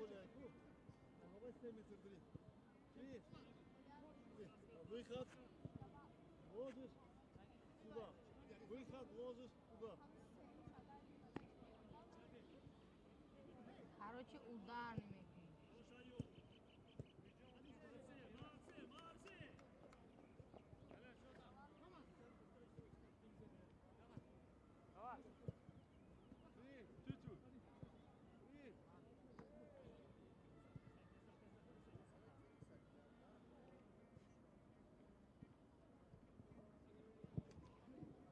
Поля, давай 7 метр 3. 3. Выход. Ложишь сюда. Выход, ложишь туда. Короче, удар мекунӣ. Молодцы, молодцы! Давай. Три. Чуть-чуть. Три.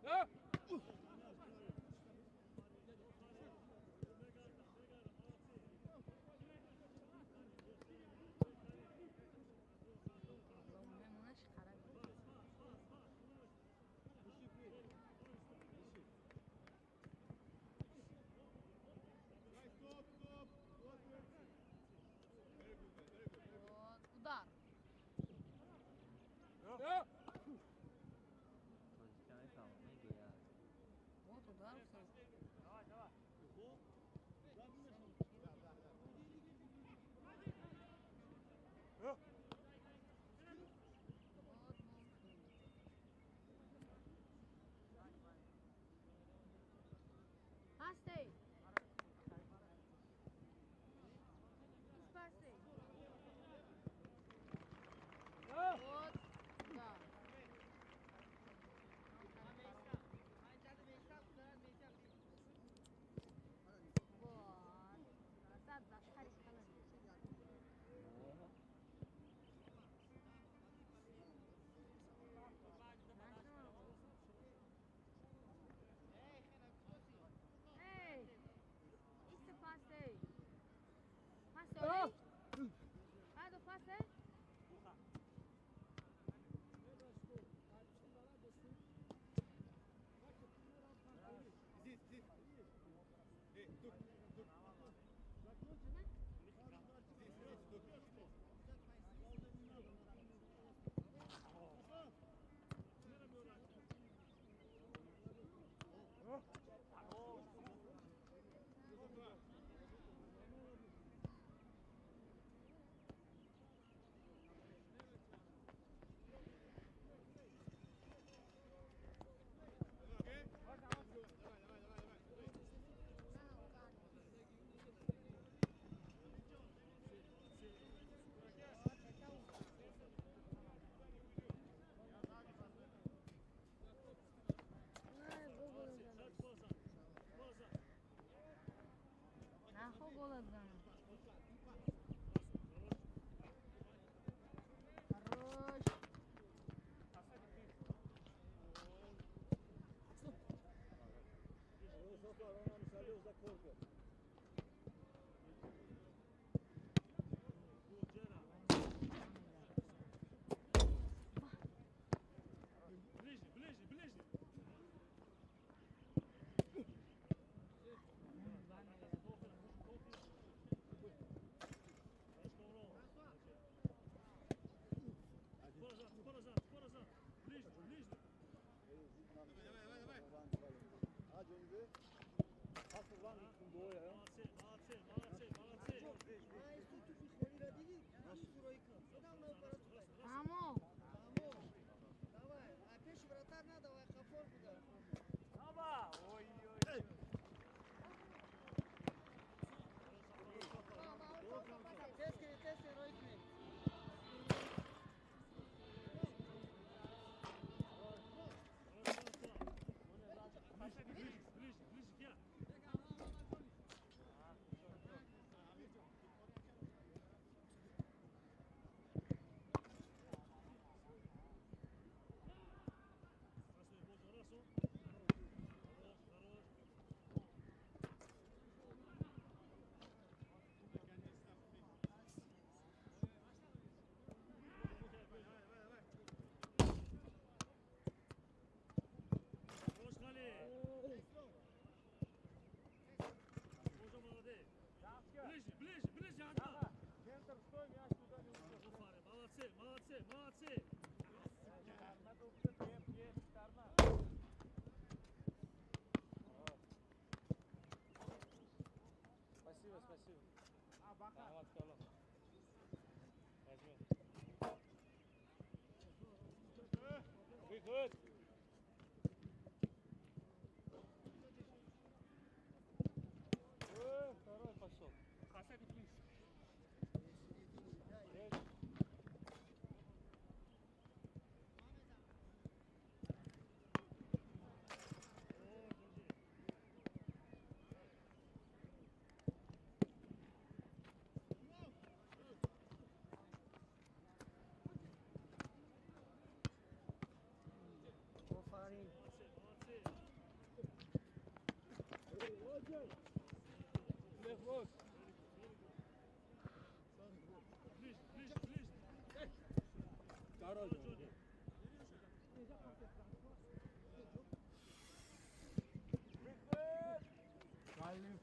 Да!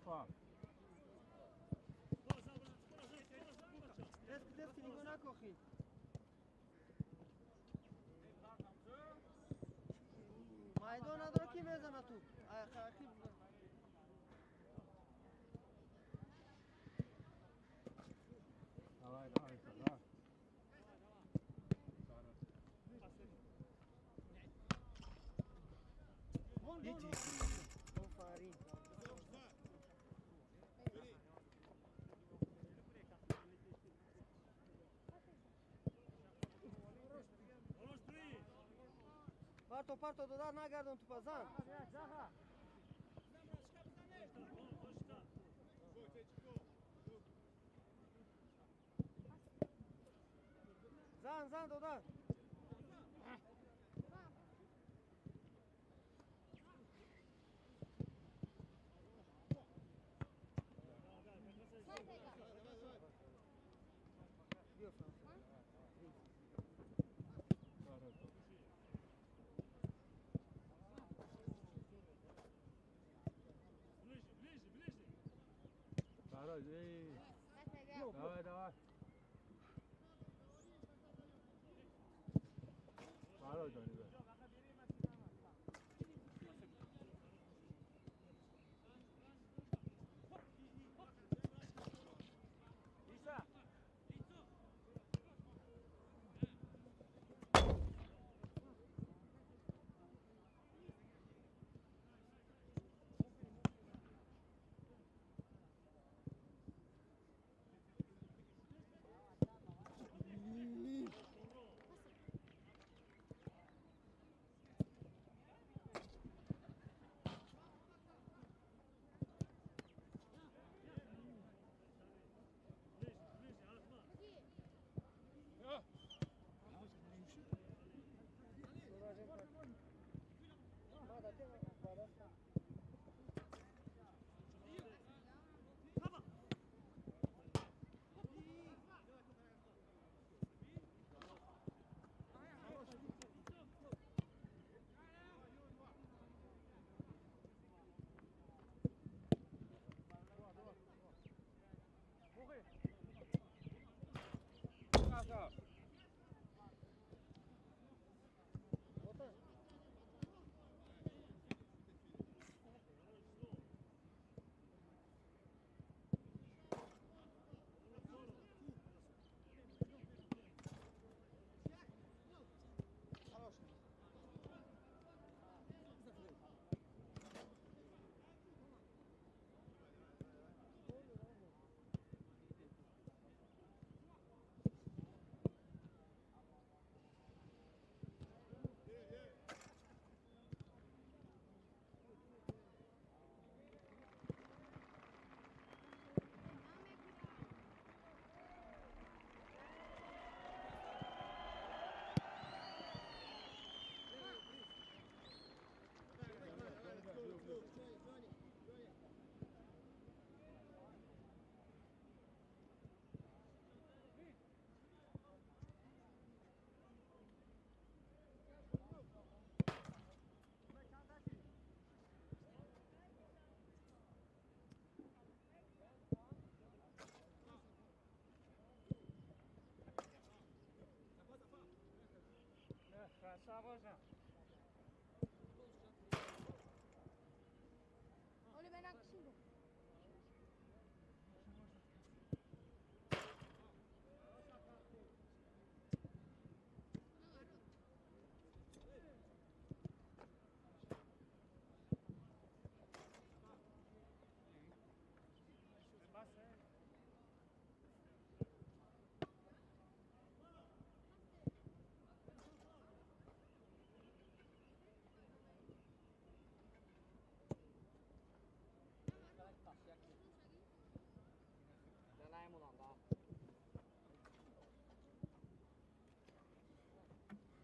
Опа. Деск нигоҳ накохи. Майдон надора ки мезана туп. Давай, давай, давай. Офарин. Парто, парто, додар нагардон тупа, зан. Зан, зан, додар. Давай, давай.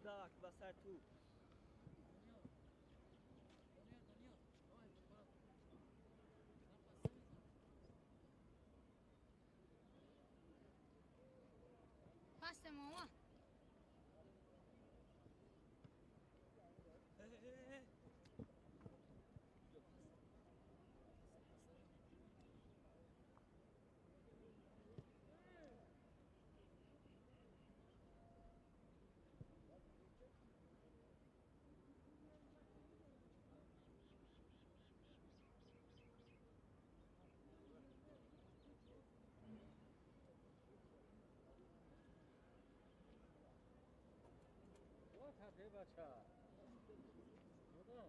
Так, бросай тут. Passa, mama. Бача. Ну да.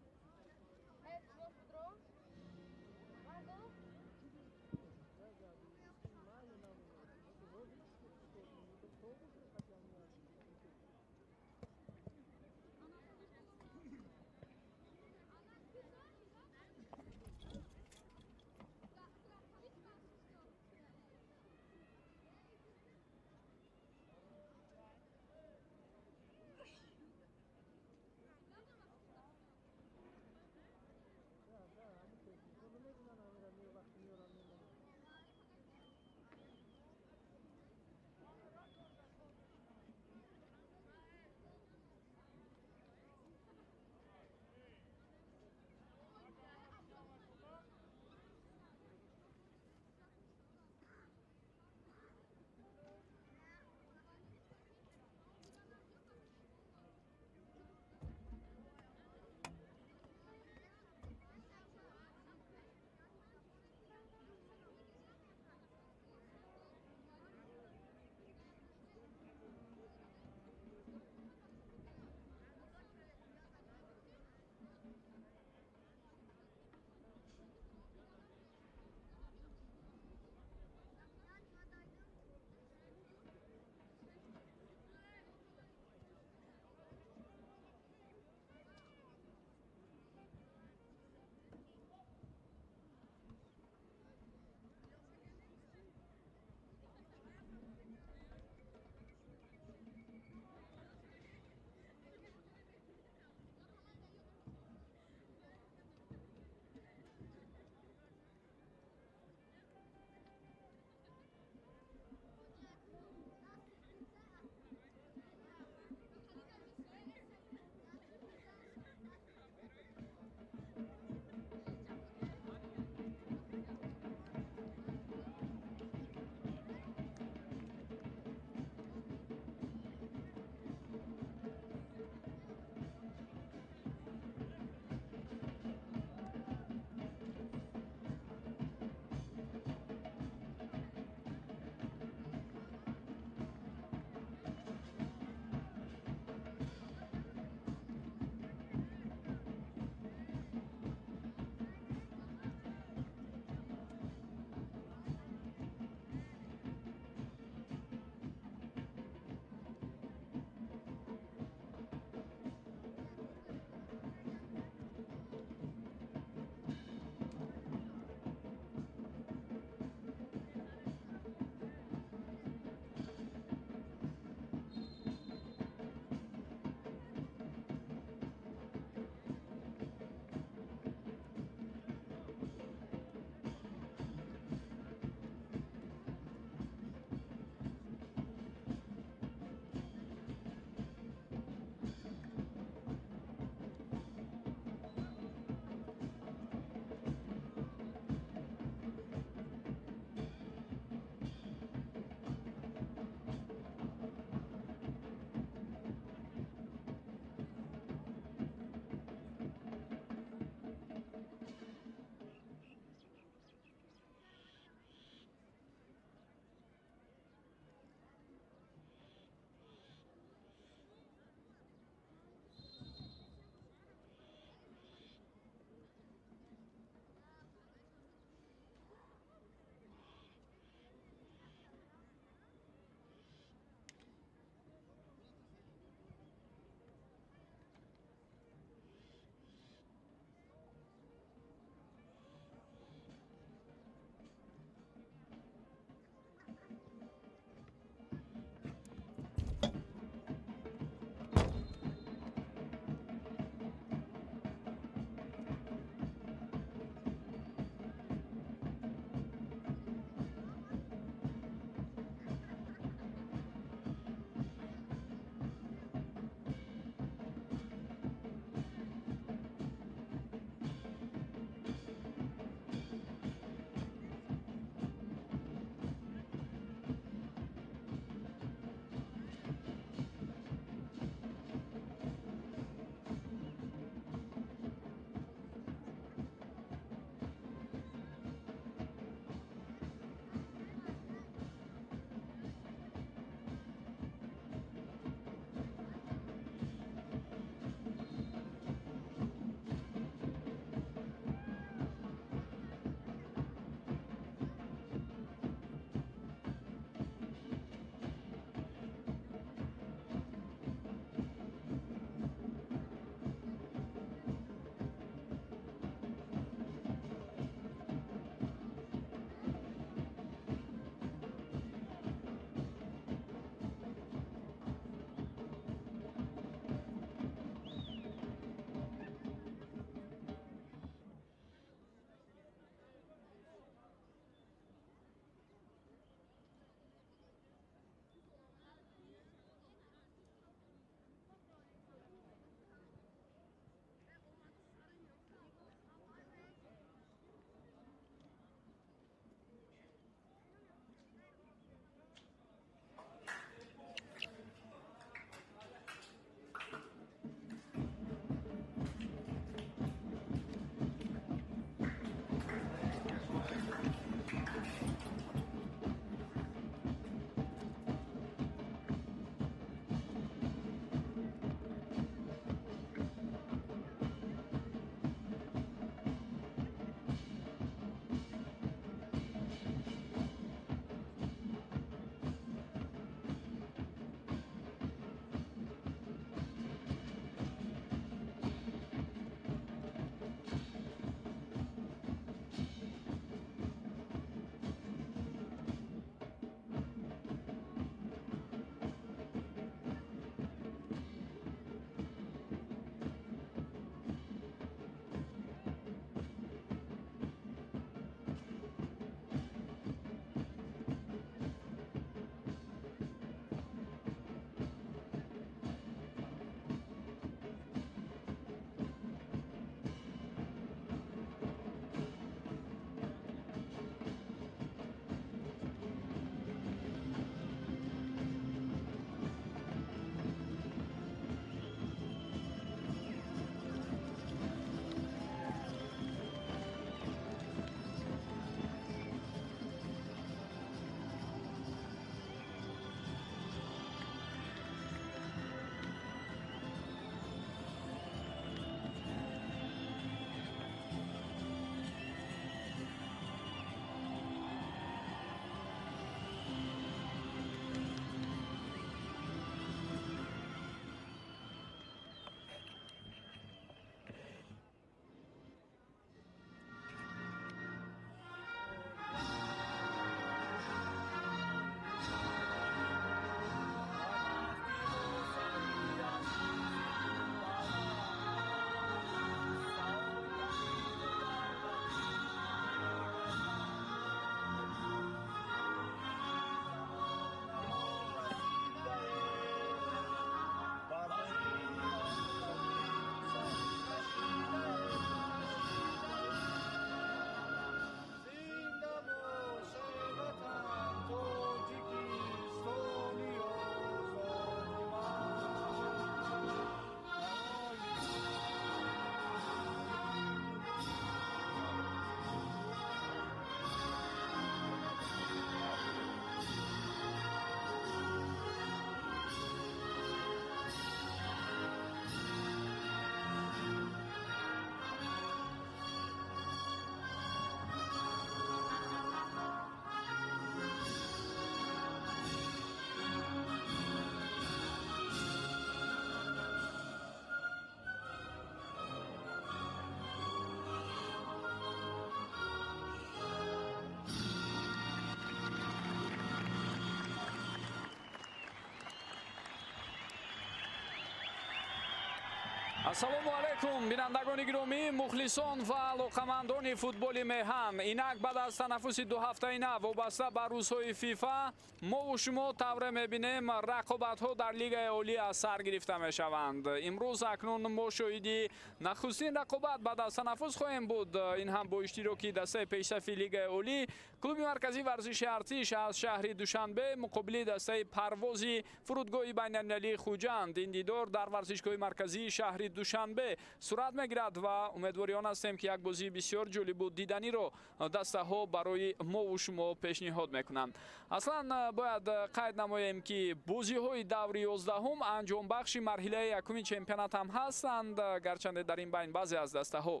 Ассалому алайкум, бинандагони гиромӣ, мухлисон ва алоқамандони футболи меҳан. Инак, баъд аз танаффуси дуҳафтаина вобаста ба рӯзҳои ФИФА, мову шумо тавре мебинем, рақобатҳо дар Лигаи Олӣ аз сар гирифта мешаванд. Имрӯз акнун мо шоҳиди нахустин рақобат баъд аз танаффус хоҳем буд. Ин ҳам бо иштироки дастаи пешсафи Лигаи Олӣ, клуби марказии варзиши Артиш аз шаҳри Душанбе муқобили дастаи Парвози фурудгоҳи байналмилалии Хуҷанд. Ин дидор дар варзишгоҳи марказии шаҳри Душанбе сурат мегирад ва умедвори он ҳастем, ки як бозии бисёр ҷолибу диданиро дастаҳо барои мову шумо пешниҳод мекунанд. Аслан бояд қайд намоем, ки бозиҳои даври 11-ум анҷомбахши марҳилаи якуми чемпионат ҳам ҳастанд. Гарчанде дар ин байн баъзе аз дастаҳо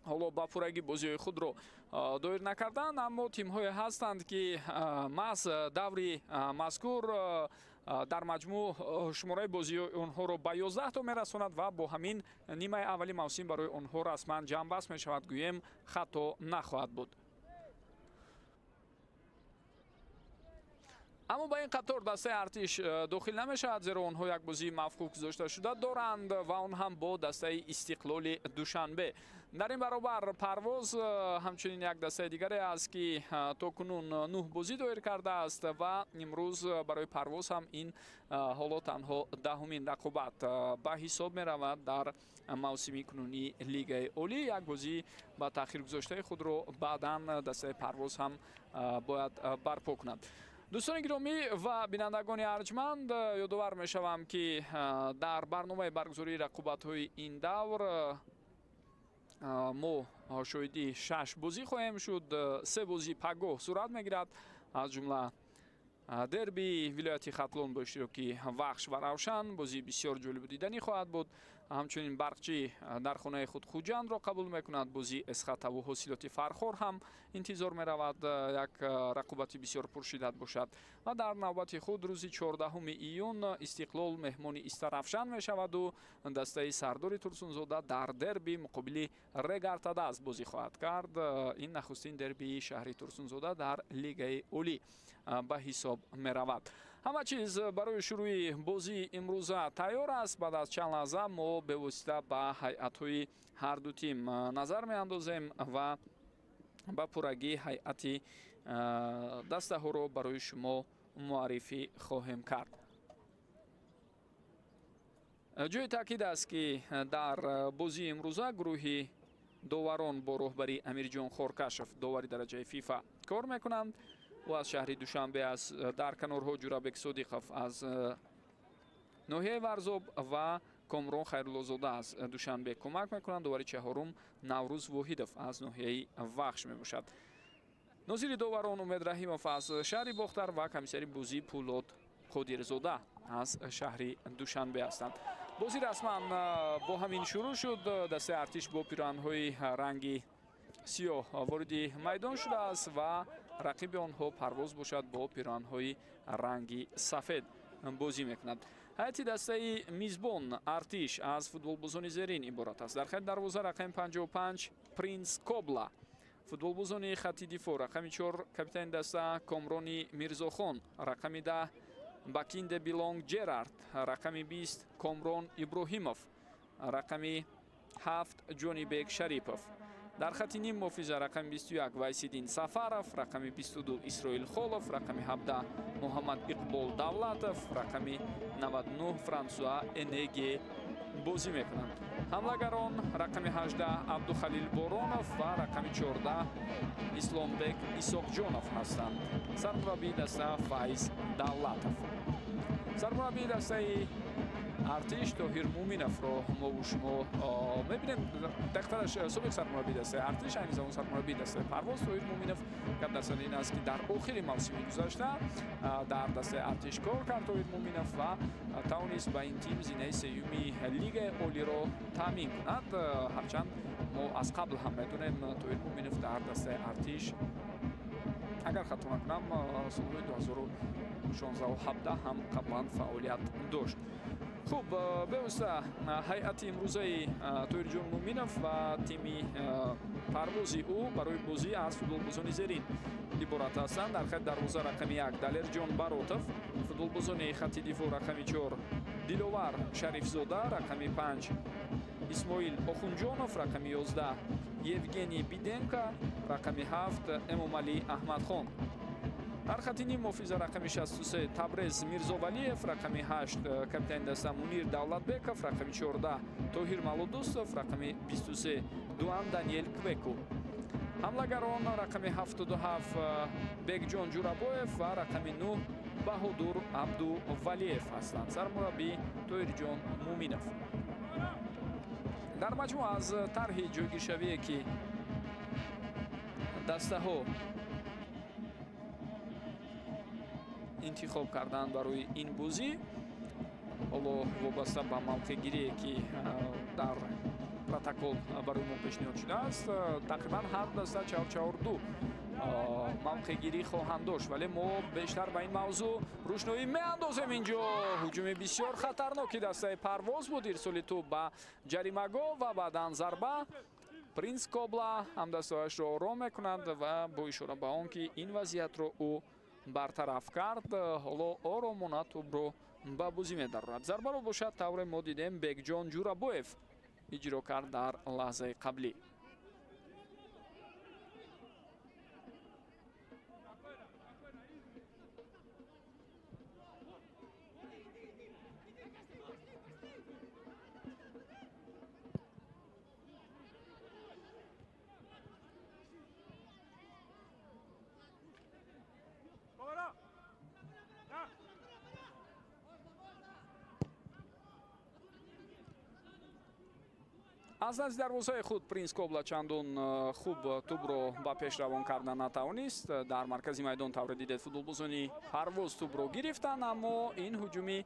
ҳоло ба пуррагӣ бозиҳои худро доир накарданд, аммо тимҳое ҳастанд, ки маҳз даври мазкур дар маҷмӯъ шумораи бозиҳои онҳоро ба 11 то мерасонад ва бо ҳамин нимаи аввали мавсим барои онҳо расман ҷамъбаст мешавад, гӯем хато нахоҳад буд. Аммо ба ин қатор дастаи Артиш дохил намешавад, зеро онҳо як бозии мавқуф гузошта шуда доранд ва он ҳам бо дастаи Истиқлоли Душанбе. Дар ин баробар Парвоз ҳамчунин як дастаи дигаре аст, ки то кунун 9 бозӣ доир кардааст ва имрӯз барои Парвоз ҳам ин ҳоло танҳо 10-умин рақобат ба ҳисоб меравад дар мавсими кунунии Лигаи Олӣ. Як бозӣ ба таъхир гузоштаи худро баъдан дастаи Парвоз ҳам бояд барпо кунад. Дӯстони гиромӣ ва бинандагони арҷманд, ёдовар мешавам, ки дар барномаи баргузории рақобатҳои ин давр мо шоҳиди 6 бозӣ хоҳем шуд. Се бозӣ пагоҳ сурат мегирад, аз ҷумла дерби вилояти Хатлон бо иштироки Вахш ва Равшан, бозии бисёр ҷолибу диданӣ хоҳад буд. Ҳамчунин Барқчӣ дар хонаи худ Хуҷандро қабул мекунад. Бозии Эсхатаву Ҳосилоти Фархор ҳам интизор меравад, як рақобати бисёр пуршиддат бошад. Ва дар навбати худ рӯзи 14 июн Истиқлол меҳмони Истаравшан мешаваду дастаи Сардори Турсунзода дар дерби муқобили Регартадаз бозӣ хоҳад кард. Ин нахустин дербии шаҳри Турсунзода дар Лигаи Олӣ ба ҳисоб меравад. Ҳама чиз барои шурӯи бозии имрӯза тайёр аст. Баъд аз чанд лаҳза мо бевосита ба ҳайатҳои ҳарду тим назар меандозем ва ба пуррагӣ ҳайати дастаҳоро барои шумо муаррифӣ хоҳем кард. Ҷои таъкид аст, ки дар бозии имрӯза гурӯҳи доварон бо роҳбарии Амирҷон Хоркашов, довари дараҷаи ФИФА, кор мекунанд. Ӯ аз шаҳри Душанбе аст. Дар канорҳо Ҷурабек Содиқов аз ноҳияи Варзоб ва Комрон Хайруллозода аз Душанбе кӯмак мекунанд. Довари чаҳорум Наврӯз Воҳидов аз ноҳияи Вахш мебошад. Нозири доварон Умед Раҳимов аз шаҳри Бохтар ва комиссари бозӣ Пулод Қодирзода аз шаҳри Душанбе ҳастанд. Бозӣ расман бо ҳамин шурӯъ шуд. Дастаи Артиш бо пироҳанҳои ранги сиёҳ вориди майдон шудааст ва рақиби онҳо Парвоз бошад, бо пироҳанҳои ранги сафед бозӣ мекунад. Ҳайати дастаи мизбон Артиш аз футболбозони зерин иборат аст. Дар хати дарвоза рақами 55 Принс Кобла, футболбозони хати дифоъ рақами 4 капитани даста Комрони Мирзохон, рақами 10 Бакинде Билонг Ҷерард, рақами 20 Комрон Иброҳимов, рақами 7 Ҷонибек Шарипов. Дар хати ним муҳофиза рақами 21 Вайсиддин Сафаров, рақами 22 Исроил Холов, рақами 17 Муҳаммад Иқбол Давлатов, рақами 99 Франсуа Энеге бозӣ мекунанд. Ҳамлагарон рақами 18 Абдухалил Боронов ва рақами 14 Исломбек Исоқҷонов ҳастанд. Сармураббии даста Файз Давлатов. Сармураббии дастаи Артиш Тоҳир Муминовро мову шумо мебинем. Дақиқтараш, собиқ сармураббии дастаи Артиш, айни замон сармураббии дастаи Парвоз Тоҳир Муминов. Гап дар сари ин аст, ки дар охири мавсими гузашта дар дастаи Артиш кор кард Тоҳир Муминов ва тавонист ба ин тим зинаи сеюми Лигаи Олиро таъмин кунад. Ҳарчанд мо аз қабл ҳам медонем, Тоҳир Муминов дар дастаи Артиш, агар хато накунам, солҳои 2016, ҳам қаблан фаъолият дошт. Хуб, бевосита ҳайати имрӯзаи Тоҳирҷон Муминов ва тими Парвози ӯ барои бозӣ аз футболбозони зерин иборат ҳастанд. Дар хати дарвоза рақами 1 Далерҷон Баротов, футболбозони хати дифоъ рақами 4 Диловар Шарифзода, рақами 5 Исмоил Охунҷонов, рақами 11 Евгений Биденко, рақами 7 Эмомалӣ Аҳмадхон. Дар хати ним муҳофиза рақами 63 Табрез Мирзовалиев, рақами 8 капитани даста Мунир Давлатбеков, рақами 14 Тоҳир Малудустов, рақами 23 Дуан Даниел Квеку. Ҳамлагарон рақами 77 Бекҷон Ҷурабоев ва рақами 9 Баҳодур Абдувалиев ҳастанд. Сармураббӣ Тоҳирҷон Муминов. Дар маҷмӯъ аз тарҳи ҷойгиршавие ки дастаҳо интихоб карданд барои ин бозӣ, ҳоло вобаста ба мавқеъгирие ки дар протокол барои мо пешниҳод шудааст, тақрибан ҳар даста 4-4-2 мавқеъгирӣ хоҳанд дошт, вале мо бештар ба ин мавзӯъ рӯшноӣ меандозем. Инҷо ҳуҷуми бисёр хатарноки дастаи Парвоз буд, ирсоли тӯб ба ҷаримагоҳ ва баъдан зарба. Принс Кобла ҳамдастаашро ором мекунад ва бо ишора ба он ки ин вазъиятро ӯ бартараф кард, ҳоло оромона тӯбро ба бозӣ медарорад. Зарбаро бошад, тавре мо дидем, Бекҷон Ҷурабоев иҷро кард дар лаҳзаи қаблӣ. Аз назди дарвозаи худ Принс Кобла чандон хуб тӯбро ба пеш равон карда натавонист. Дар маркази майдон тавре дидед футболбозони Парвоз тӯбро гирифтанд, аммо ин ҳуҷуми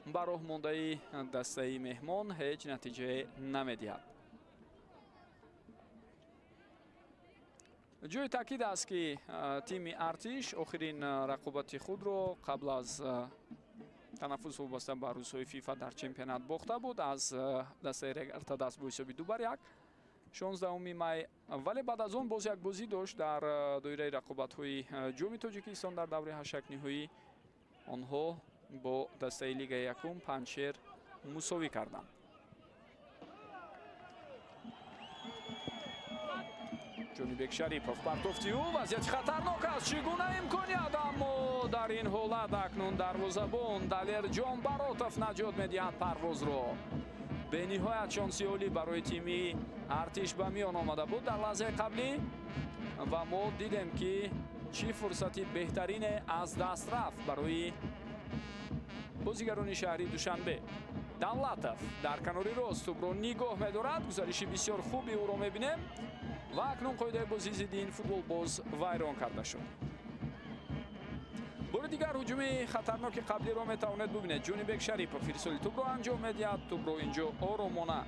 ба роҳ мондаи дастаи меҳмон ҳеҷ натиҷае намедиҳад. Ҷои таъкид аст ки тими Артиш охирин рақобати худро қабл аз танаффус вобаста ба рӯзҳои ФИФА дар чемпионат бохта буд аз дастаи Регартадаст бо ҳисоби 2-1 16 май, вале баъд аз он боз як бозӣ дошт дар доираи рақобатҳои ҷоми Тоҷикистон дар даври ҳаштякниҳоӣ. Онҳо бо дастаи лигаи якум Панҷшер мусовӣ карданд. Ҷонибек Шарипов партофти ӯ, вазъияти хатарнок аст, чӣ гуна имконият, аммо дар ин ҳолат акнун дарвозабон Далерҷон Баротов наҷот медиҳад Парвозро. Бениҳоят шонси олӣ барои тими Артиш ба миён омада буд дар лаҳзаи қаблӣ ва мо дидем ки чӣ фурсати беҳтарине аз даст рафт барои бозигарони шаҳри Душанбе. Давлатов дар канори рост тӯбро нигоҳ медорад, гузариши бисёр хуби ӯро мебинем ва акнун қоидаи бозии зидди ин футболбоз вайрон карда шуд. Бори дигар ҳуҷуми хатарноки қаблиро метавонед бубинед. Ҷонибек Шарипов ирсоли тӯбро анҷом медиҳад, тӯбро инҷо оромона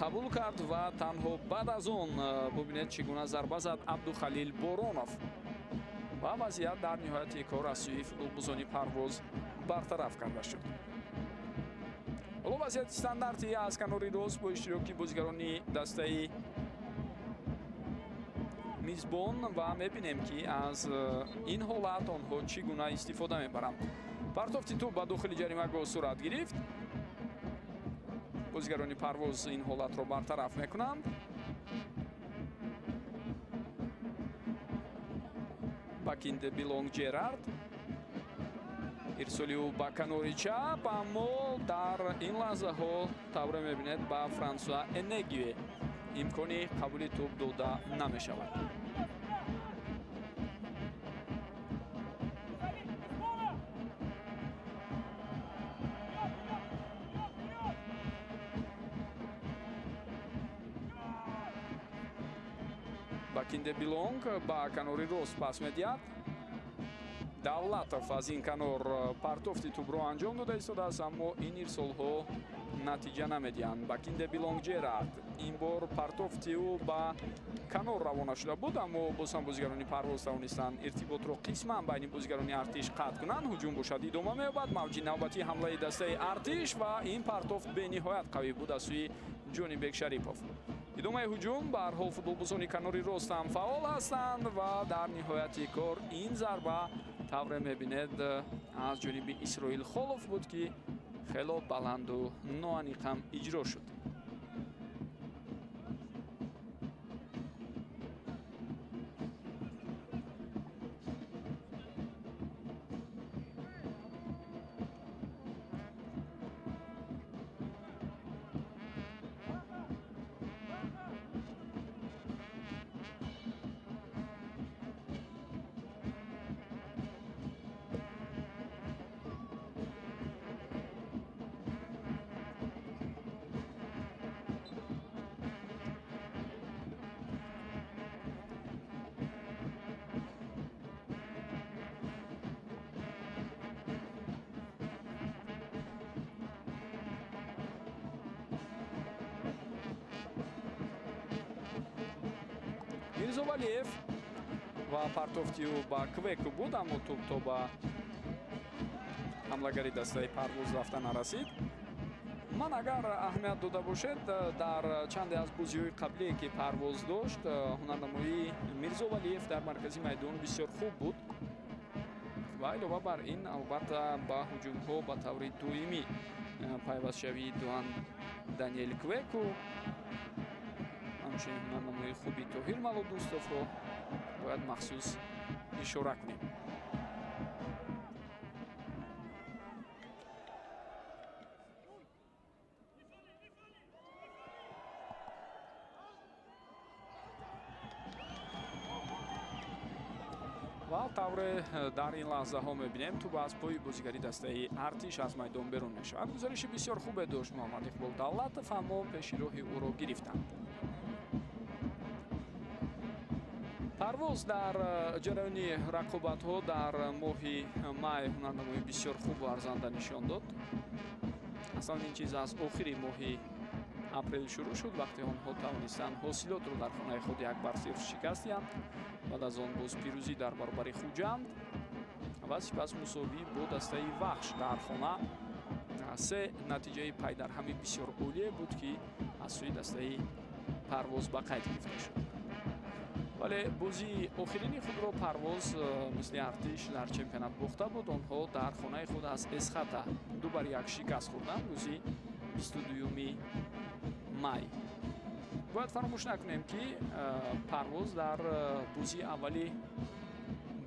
қабул кард ва танҳо баъд аз он бубинед чӣ гуна зарба зад Абдухалил Боронов ва вазъият дар ниҳояти кор аз сӯи футболбозони Парвоз бартараф карда шуд. Ҳоло вазъияти стандарти аз канори рост бо иштироки бозигарони дастаи мизбон ва мебинем ки аз ин ҳолат онҳо чӣ гуна истифода мебаранд. Партофти тӯб ба дохили ҷаримагоҳ сурат гирифт. Бозигарони Парвоз ин ҳолатро бартараф мекунанд. Бакинде Билонг Ҷерард, ирсоли ӯ ба канори чап, аммо дар ин лаҳзаҳо тавре мебинед ба Франсуа Энегюе имкони қабули тӯб дода намешавад. Бакинде Билонг ба канори рост пас медиҳад. Давлатов аз ин канор партофти тӯбро анҷом дода истодааст, аммо ин ирсолҳо натиҷа намедиҳанд. Бакинде Билонг Ҷерард ин бор партофти ӯ ба канор равона шуда буд, аммо боз ҳам бозигарони Парвоз тавонистанд иртиботро қисман байни бозигарони Артиш қатъ кунанд. Ҳуҷум бошад идома меёбад. Мавҷи навбатии ҳамлаи дастаи Артиш ва ин партофт бениҳоят қавӣ буд аз сӯи Ҷонибек Шарипов. Идомаи ҳуҷум, ба ҳар ҳол футболбозони канори рост ҳам фаъол ҳастанд ва дар ниҳояти кор ин зарба тавре мебинед аз ҷониби Исроил Холов буд ки Хело баланду ноаниқ ҳам иҷро шуд. Мирзовалиев ва партофти ӯ ба Квеку буд, аммо тӯб то ба ҳамлагари дастаи Парвоз рафта нарасид. Ман агар аҳамият дода бошед, дар чанде аз бозиҳои қаблие ки Парвоз дошт, ҳунарнамоии Мирзовалиев дар маркази майдон бисёр хуб буд ва илова бар ин албатта ба ҳуҷумҳо ба таври доимӣ пайвастшавии Дуан Даниэл Квеку, ҳамчунин ҳунарнамоии хуби Тоҳир Малодустовро бояд махсус ишора кунем. Ва тавре дар ин лаҳзаҳо мебинем, тӯб аз пои бозигари дастаи Артиш аз майдон берун мешавад. Гузариши бисёр хубе дошт Муҳаммад Иқбол Давлатов, аммо пеши роҳи ӯро гирифтанд. Парвоз дар ҷараёни рақобатҳо дар моҳи май ҳунарнамоии бисёр хубу арзанда нишон дод. Аслан ин чиз аз охири моҳи апрел шурӯъ шуд, вақте онҳо тавонистанд ҳосилотро дар хонаи худ 1-0 шикаст диҳанд. Баъд аз он боз пирӯзӣ дар баробари Хуҷанд ва сипас мусовӣ бо дастаи Вахш дар хона. Се натиҷаи пайдарҳами бисёр олие буд, ки аз сӯи дастаи Парвоз ба қайд гирифта шуд. Вале бозии охирини худро Парвоз мисли Артиш дар чемпионат бохта буд. Онҳо дар хонаи худ аз Эсхата 2-1 шикаст хӯрданд рӯзи 22 май. Бояд фаромӯш накунем, ки Парвоз дар бозии аввали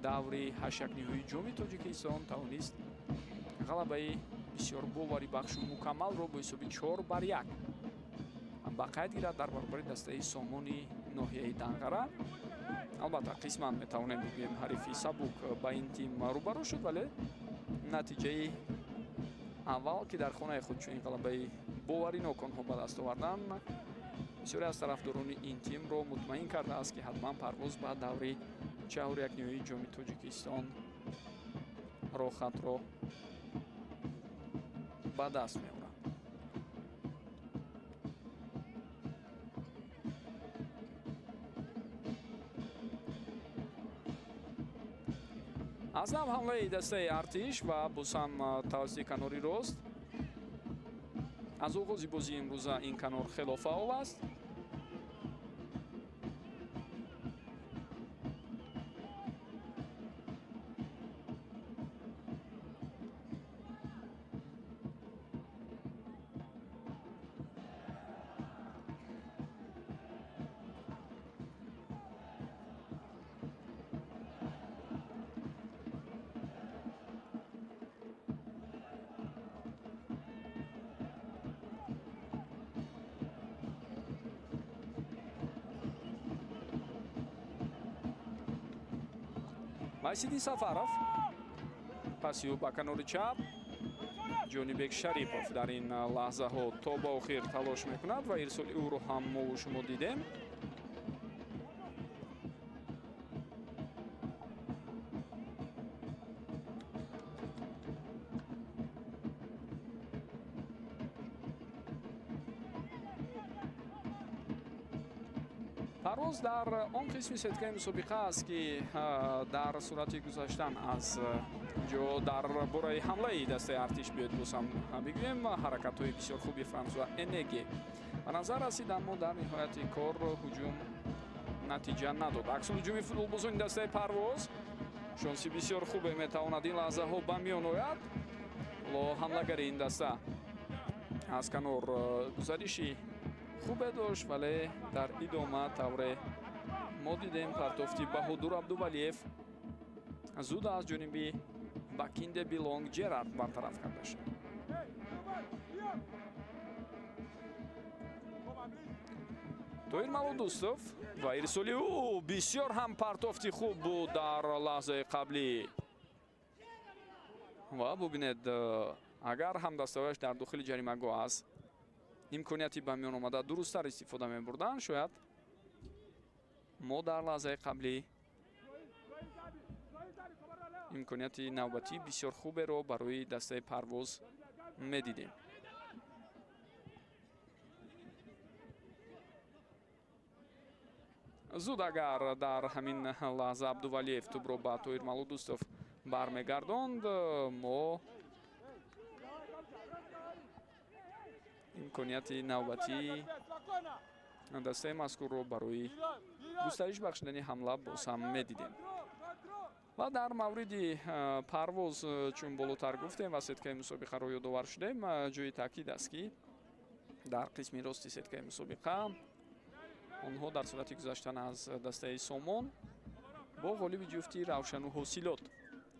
даври ҳаштякниҳои ҷоми Тоҷикистон тавонист ғалабаи бисёр боварибахшу мукаммалро бо ҳисоби 4-1 ба қайд гирад дар баробари дастаи Сомони ноҳияи Данғара. Албатта қисман метавонем бигӯем ҳарифи сабук ба ин тим рӯбарӯ шуд, вале натиҷаи аввал, ки дар хонаи худ чунин ғалабаи боваринок онҳо ба даст оварданд, бисёре аз тарафдорони ин тимро мутмаин кардааст, ки ҳатман Парвоз ба даври чаҳорякниҳои ҷоми Тоҷикистон роҳхатро ба даст меорад. Аз нав ҳамлаи дастаи Артиш ва боз ҳам тавассути канори рост. Аз оғози бозии имрӯза ин канор хело фаъол аст. Вайсиддин Сафаров паси ӯ ба канори чап. Ҷонибек Шарипов дар ин лаҳзаҳо то ба охир талош мекунад ва ирсоли ӯро ҳам мову шумо дидем. Парвоз дар он қисми сеткаи мусобиқа аст, ки дар сурати гузаштан аз ҷо дар бораи ҳамлаи дастаи Артиш биёед боз ҳам бигӯем. Ҳаракатҳои бисёр хуби Франсуа Энеге ба назар расид, аммо дар ниҳояти кор ҳуҷум натиҷа надод. Аксулҳуҷуми футболбозони дастаи Парвоз шонси бисёр хубе метавонад ин лаҳзаҳо ба миён ояд. Ҳоло ҳамлагари ин даста аз канор гузариши хубе дошт, вале дар идома тавре мо дидем, партофти Баҳодур Абдувалиев зуд аз ҷониби Бакинде Билонг Ҷерард бартараф карда шуд. Тоҳир Малудустов ва ирсоли ӯ бисёр ҳам партофти хуб буд дар лаҳзаи қаблӣ. Ва бубинед, агар ҳамдаставаяш дар дохили ҷаримагоҳ аз имконияти ба миён омада дурусттар истифода мебурданд, шояд мо дар лаҳзаи қаблӣ имконияти навбатӣ бисёр хуберо барои дастаи Парвоз медидем. Зуд агар дар ҳамин лаҳза Абдувалиев тӯбро ба Тоҳир Малудустов бармегардонд, мо имконияти навбатии дастаи мазкурро барои густариш бахшидани ҳамла боз ҳам медидем. Ва дар мавриди Парвоз, чун болотар гуфтем ва сеткаи мусобиқаро ёдовар шудем, ҷои таъкид аст, ки дар қисми рости сеткаи мусобиқа онҳо дар сурати гузаштан аз дастаи Сомон бо ғолиби ҷуфти Равшану Ҳосилот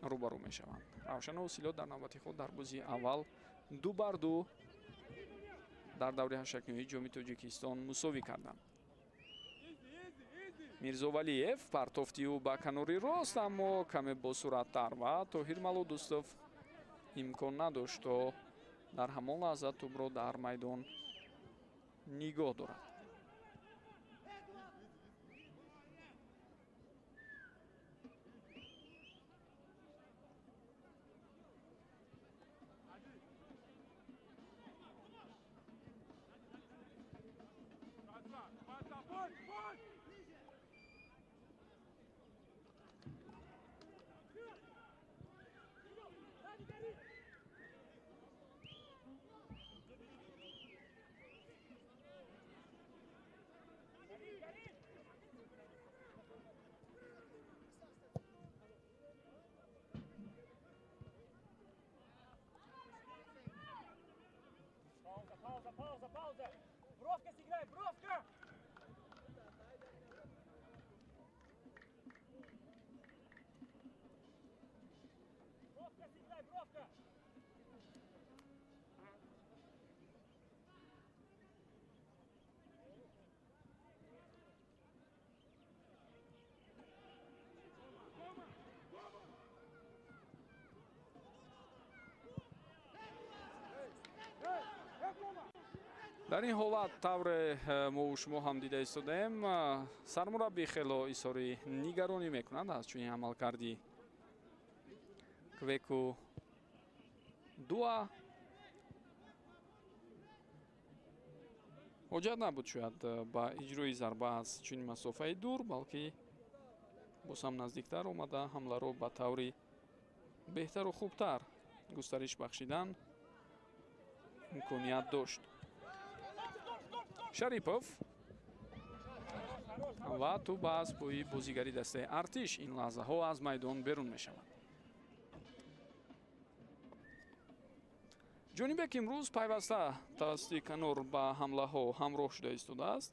рӯбарӯ мешаванд. Равшану Ҳосилот дар навбати худ дар бозии аввал 2-2 дар даври ҳаштякниҳои Ҷоми Тоҷикистон мусовӣ карданд. Мирзовалиев, партофти ӯ ба канори рост, аммо каме босуръаттар ва Тоҳир Малудустов имкон надошт, то дар ҳамон лаҳза тӯбро дар майдон нигоҳ дорад. Пауза, пауза, пауза! Бровка сыграй, бровка! Бровка сыграй, бровка! Дар ин ҳолат, тавре мо шумо ҳам дида истодаем, сармураббӣ хело изҳори нигаронӣ мекунанд аз чунин амалкарди Квеку Дуа. Ҳоҷат набуд шояд ба иҷрои зарба аз чунин масофаи дур, балки боз ҳам наздиктар омада ҳамларо ба таври беҳтару хубтар густариш бахшидан имконият дошт. Шарипов ва тӯб аз пӯи бозигари дастаи Артиш ин лаҳзаҳо аз майдон берун мешавад. Ҷонибек имрӯз пайваста тавассути канор ба ҳамлаҳо ҳамроҳ шуда истодааст.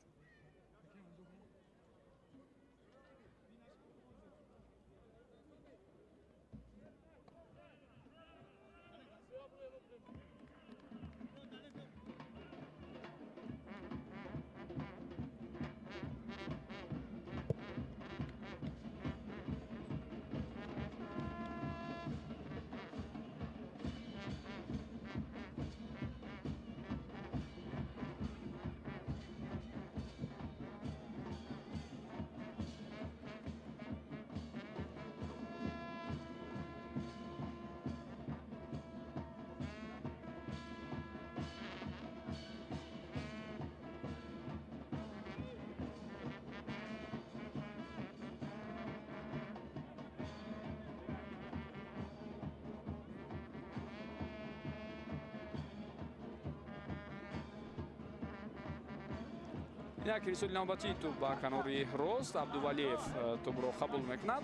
Як ирсоли навбатии тӯб ба канори рост, Абдувалиев тӯбро қабул мекунад.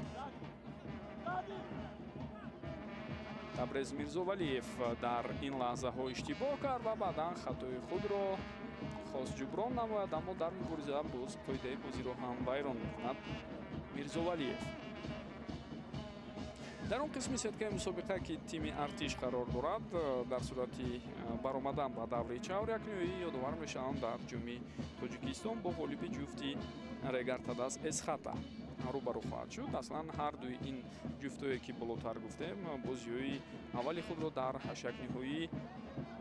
Табрез Мирзовалиев дар ин лаҳзаҳо иштибоҳ кард ва баъдан хатои худро хост ҷуброн намояд, аммо дар мубориза боз қоидаи бозиро ҳам вайрон мекунад Мирзовалиев. Дар он қисми сеткаи мусобиқа, ки тими Артиш қарор дорад, дар сурати баромадан ба давраи чаҳорякниҳоӣ ёдовар мешаванд, дар ҷоми Тоҷикистон бо ғолиби ҷуфти Регар-ТадАЗ Эсхата рӯбарӯ хоҳад шуд. Аслан ҳар дуи ин ҷуфтое, ки болотар гуфтем, бозиҳои аввали худро дар ҳашякниҳоӣ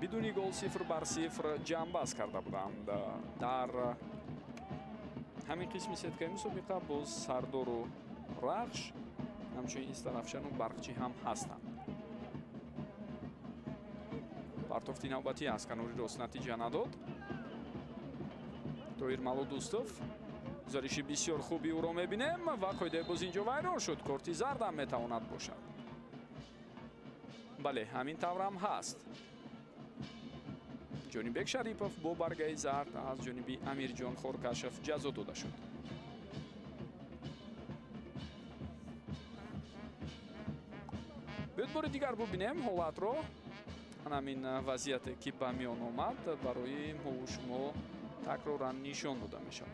бидуни гол 0-0 ҷамъбаст карда буданд. Дар ҳамин қисми сеткаи мусобиқа боз Сардору Рахш, ҳамчунин Истарафшану Барқчӣ ҳам ҳастанд. Партофти навбатӣ аз канори рост натиҷа надод. Тоир Малодустов гузариши бисёр хуби ӯро мебинем ва қоидаи боз инҷо вайрон шуд. Корти зард ҳам метавонад бошад. Бале, ҳамин таврам ҳаст. Ҷонибек Шарипов бо баргаи зард аз ҷониби Амирҷон Хоркашев ҷазо дода шуд. Биёед бори дигар бубинем ҳолатро. Ҳамин вазъияте, ки ба миён омад, барои мову шумо такроран нишон дода мешавад.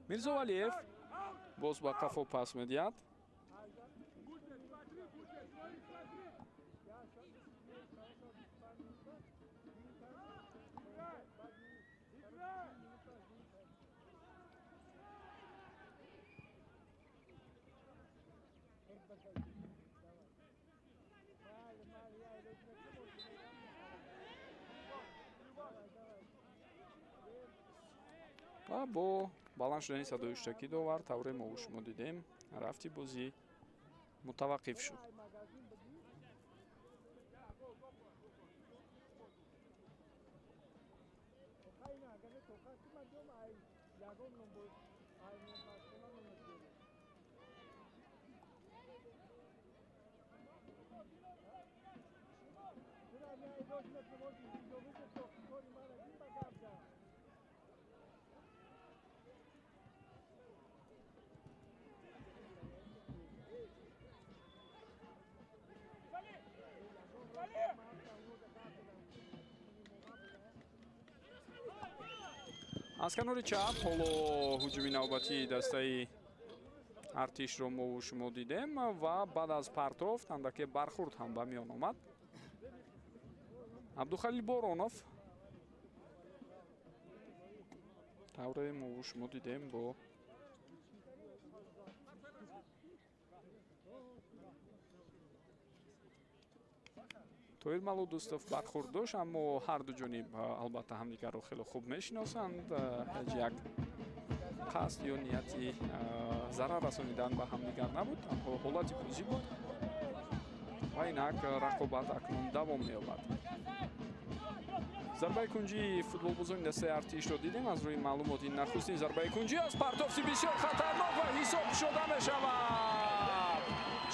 Мирзовалиев боз ба қафо пас медиҳад. Ва бо баланд шудани садои ҳуштакӣ довар, тавре мову шумо дидем, рафти бозӣ мутаваққиф шуд. Аз канори чап ҳоло ҳуҷуми навбатии дастаи Артишро мову шумо дидем ва баъд аз партофт андаке бархурд ҳам ба миён омад. Абдухалил Боронов тавре мову шумо дидем бо Тоир Малудустов бархурд дошт, аммо ҳар ду ҷониб албатта ҳамдигарро хеле хуб мешиносанд. Ҳеҷ як қасд ё нияти зарар расонидан ба ҳамдигар набуд, танҳо ҳолати бозӣ буд ва инак рақобат акнун давом меёбад. Зарбаи кунҷии футболбозони дастаи Артишро дидем. Аз рӯи маълумоти нахустин зарбаи кунҷӣ аз партофти бисёр хатарнок ва ҳисоб шуда мешавад.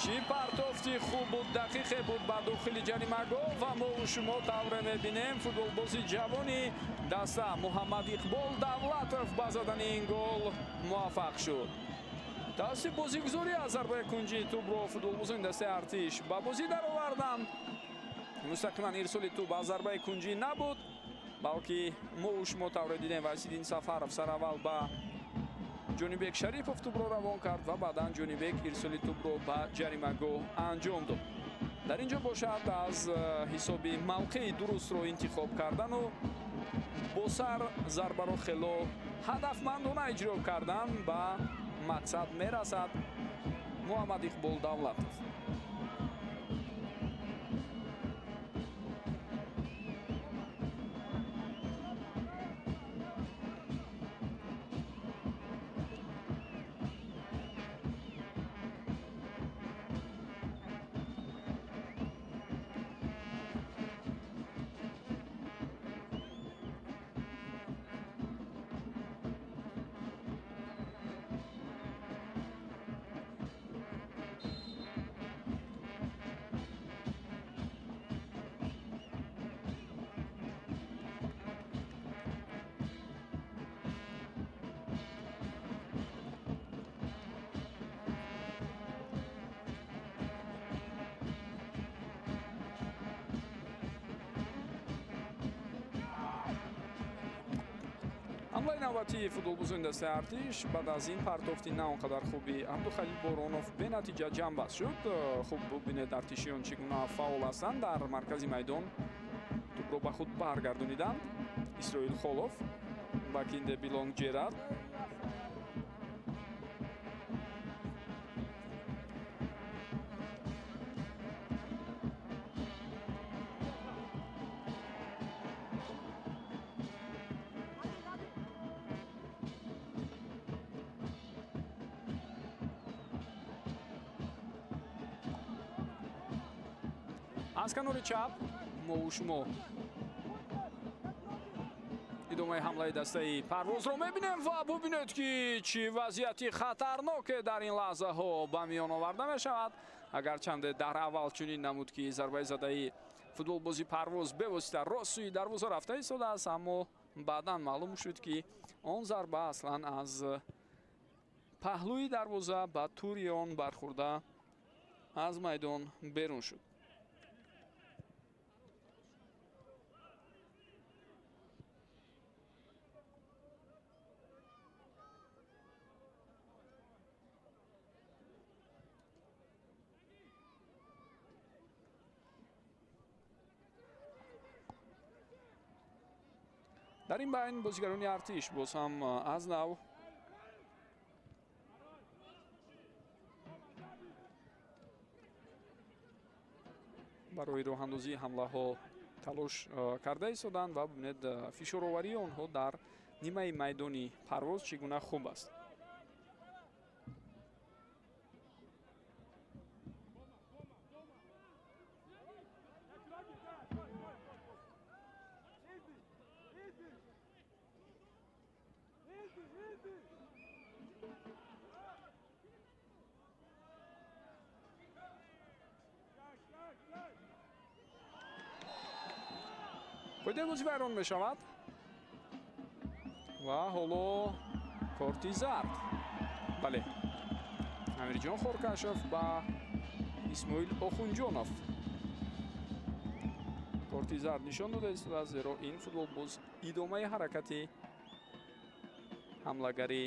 Чӣ партофти хуб буд, дақиқе буд ба дохили ҷаримагоҳ ва мову шумо тавре мебинем футболбози ҷавони даста Муҳаммад Иқбол Давлатов ба задани ин гол муваффақ шуд. Тавассути бозигузорӣ аз зарбаи кунҷии тӯбро футболбозони дастаи Артиш ба бозӣ дароварданд. Мустақиман ирсоли тӯб аз зарбаи кунҷӣ набуд, балки мову шумо тавре дидем Васиддин Сафаров сараввал ба Ҷонибек Шарипов тӯбро равон кард ва баъдан Ҷонибек ирсоли тӯбро ба ҷаримагоҳ анҷом дод. Дар ин ҷо бошад аз ҳисоби мавқеи дурустро интихоб кардану бо сар зарбаро хело ҳадафмандона иҷро кардан ба мақсад мерасад Муҳаммад Иқбол Давлатов. Навбатии футболбозони дастаи Артиш баъд аз ин партофти на он қадар хуби Абдухалил Боронов бенатиҷа ҷамъбаст шуд. Хуб, бубинед, артишиён чӣ гуна фаъол ҳастанд дар маркази майдон, тӯбро ба худ баргардониданд. Исроил Холов ба Кинде Билонг Ҷерард. Аз канори чап мову шумо идомаи ҳамлаи дастаи Парвозро мебинем ва бубинед, ки чӣ вазъияти хатарноке дар ин лаҳзаҳо ба миён оварда мешавад. Агарчанде дар аввал чунин намуд, ки зарбаи задаи футболбози Парвоз бевосита рост сӯи дарвоза рафта истодааст, аммо баъдан маълум шуд, ки он зарба аслан аз паҳлӯи дарвоза ба тури он бархӯрда аз майдон берун шуд. Дар ин байн бозигарони Артиш боз ҳам аз нав барои роҳандозии ҳамлаҳо талош карда истоданд ва бубинед, фишороварии онҳо дар нимаи майдони Парвоз чӣ гуна хуб аст. Қоидаи бозӣ вайрон мешавад ва ҳоло корти зард. Бале, Амирҷон Хоркашов ба Исмоил Охунҷонов корти зард нишон дода истодааст, зеро ин футболбоз идомаи ҳаракати ҳамлагари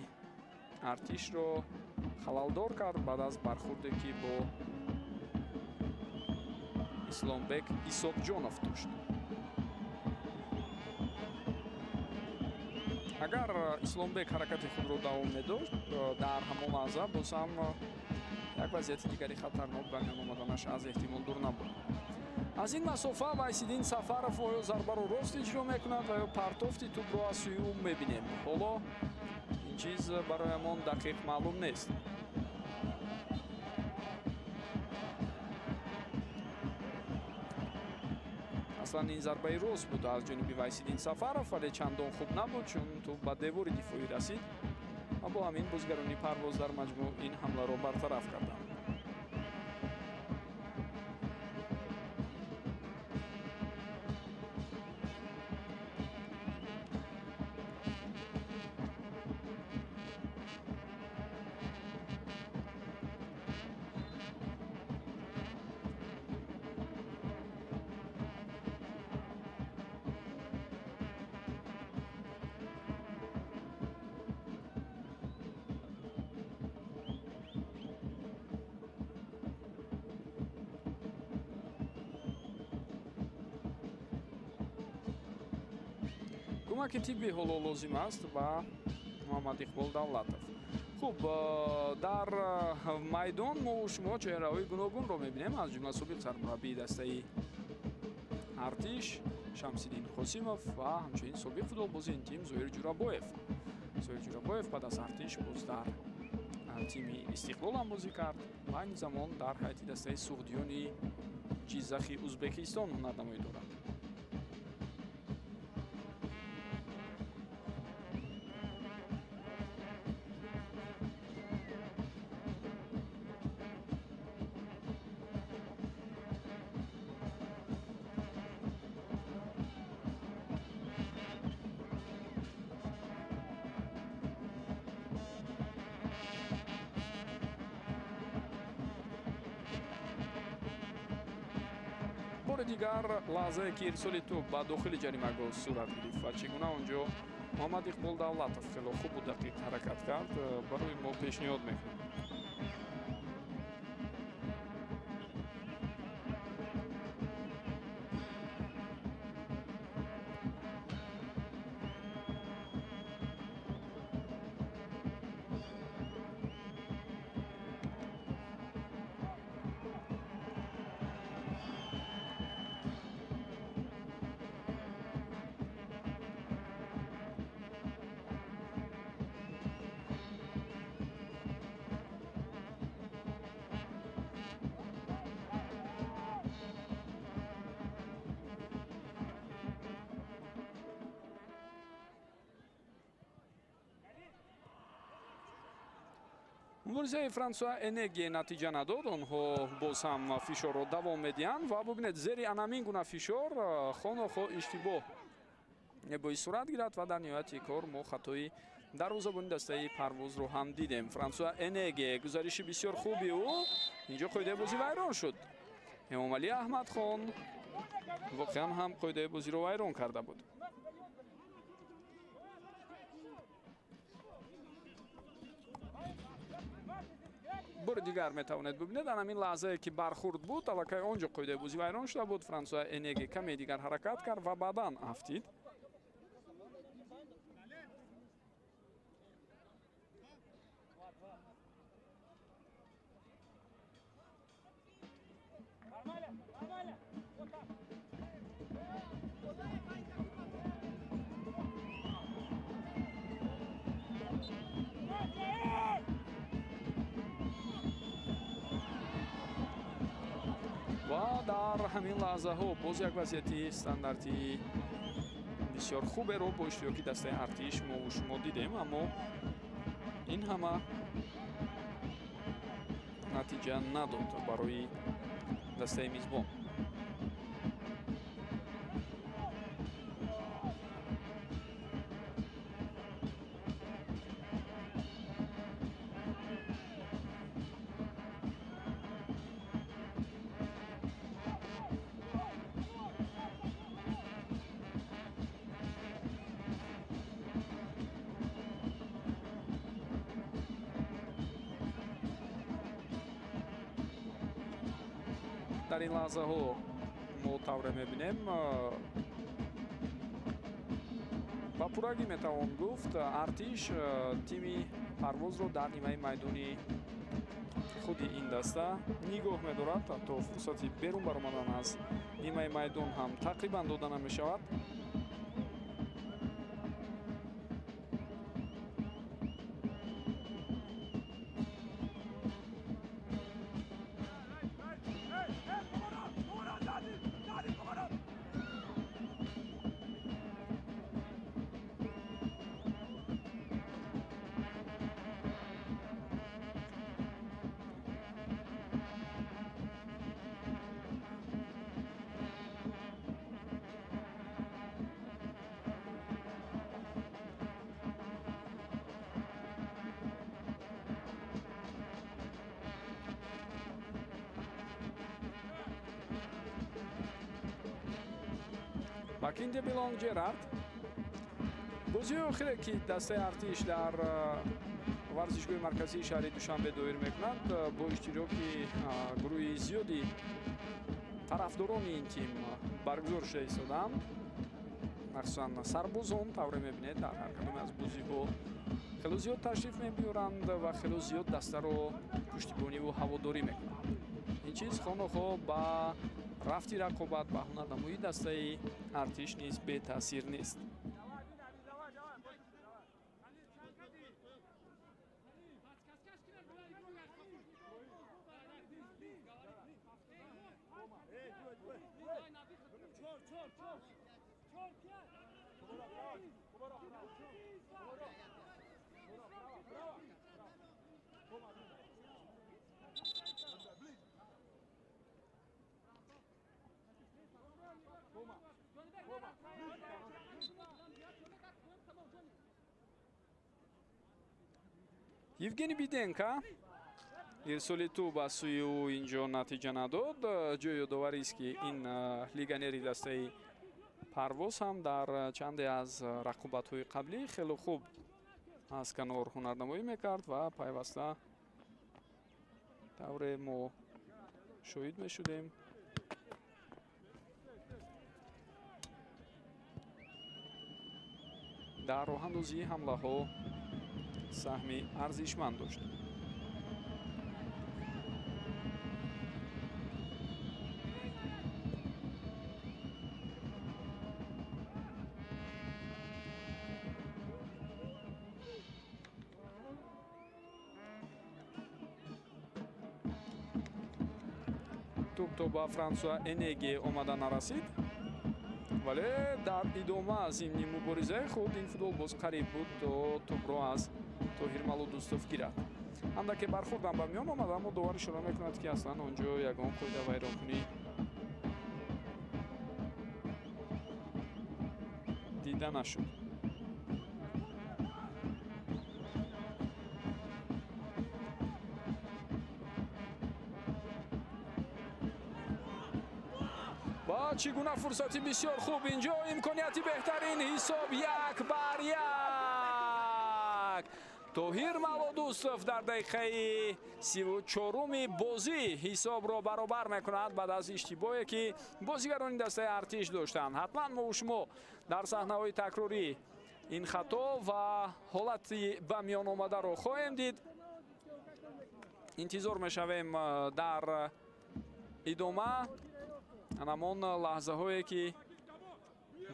Артишро халалдор кард баъд аз бархӯрде, ки бо Исломбек Исоқҷонов дошт. Агар Исломбек ҳаракати худро давом медошт, дар ҳамон лаҳза боз ҳам як вазъияти дигари хатарнок ба миён омаданаш аз эҳтимол дур набуд. Аз ин масофа Вайсиддин Сафаров оё зарбаро рост иҷро мекунад ва ё партофти тӯбро аз сӯи ӯ мебинем? Ҳоло ин чиз бароямон дақиқ маълум нест. Аслан ин зарбаи рост буд аз ҷониби Вайсиддин Сафаров, вале чандон хуб набуд, чун тӯб ба девори дифоӣ расид ва бо ҳамин бозигарони Парвоз дар маҷмӯъ ин ҳамларо бартараф карданд. Кӯмаки тиббӣ ҳоло лозим аст ба Муҳаммад Иқбол Давлатов. Хуб, дар майдон мо шумо чеҳраҳои гуногунро мебинем, аз ҷумла собиқ сармураббии дастаи Артиш Шамсиддин Қосимов ва ҳамчунин собиқ футболбози ин тим Зоир Ҷурабоев. Зоир Ҷурабоев баъд аз Артиш боз дар тими Истиқлол ҳам бозӣ кард ва айни замон дар ҳайати дастаи Суғдиёни Ҷиззахи Узбекистон ҳунарнамоӣ дорад. Бори дигар лаҳзае ки ирсоли тӯб ба дохили ҷаримагоҳ сурат гирифт ва чӣ гуна онҷо Муҳаммад Иқбол Давлатов хело хубу дақиқ ҳаракат кард, барои мо пешниҳод мекунем. Муборизаи Франсуа Энеге натиҷа надод. Онҳо боз ҳам фишорро давом медиҳанд ва бубинед, зери анамин гуна фишор хонохо иштибоҳ бои сурат гирад ва дар ниҳояти кор мо хатои дарвозабони дастаи Парвозро ҳам дидем. Франсуа Энеге гузариши бисёр хуби ӯ, инҷо қоидаи бозӣ вайрон шуд. Эмомалӣ Аҳмадхон воқеан ҳам қоидаи бозиро вайрон карда буд. Бори дигар метавонед бубинед, ан ҳамин лаҳзае ки бархурд буд, аллакай он ҷо қоидаи бозӣ вайрон шуда буд. Франсуа Энеге каме дигар ҳаракат кард ва баъдан афтид. Ва дар ҳамин лаҳзаҳо боз як вазъияти стандартии бисёр хуберо бо иштироки дастаи Артиш мову шумо дидем, аммо ин ҳама натиҷа надод барои дастаи мизбон. Дар ин лаҳзаҳо мо тавре мебинем, ба пуррагӣ метавон гуфт, Артиш тими Парвозро дар нимаи майдони худи ин даста нигоҳ медорад, ҳатто фурсати берун баромадан аз нимаи майдон ҳам тақрибан дода намешавад. Макинде Билонг Джерард. Бозии охире ки дастаи Артиш дар варзишгоҳи марказии шаҳри Душанбе доир мекунад, бо иштироки гурӯҳи зиёди тарафдорони ин тим баргузор шуда истодаанд. Махсусан сарбозон, тавре мебинед, дар ҳар кадоме аз бозиҳо хело зиёд ташриф мебиёранд ва хело зиёд дастаро пуштибониву ҳаводорӣ мекунанд. Ин чиз хонохо ба рафти рақобат ба ҳунарнамоии дастаи Артиш низ бетаъсир нест. Евгений Биденко Ирсоли тӯб аз сӯи ӯ инҷо натиҷа надод. Ҷои ёдоварист, ки ин легионери дастаи Парвоз ҳам дар чанде аз рақобатҳои қаблӣ хеле хуб аз канор ҳунарнамоӣ мекард ва пайваста тавре мо шоҳид мешудем. Дар роҳандозии ҳамлаҳо саҳми арзишманд дошт. Тӯб то ба Франсуа Энеге омада нарасид, вале дар идома зимни муборизаи худ ин футболбоз қариб буд то тӯбро аз Тоҳир Малудустов гирад. Андаке бархӯрдам ба миён омад, аммо довар ишора мекунад, ки аслан он ҷо ягон қоида вайронкунӣ дида нашуд. Ва чӣ гуна фурсати бисёр хуб инҷо, имконияти беҳтарин, ҳисоб 1-1. Тоҳир Малодустов дар дақиқаи 34-уми бозӣ ҳисобро баробар мекунад баъд аз иштибоҳе, ки бозигарони дастаи Артиш доштанд. Ҳатман мо шумо дар саҳнаҳои такрорӣ ин хато ва ҳолати ба миён омадаро хоҳем дид. Интизор мешавем дар идома ҳамон лаҳзаҳое, ки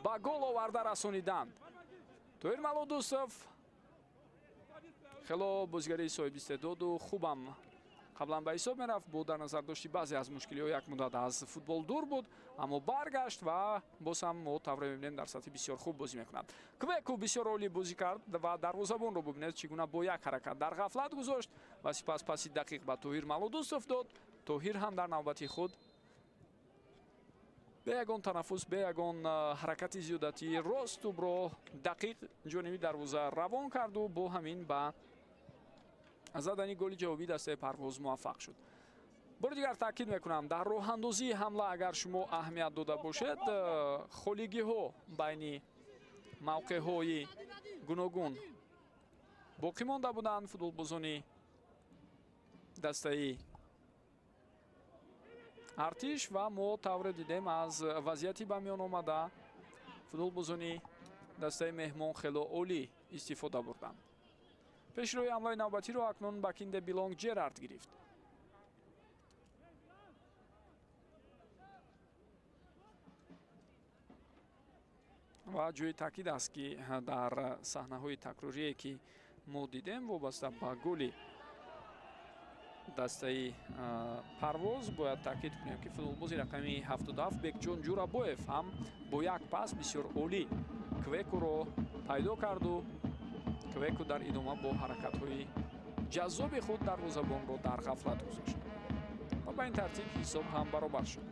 ба гол оварда расониданд. Тоҳир Малодустов хело бозигари соҳибистеъдоду хубам қаблан ба ҳисоб мерафт. Бо дар назар дошти баъзе аз мушкилиҳо як муддат аз футбол дур буд, аммо баргашт ва боз ҳам мо тавре мебинем дар сатҳи бисёр хуб бозӣ мекунад. Квеку бисёр олӣ бозӣ кард ва дарвозабонро бубинед, чӣ гуна бо як ҳаракат дар ғафлат гузошт ва сипас паси дақиқ ба Тоҳир Малодустов дод. Тоҳир ҳам дар навбати худ бе ягон танаффус, бе ягон ҳаракати зиёдатӣ рост тӯбро дақиқ ҷониби дарвоза равон карду бо ҳамин ба задани голи ҷавобии дастаи Парвоз муваффақ шуд. Бори дигар таъкид мекунам, дар роҳандозии ҳамла агар шумо аҳамият дода бошед, холигиҳо байни мавқеъҳои гуногун боқӣ монда буданд. Футболбозони дастаи Артиш ва мо тавре дидем аз вазъияти ба миён омада футболбозони дастаи меҳмон хело олӣ истифода бурданд. Пешрои ҳамлаи навбатиро акнун Бакинде Билонг Ҷерард гирифт. Ва ҷои таъкид аст, ки дар саҳнаҳои такрорие, ки мо дидем, вобаста ба голи дастаи Парвоз, бояд таъкид кунем, ки футболбози рақами 77 Бекҷон Ҷурабоев ҳам бо як пас бисёр олӣ Квекуро пайдо карду Квеку дар идома бо ҳаракатҳои ҷаззоби худ дарвозабонро дар ғафлат гузошт ва ба ин тартиб ҳисоб ҳам баробар шуд.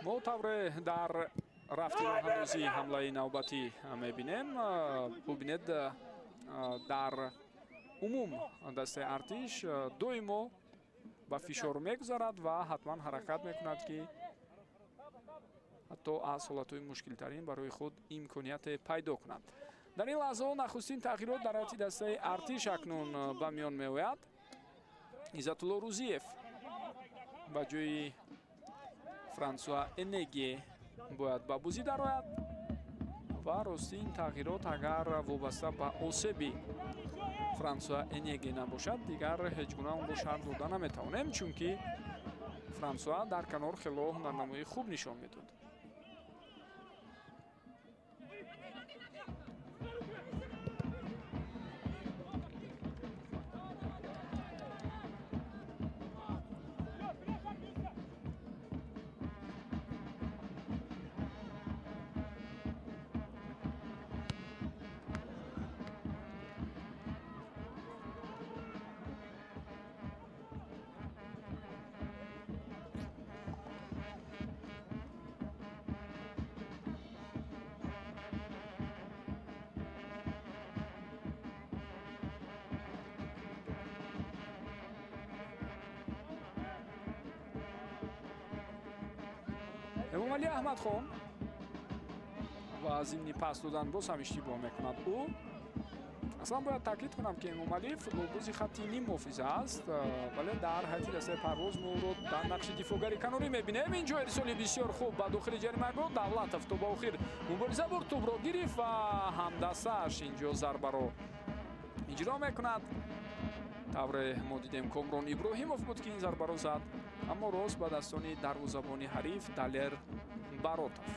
Мо тавре дар рафти роҳандозии ҳамлаи навбатӣ мебинем. Бубинед, дар Умум дастаи Артиш доимо ба фишор мегузарад ва ҳатман ҳаракат мекунад, ки ҳатто аз ҳолатҳои мушкилтарин барои худ имконияте пайдо кунад. Дар ин лаҳзаҳо нахустин тағйирот дар ҳайати дастаи Артиш акнун ба миён меояд. Иззатулло Рӯзиев ба ҷои Франсуа Энеге бояд ба бозӣ дарояд ва рости ин тағйирот агар вобаста ба осеби Франсуа Энеге набошад, дигар ҳеҷ гуна онро шарҳ дода наметавонем, чунки Франсуа дар канор хело ҳунарнамоии хуб нишон медод. Эмомалӣ Аҳмадхон ва зимни пас додан боз ҳам иштибоҳ мекунад ӯ. Аслан бояд таъкид кунам, ки Эмомалӣ футболбози хатти ним муҳофиза аст, вале дар ҳайати дастаи Парвоз мо ӯро дар нақши дифоъгари канорӣ мебинем. Инҷо ирсоли бисёр хуб ба дохили ҷаримагоҳ. Давлатов то ба охир мубориза бурд, тӯбро гирифт ва ҳамдастааш инҷо зарбаро иҷро мекунад. Тавре мо дидем, Комрон Иброҳимов буд, ки ин зарбаро зад, аммо рост ба дастони дарвозабони ҳариф Далер Баротов.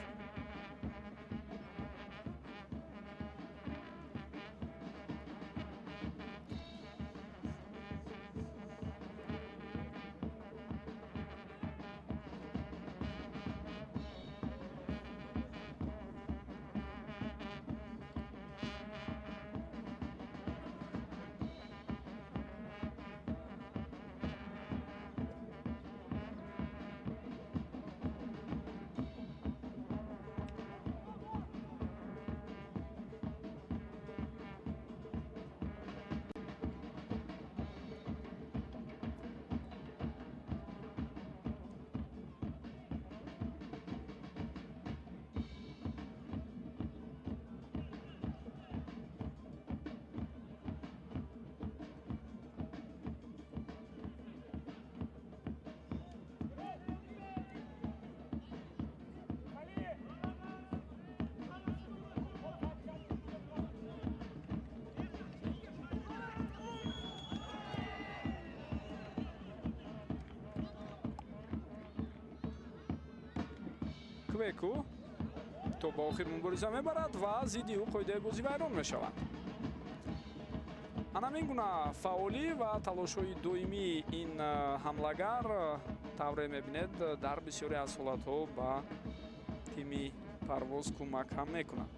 Квеку то ба охир мубориза мебарад ва зидди ӯ қоидаи бозӣ вайрон мешавад. Ана ҳамин гуна фаъолӣ ва талошҳои доимии ин ҳамлагар, тавре мебинед, дар бисёре аз ҳолатҳо ба тими Парвоз кӯмак ҳам мекунад.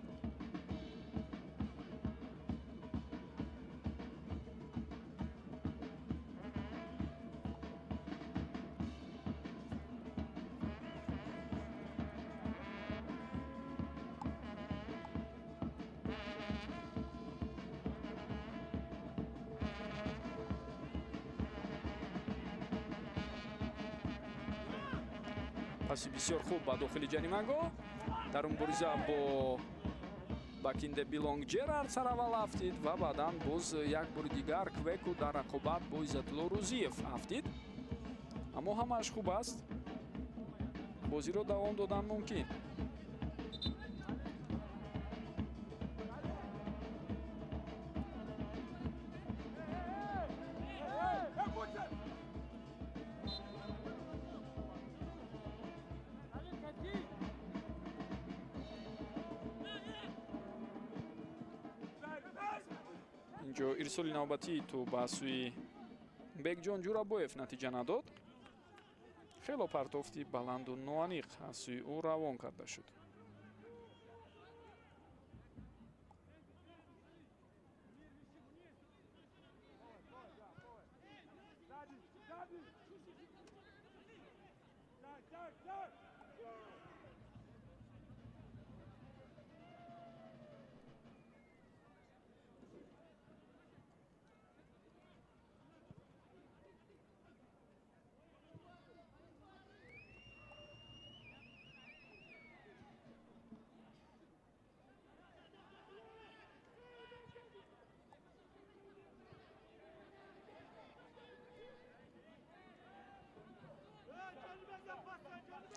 Паси бисёр хуб ба дохили ҷаримагоҳ. Дар мубориза бо Бакинде Билонг Ҷерард сараввал афтид ва баъдан боз як бори дигар Квеку дар рақобат бо Иззатулло Рӯзиев афтид. Аммо ҳамааш хуб аст, бозиро давом додан мумкин. Инҷо ирсоли навбатии ту ба сӯи Бекҷон Ҷурабоев натиҷа надод. Хело партофти баланду ноаниқ аз сӯи ӯ равон карда шуд.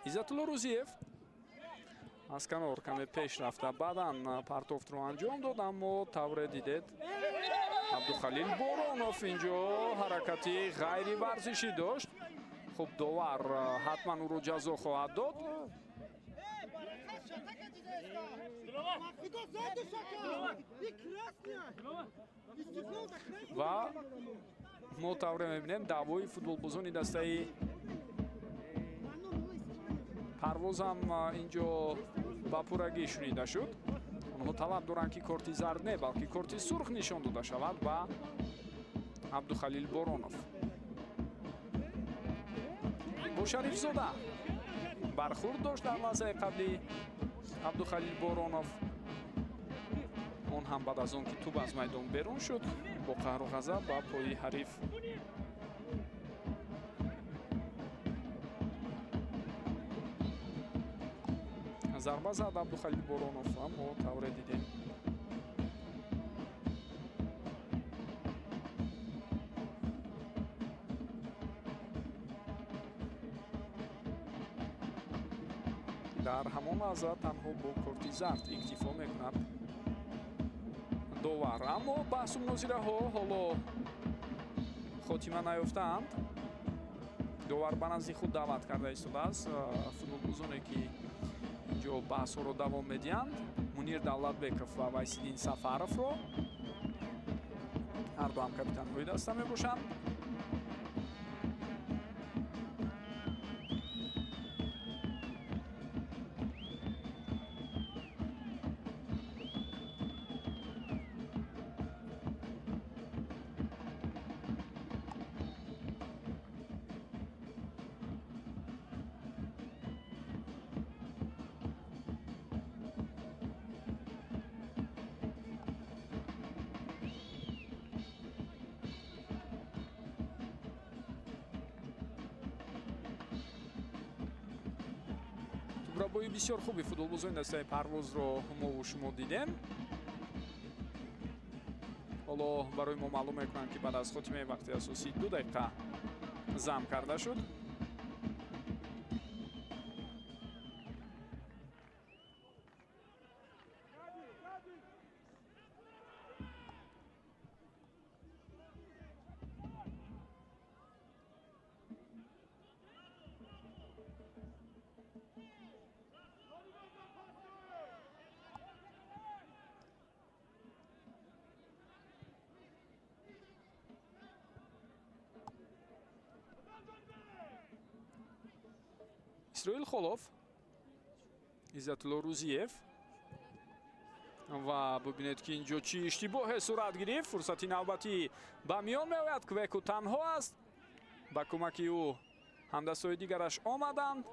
Иззатулло Рӯзиев аз канор каме пеш рафта, баъдан партофтро анҷом дод, аммо тавре дидед Абдухалил Боронов инҷо ҳаракати ғайриварзишӣ дошт. Хуб, довар ҳатман ӯро ҷазо хоҳад дод. Ва мо тавре мебинем даъвои футболбозони дастаи Парвозам инҷо ба пуррагӣ шунида шуд. Онҳо талаб доранд, ки корти зард не, балки корти сурх нишон дода шавад ба Абдухалил Боронов. Бо Шарифзода бархурд дошт дар лаҳзаи қабли Абдухалил Боронов. Он ҳам баъд аз он ки тӯб аз майдон берун шуд, бо қаҳру ғазаб ба пои ҳариф зарба зад Абдухалил Боронов, аммо тавре дидем дар ҳамон лаҳза танҳо бо корти зард иктифо мекунад довар. Аммо баҳсу мунозираҳо ҳоло хотима наёфтаанд. Довар ба назди худ даъват карда истодааст футболбозоне, ки инҷо баҳсҳоро давом медиҳанд, Мунир Давлатбеков ва Вайсиддин Сафаровро. Ҳарду ҳам капитанҳои даста мебошанд. Тӯбрабои бисёр хуби футболбозони дастаи Парвозро мову шумо дидем. Ҳоло барои мо маълум мекунанд, ки баъд аз хотимаи вақти асосӣ 2 дақиқа зам карда шуд. Исроил Холов, Иззатулло Рӯзиев ва бибинед, ки инҷо чӣ иштибоҳе сурат гирифт. Фурсати навбатӣ ба миён меояд. Квеку танҳо аст. Ба кӯмаки ӯ ҳамдастҳои дигараш омаданд.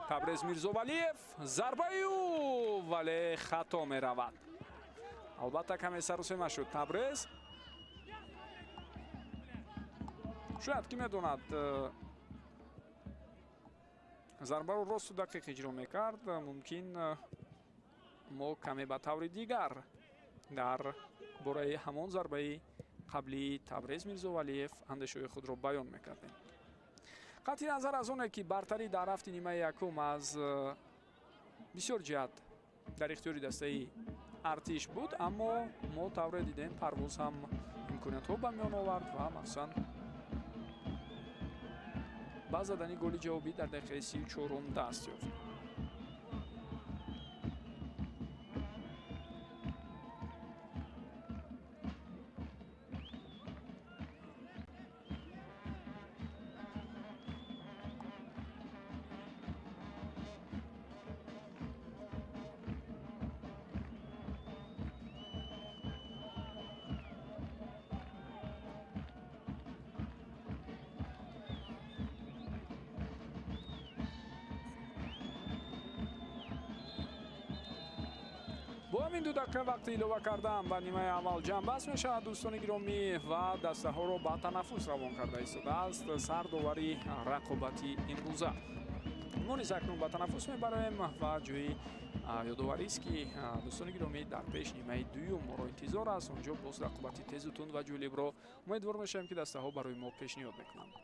Табрез Мирзовалиев, зарбаи ӯ, вале хато меравад. Албатта каме сарусема шуд Табрез. Шояд ки медонад, зарбаро росту дақиқ иҷро мекард, мумкин мо каме ба таври дигар дар бораи ҳамон зарбаи қаблии Табрез Мирзовалиев андешаҳои худро баён мекардем. Қатъи назар аз оне, ки бартарӣ дар рафти нимаи якум аз бисёр ҷиҳат дар ихтиёри дастаи Артиш буд, аммо мо тавре дидем Парвоз ҳам имкониятҳо ба миён овард ва махсусан ба задани голи ҷавобӣ дар дақиқаи 34 даст ёфт. Бо ҳамин 2 дақиқа вақти илова кардан ба нимаи аввал ҷамъбаст мешавад, дӯстони гиромӣ, ва дастаҳоро ба танаффус равон карда истодааст сардовари рақобати имрӯза. Мо низ акнун ба танаффус мебароем ва ҷои ёдоварист, ки дӯстони гиромӣ, дар пеш нимаи дуюм моро интизор аст. Онҷо боз рақобати тезу тунд ва ҷолибро умедвор мешавем, ки дастаҳо барои мо пешниҳод мекунанд.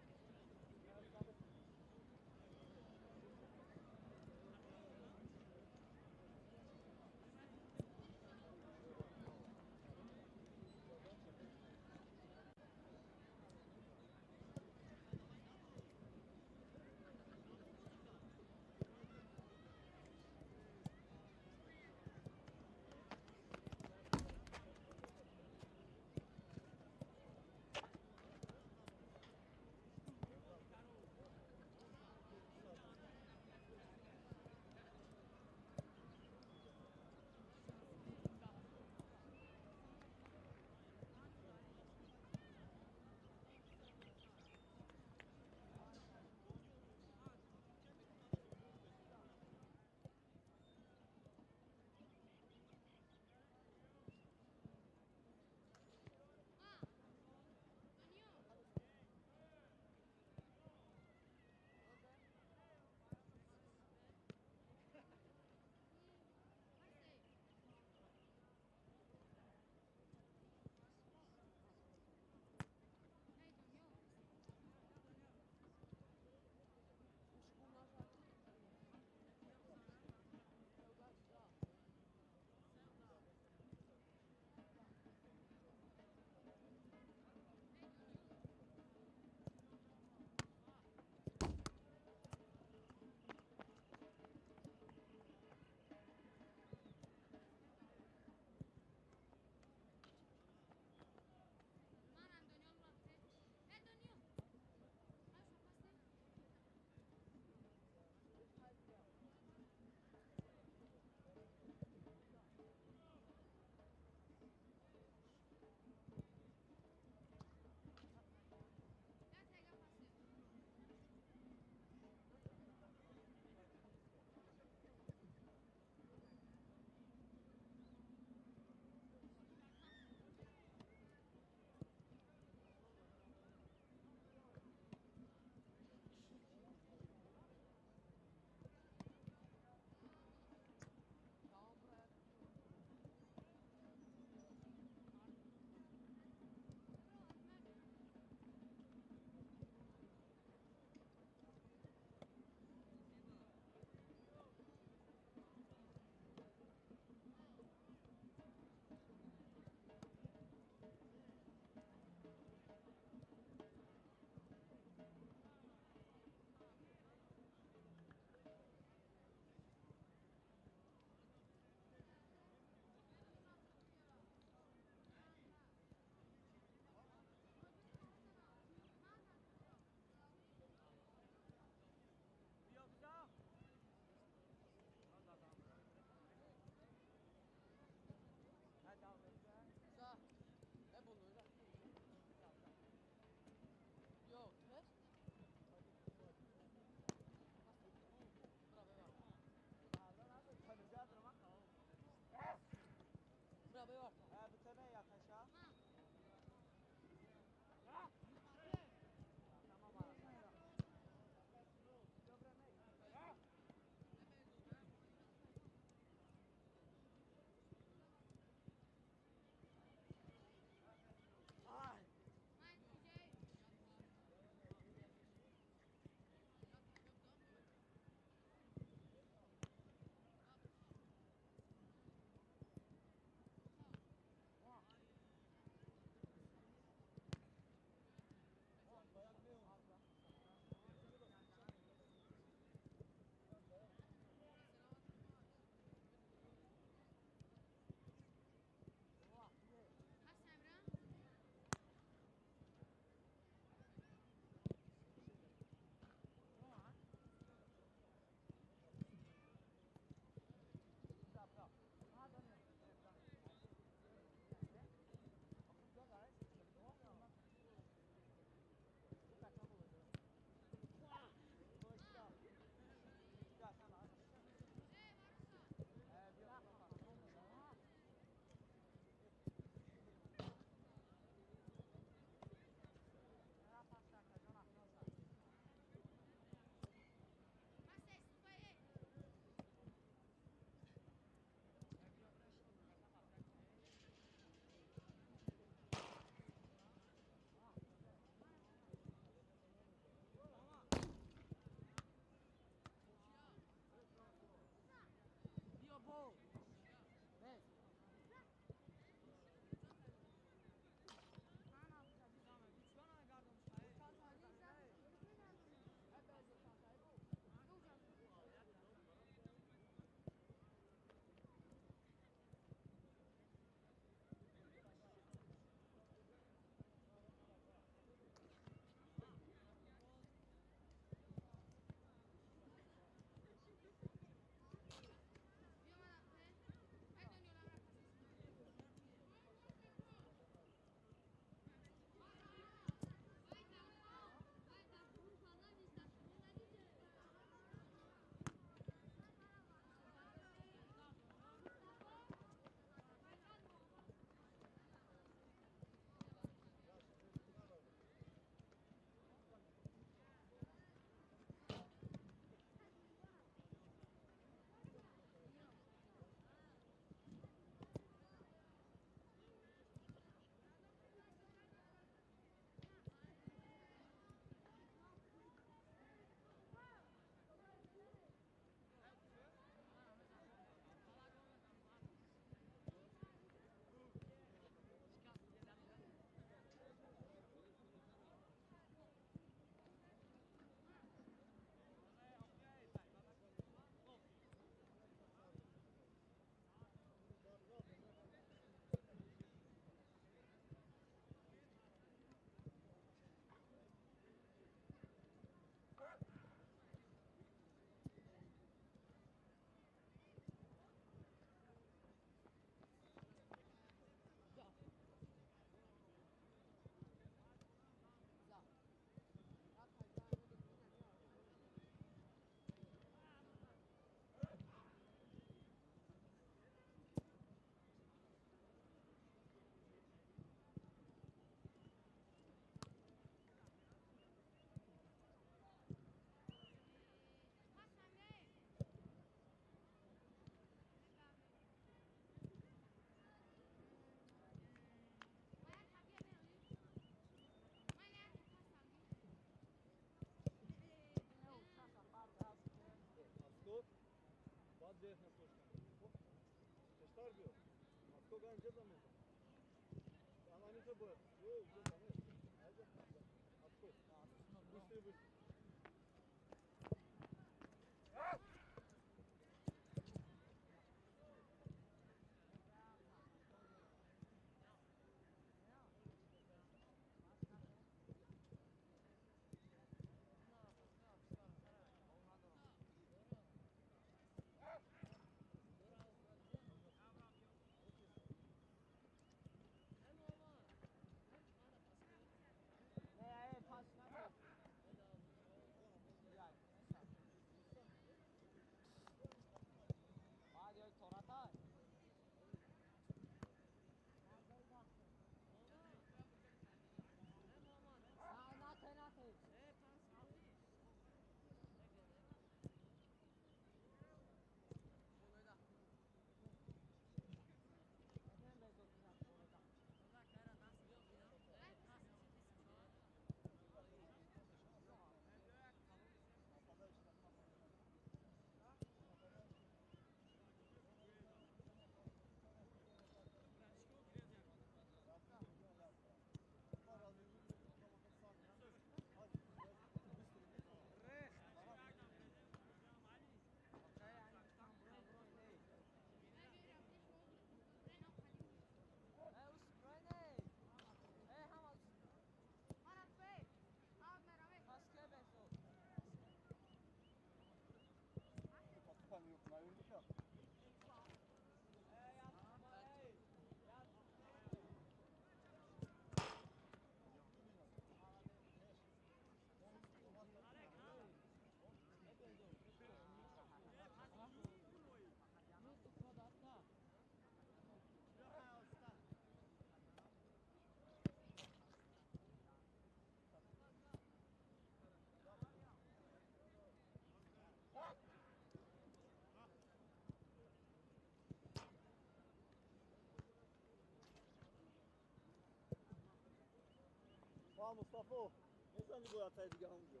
Мустафо, мезани бояд тай дига ҳамҷо.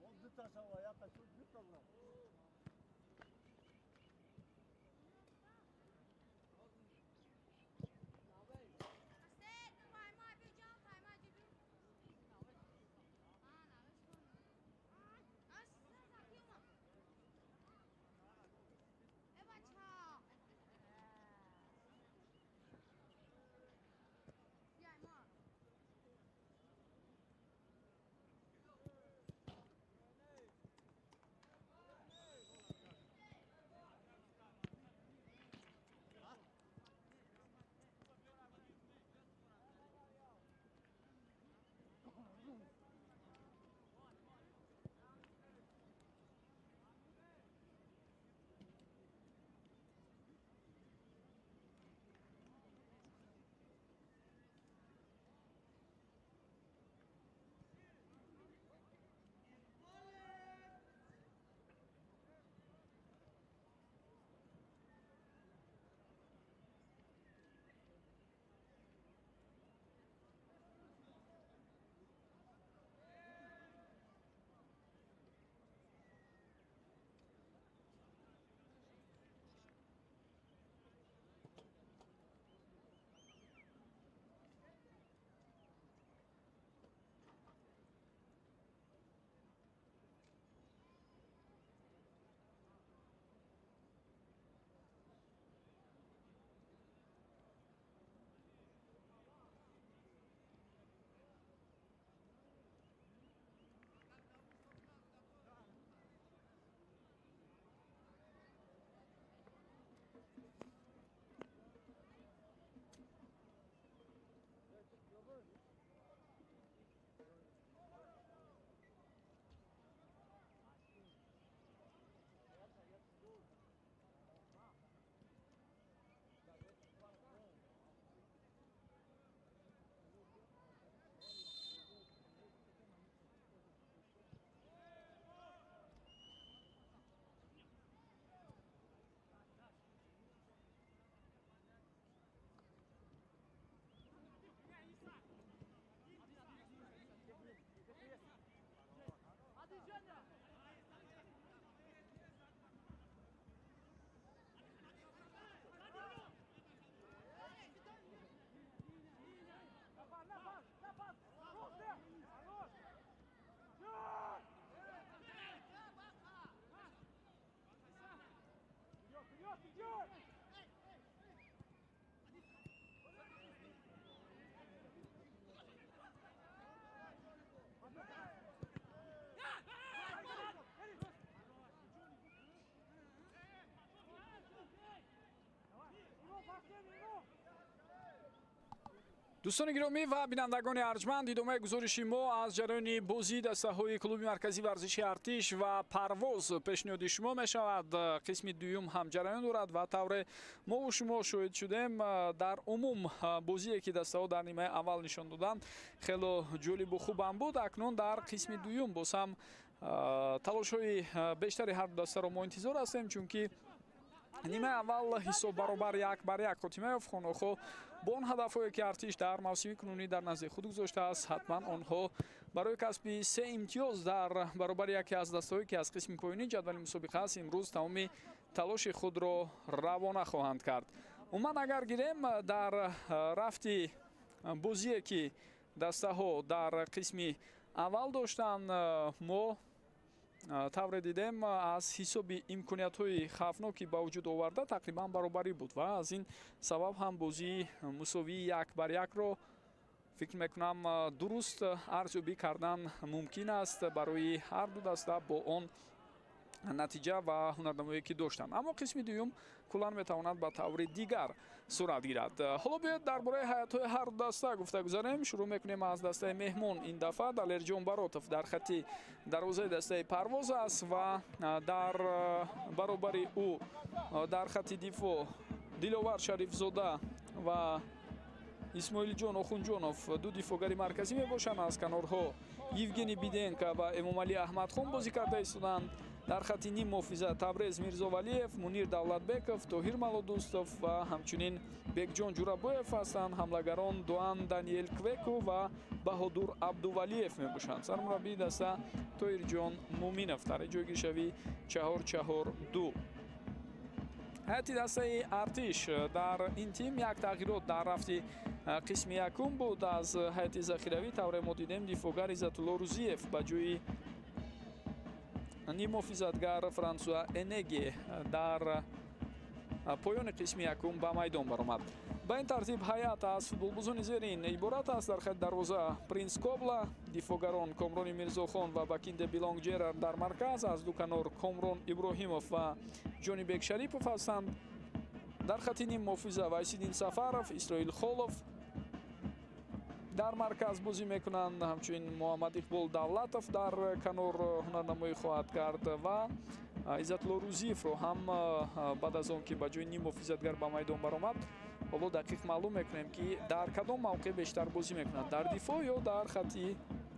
Он дута шава, якта шуд, дута брам. Дӯстони гиромӣ ва бинандагони арҷманд, идомаи гузориши мо аз ҷараёни бозии дастаҳои клуби марказии варзиши Артиш ва Парвоз пешниҳоди шумо мешавад. Қисми дуюм ҳам ҷараён дорад ва тавре мову шумо шоҳид шудем, дар умум бозие ки дастаҳо дар нимаи аввал нишон доданд хело ҷолибу хубам буд. Акнун дар қисми дуюм боз ҳам талошҳои бештари ҳар ду дастаро мо интизор ҳастем, чунки нимаи аввал ҳисоб баробар 1-1 хотима ёфт. Хонохо бо он ҳадафҳое ки Артиш дар мавсими кунунӣ дар назди худ гузоштааст, ҳатман онҳо барои касби 3 имтиёз дар баробари яке аз дастаҳое ки аз қисми поёнии ҷадвали мусобиқа аст, имрӯз тамоми талоши худро равона хоҳанд кард. Умуман агар гирем, дар рафти бозие ки дастаҳо дар қисми аввал доштанд, мо тавре дидем аз ҳисоби имкониятҳои хавфноки ба вуҷуд оварда тақрибан баробарӣ буд ва аз ин сабаб ҳам бозии мусовии 1-1-ро фикр мекунам дуруст арзёбӣ кардан мумкин аст барои ҳар ду даста бо он натиҷа ва ҳунарнамоие ки доштанд. Аммо қисми дуюм куллан метавонад ба таври дигар сурат гирад. Ҳоло биёед дар бораи ҳайатҳои ҳар ду даста гуфта гузарем. Шурӯъ мекунем аз дастаи меҳмон. Ин дафъа Далерҷон Баротов дар хати дарвозаи дастаи Парвоз аст ва дар баробари ӯ дар хати дифоъ Диловар Шарифзода ва Исмоилҷон Охунҷонов ду дифоъгари марказӣ мебошанд. Аз канорҳо Евгений Биденко ва Эмомалӣ Аҳмадхон бозӣ карда истоданд. Дар хати ним муҳофиза Табрез Мирзовалиев, Мунир Давлатбеков, Тоҳир Малодустов ва ҳамчунин Бекҷон Ҷурабоев ҳастанд. Ҳамлагарон Дуан Даниел Квеку ва Баҳодур Абдувалиев мебошанд. Сармураббии даста Тоҳирҷон Муминов. Дар ҷойгиршавӣ 4-4-2. Ҳайати дастаи Артиш дар ин тим як тағйирот дар рафти қисми якум буд. Аз ҳайати захиравӣ тавре мо дидем дифоъгар Иззатулло Рузиев ба ҷои ниммуҳофизатгар Франсуа Энеге дар поёни қисми якум ба майдон баромад. Ба ин тартиб ҳайат аз футболбозони зерин иборат аст. Дар хати дарвоза Принс Кобла, дифоъгарон Комрони Мирзохон ва Бакинде Билонг Ҷерар дар марказ, аз ду канор Комрон Иброҳимов ва Ҷонибек Шарипов ҳастанд. Дар хати ниммуҳофиза Вайсиддин Сафаров, Исроил Холов дар марказ бозӣ мекунанд. Ҳамчунин Муҳаммад Иқбол Давлатов дар канор ҳунарнамоӣ хоҳад кард ва Иззатулло Рузиевро ҳам баъд аз он ки ба ҷои ниммуҳофизатгар ба майдон баромад, ҳоло дақиқ маълум мекунем ки дар кадом мавқеъ бештар бозӣ мекунад, дар дифоъ ё дар хати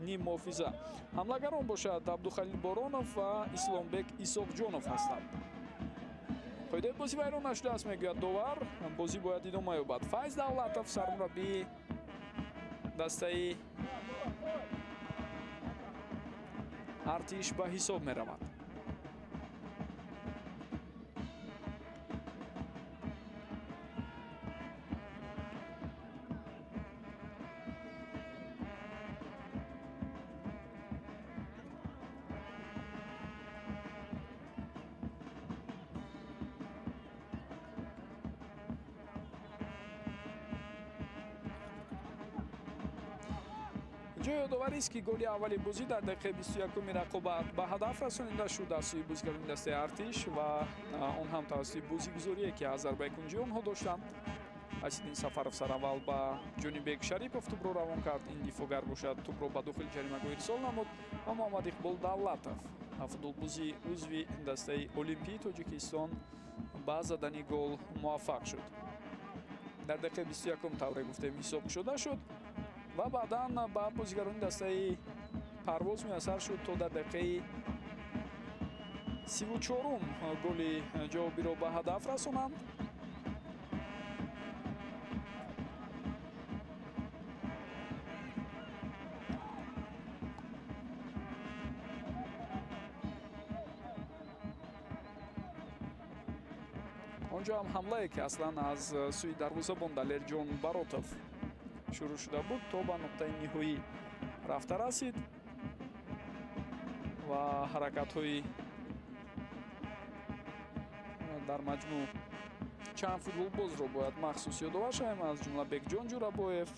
ниммуҳофиза. Ҳамлагарон бошад Абдухалил Боронов ва Исломбек Исоқҷонов ҳастанд. Қоидаи бозӣ вайрон нашудааст, мегӯяд довар. Бозӣ бояд идома ёбад. Файз Давлатов сармураббии дастаи Артиш ба ҳисоб меравад. Ҷои ёдоварист ки голи аввали бозӣ дар дақиқаи 21-уми рақобат ба ҳадаф расонида шуд аз сӯи бозигарони дастаи Артиш ва он ҳам тавассути бозигузорие ки аз зарбаи кунҷӣ онҳо доштанд. Асиддин Сафаров сараввал ба Ҷонибек Шарипов тӯбро равон кард. Ин дифоъгар бошад тӯбро ба дохили ҷаримагоҳ ирсол намуд ва Муҳаммад Иқбол Давлатов, футболбози узви дастаи Олимпии Тоҷикистон, ба задани гол муваффақ шуд. Дар дақиқаи 21-ум тавре гуфтем ҳисоб кушода шуд ва баъдан ба бозигарони дастаи Парвоз муяссар шуд то дар дақиқаи 34-ум голи ҷавобиро ба ҳадаф расонанд. Онҷо ҳам ҳамлае ки аслан аз сӯи дарвозабон Далерҷон Баротов шурӯъ шуда буд, то ба нуқтаи ниҳоӣ рафта расид ва ҳаракатҳои Дар маҷмӯъ чанд футболбозро бояд махсус ёдовар шавем, аз ҷумла Бекҷон Ҷурабоев,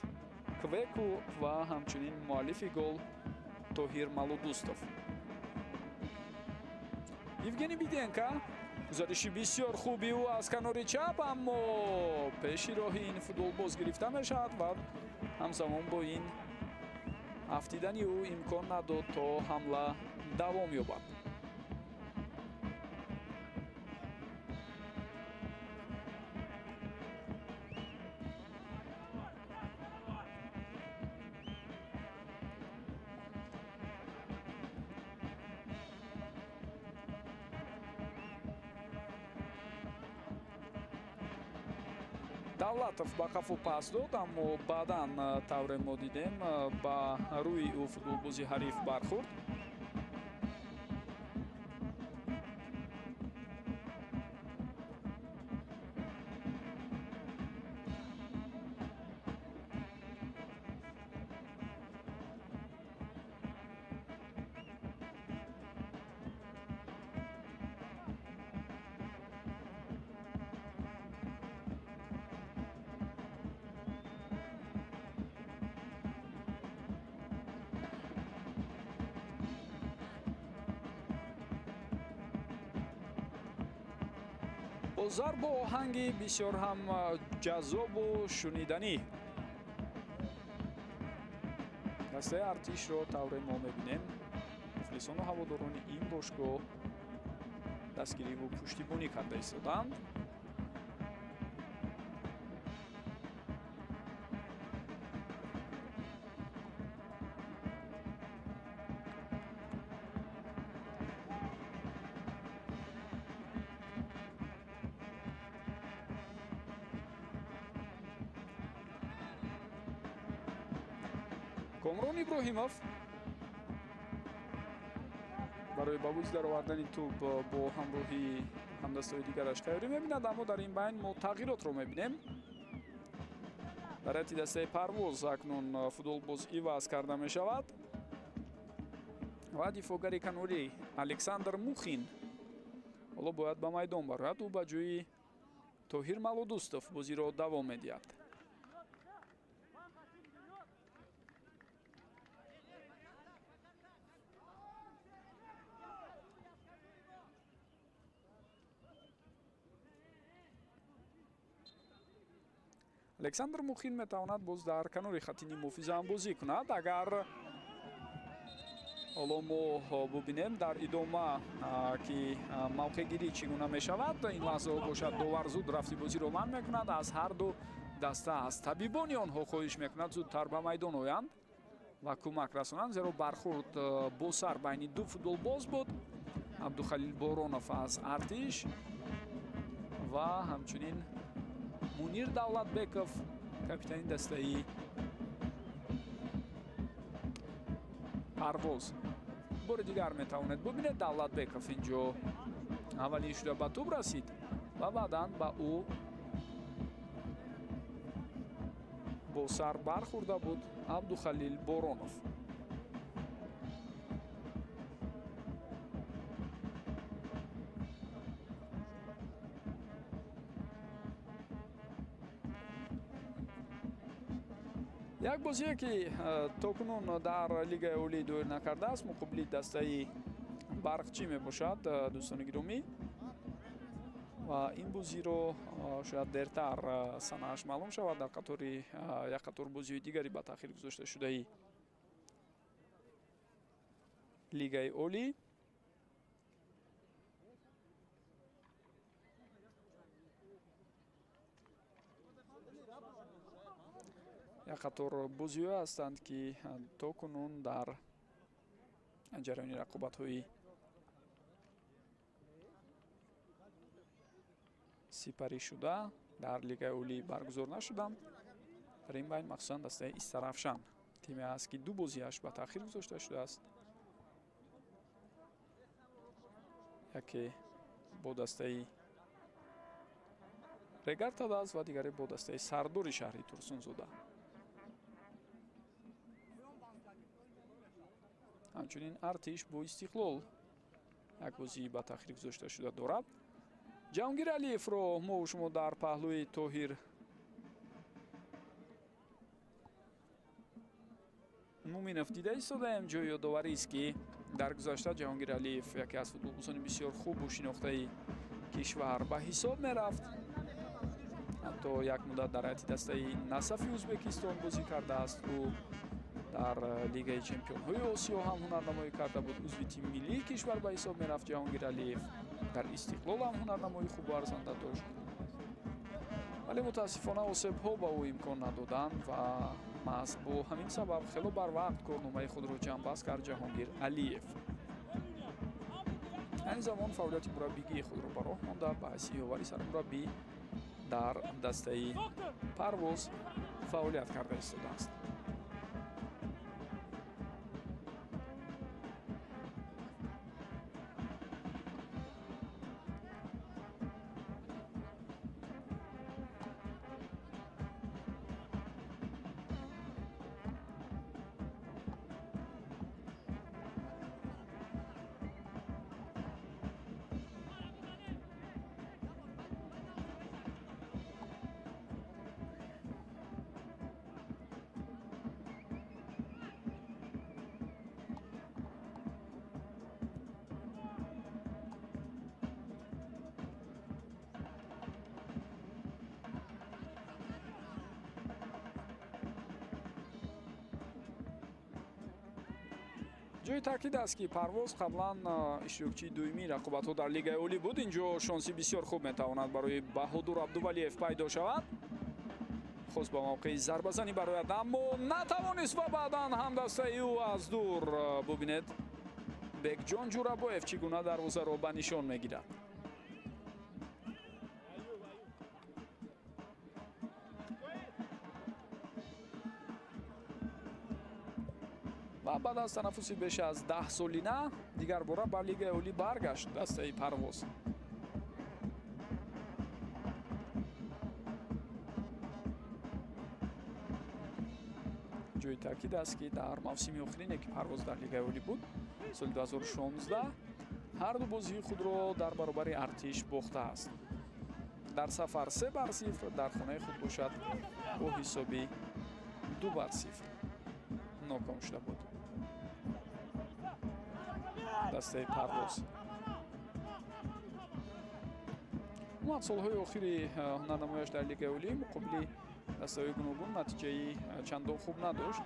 Квеку ва ҳамчунин муаллифи гол Тоҳир Малудустов. Евгений Биденко, гузариши бисёр хуби ӯ аз канори чап, аммо пеши роҳи ин футболбоз гирифта мешавад ва ҳамзамон бо ин афтидани ӯ имкон надод то ҳамла давом ёбад. Давлатов ба қафо пас дод, аммо баъдан тавре мо дидем ба рӯи ӯ футболбози ҳариф бархӯрд. Бо зарбу оҳанги бисёр ҳам ҷаззобу шуниданӣ дастаи Артишро тавре мо мебинем, мухлисону ҳаводорони ин бошгоҳ дастгириву пуштибонӣ карда истоданд. Комрон Иброҳимов барои ба вуҷуд даровардани тӯб бо ҳамроҳии ҳамдастаҳои дигараш тайёрӣ мебинад, аммо дар ин байн мо тағйиротро мебинем. Дар ҳайати дастаи Парвоз акнун футболбоз иваз карда мешавад ва дифоъгари канорӣ Александр Мухин ҳоло бояд ба майдон барояд. Ӯ ба ҷои Тоҳир Малудустов бозиро давом медиҳад. Александр Мухин метавонад боз дар канори хати ниммуҳофиза ҳам бозӣ кунад. Агар ҳоло мо бубинем дар идома ки мавқеъгирӣ чӣ гуна мешавад, ин лаҳзаҳо бошад довар зуд рафти бозиро манъ мекунад, аз ҳар ду даста аз табибони онҳо хоҳиш мекунад зудтар ба майдон оянд ва кӯмак расонанд, зеро бархӯрд бо сар байни ду футболбоз буд. Абдухалил Боронов аз Артиш ва ҳамчунин Мунир Давлатбеков, капитани дастаи Парвоз. Бори дигар метавонед бубинед, Давлатбеков инҷо аввалин шуда ба тӯб расид ва баъдан ба ӯ бо сар бархӯрда буд Абдухалил Боронов. Як бозие ки то кунун дар Лигаи Олӣ доир накардааст, муқобили дастаи Барқчӣ мебошад, дӯстони гиромӣ. Ва ин бозиро шояд дертар санааш маълум шавад дар қатори як қатор бозиҳои дигари ба таъхир гузошташудаи Лигаи Олӣ. Як қатор бозиҳое ҳастанд ки то кунун дар ҷараёни рақобатҳои сипарӣ шуда дар Лигаи Олӣ баргузор нашуданд. Дар ин байн махсусан дастаи Истаравшан тиме аст ки ду бозиаш ба таъхир гузошта шудааст, яке бо дастаи Регар-ТадАЗ ва дигаре бо дастаи Сардори шаҳри Турсунзода. Ҳамчунин Артиш бо Истиқлол як бозии ба таъхир гузошта шуда дорад. Ҷаҳонгир Алиевро мо шумо дар паҳлӯи Тоҳир Муминов дида истодаем. Ҷои ёдоварист, ки дар гузашта Ҷаҳонгир Алиев яке аз футболбозони бисёр хубу шинохтаи кишвар ба ҳисоб мерафт. Ҳатто як муддат дар ҳайати дастаи Насафи Ӯзбекистон бозӣ кардааст. Ӯ дар Лигаи чемпионҳои Осиё ҳам ҳунарнамоӣ карда буд. Узви тими миллии кишвар ба ҳисоб мерафт Ҷаҳонгир Алиев. Дар Истиқлол ҳам ҳунарнамоии хубу арзанда дошт. Вале мутаассифона осебҳо ба ӯ имкон надоданд ва маҳз бо ҳамин сабаб хело барвақт корномаи худро ҷамъбаст кард Ҷаҳонгир Алиев. Айни замон фаъолияти мураббигии худро ба роҳ монда, ба ҳайси ёвари сармураббӣ дар дастаи Парвоз фаъолият карда истодааст. Ҷои таъкид аст, ки Парвоз қаблан иштирокчии дуюмии рақобатҳо дар Лигаи олӣ буд. Инҷо шонси бисёр хуб метавонад барои Баҳодур Абдувалиев пайдо шавад. Хост ба мавқеи зарбазанӣ барояд, аммо натавонист ва баъдан ҳамдастаи ӯ аз дур. Бубинед, Бекҷон Ҷурабоев чӣ гуна дарвозаро ба нишон мегирад. Ва баъд аз танаффуси беш аз 10 солина дигар бора ба Лигаи олӣ баргашт дастаи Парвоз. Ҷои таъкид аст, ки дар мавсими охирине, ки Парвоз дар Лигаи олӣ буд, соли 2016, ҳар ду бозии худро дар баробари Артиш бохтааст. Дар сафар 3-0, дар хонаи худ бошад бо ҳисоби 2-0 ноком шуда буд дастаи Парвоз. Умуман солҳои охири ҳунарнамояш дар Лигаи олӣ муқобили дастаҳои гуногун натиҷаи чандон хуб надошт.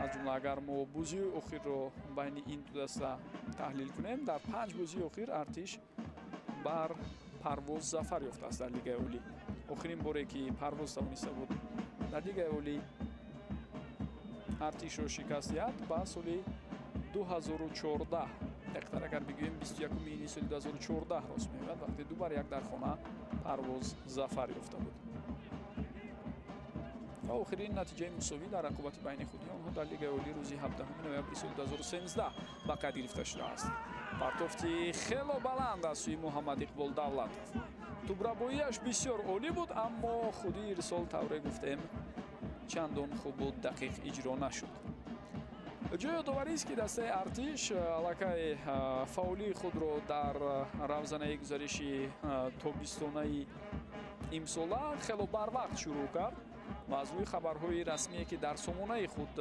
Аз ҷумла агар мо бозии охирро байни ин ду даста таҳлил кунем, дар 5 бозии охир Артиш бар Парвоз зафар ёфтааст дар Лигаи олӣ. Охирин боре, ки Парвоз тавониста буд дар Лигаи олӣ Артишро шикаст диҳад, ба соли 2014, дақиқтар агар бигӯем 21 июни соли 2014 рост меояд, вақте 2-1 дар хона Парвоз зафар ёфта буд. Ва охирин натиҷаи мусовӣ дар рақобати байни худии онҳо дар Лигаи олӣ рӯзи 17 ноябри соли 2013 ба қайд гирифта шудааст. Партофти хело баланд аз сӯи Муҳаммад Иқбол Давлатов. Тубрабоияш бисёр олӣ буд, аммо худи ирсол, тавре гуфтем, чандон хубу дақиқ иҷро нашуд. Ҷои ёдоварист, ки дастаи Артиш аллакай фаъолии худро дар равзанаи гузариши тобистонаи имсола хело барвақт шурӯъ кард ва аз рӯи хабарҳои расмие, ки дар сомонаи худ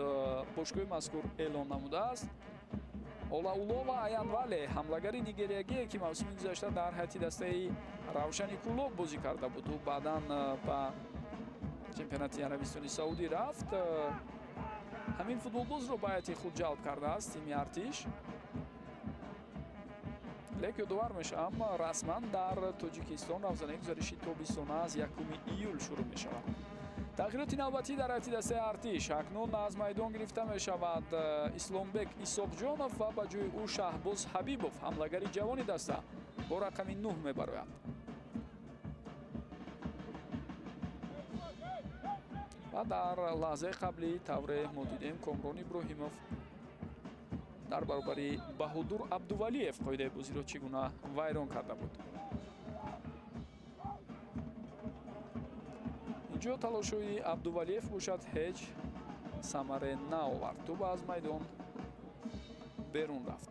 бошгоҳи мазкур эълон намудааст, Олаулова Аянвале, ҳамлагари нигериягие, ки мавсими гузашта дар ҳайати дастаи Равшани Кӯлоб бозӣ карда буд, ӯ баъдан ба чемпионати Арабистони Саудӣ рафт, ҳамин футболбозро ба ҳайати худ ҷалб кардааст тими Артиш. Лек ёдовар мешавам, расман дар Тоҷикистон равзанаи гузариши тобистона аз 1 июл шурӯъ мешавад. Тағйироти навбатӣ дар ҳайати дастаи Артиш. Акнун аз майдон гирифта мешавад Исломбек Исоқҷонов ва ба ҷои ӯ Шаҳбоз Ҳабибов, ҳамлагари ҷавони даста, бо рақами 9 мебарояд. Ва дар лаҳзаи қаблӣ, тавре мо дидем, Комрон Иброҳимов дар баробари Баҳодур Абдувалиев қоидаи бозиро чӣ гуна вайрон карда буд. Инҷо талошҳои Абдувалиев бошад ҳеҷ самаре наовард. Тӯб аз майдон берун рафт.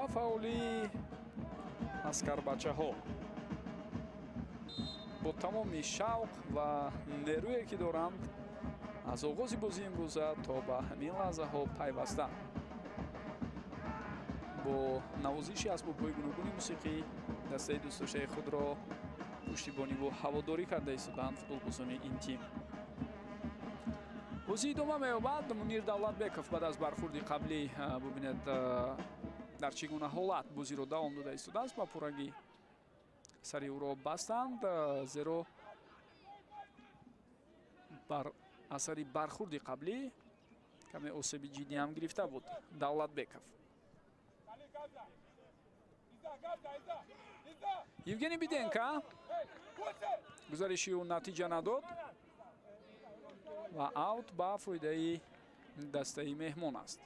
Ва фаъолии аскарбачаҳо бо тамоми шавқ ва нерӯе ки доранд, аз оғози бозии имрӯза то ба ҳамин лаҳзаҳо пайваста бо навозиши асбобҳои гуногуни мусиқӣ дастаи дӯстдоштаи худро пуштибониву ҳаводорӣ карда истодаанд футболбозони ин тим. Бозӣ идома меёбад. Мунир Давлатбеков баъд аз бархурди қаблӣ, бубинед, дар чӣ гуна ҳолат бозиро давом дода истодааст. Ба пуррагӣ сари ӯро бастанд, зеро бар асари бархурди қаблӣ каме осеби ҷиддӣ ҳам гирифта буд Давлатбеков. Евгений Биденко гузариши ӯ натиҷа надод ва аут ба фоидаи дастаи меҳмон аст.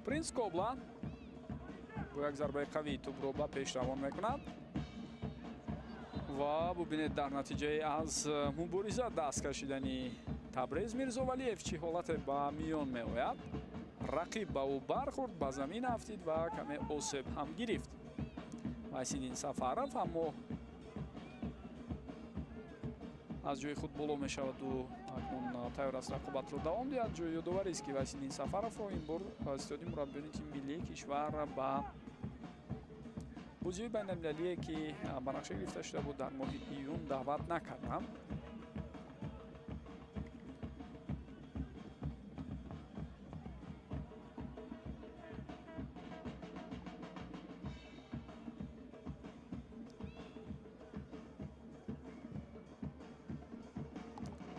Принц Кобла бо як зарбаи қавӣ тӯбро ба пеш равон мекунад ва бубинед, дар натиҷаи аз мубориза даст кашидани Табрез Мирзовалиев чӣ ҳолате ба миён меояд. Рақиб ба ӯ бархӯрд, ба замин афтид ва каме осеб ҳам гирифт. Вайсиддин Сафаров аммо аз ҷои худ боло мешаваду акнун тайёр аст рақобатро давом диҳад. Ҷои ёдоварист, ки Вайсиддин Сафаровро ин бор иттиҳоди мураббиёни тими миллии кишвар ба бозиҳои байналмилалие, ки ба нақша гирифта шуда буд, дар моҳи июн даъват накарданд.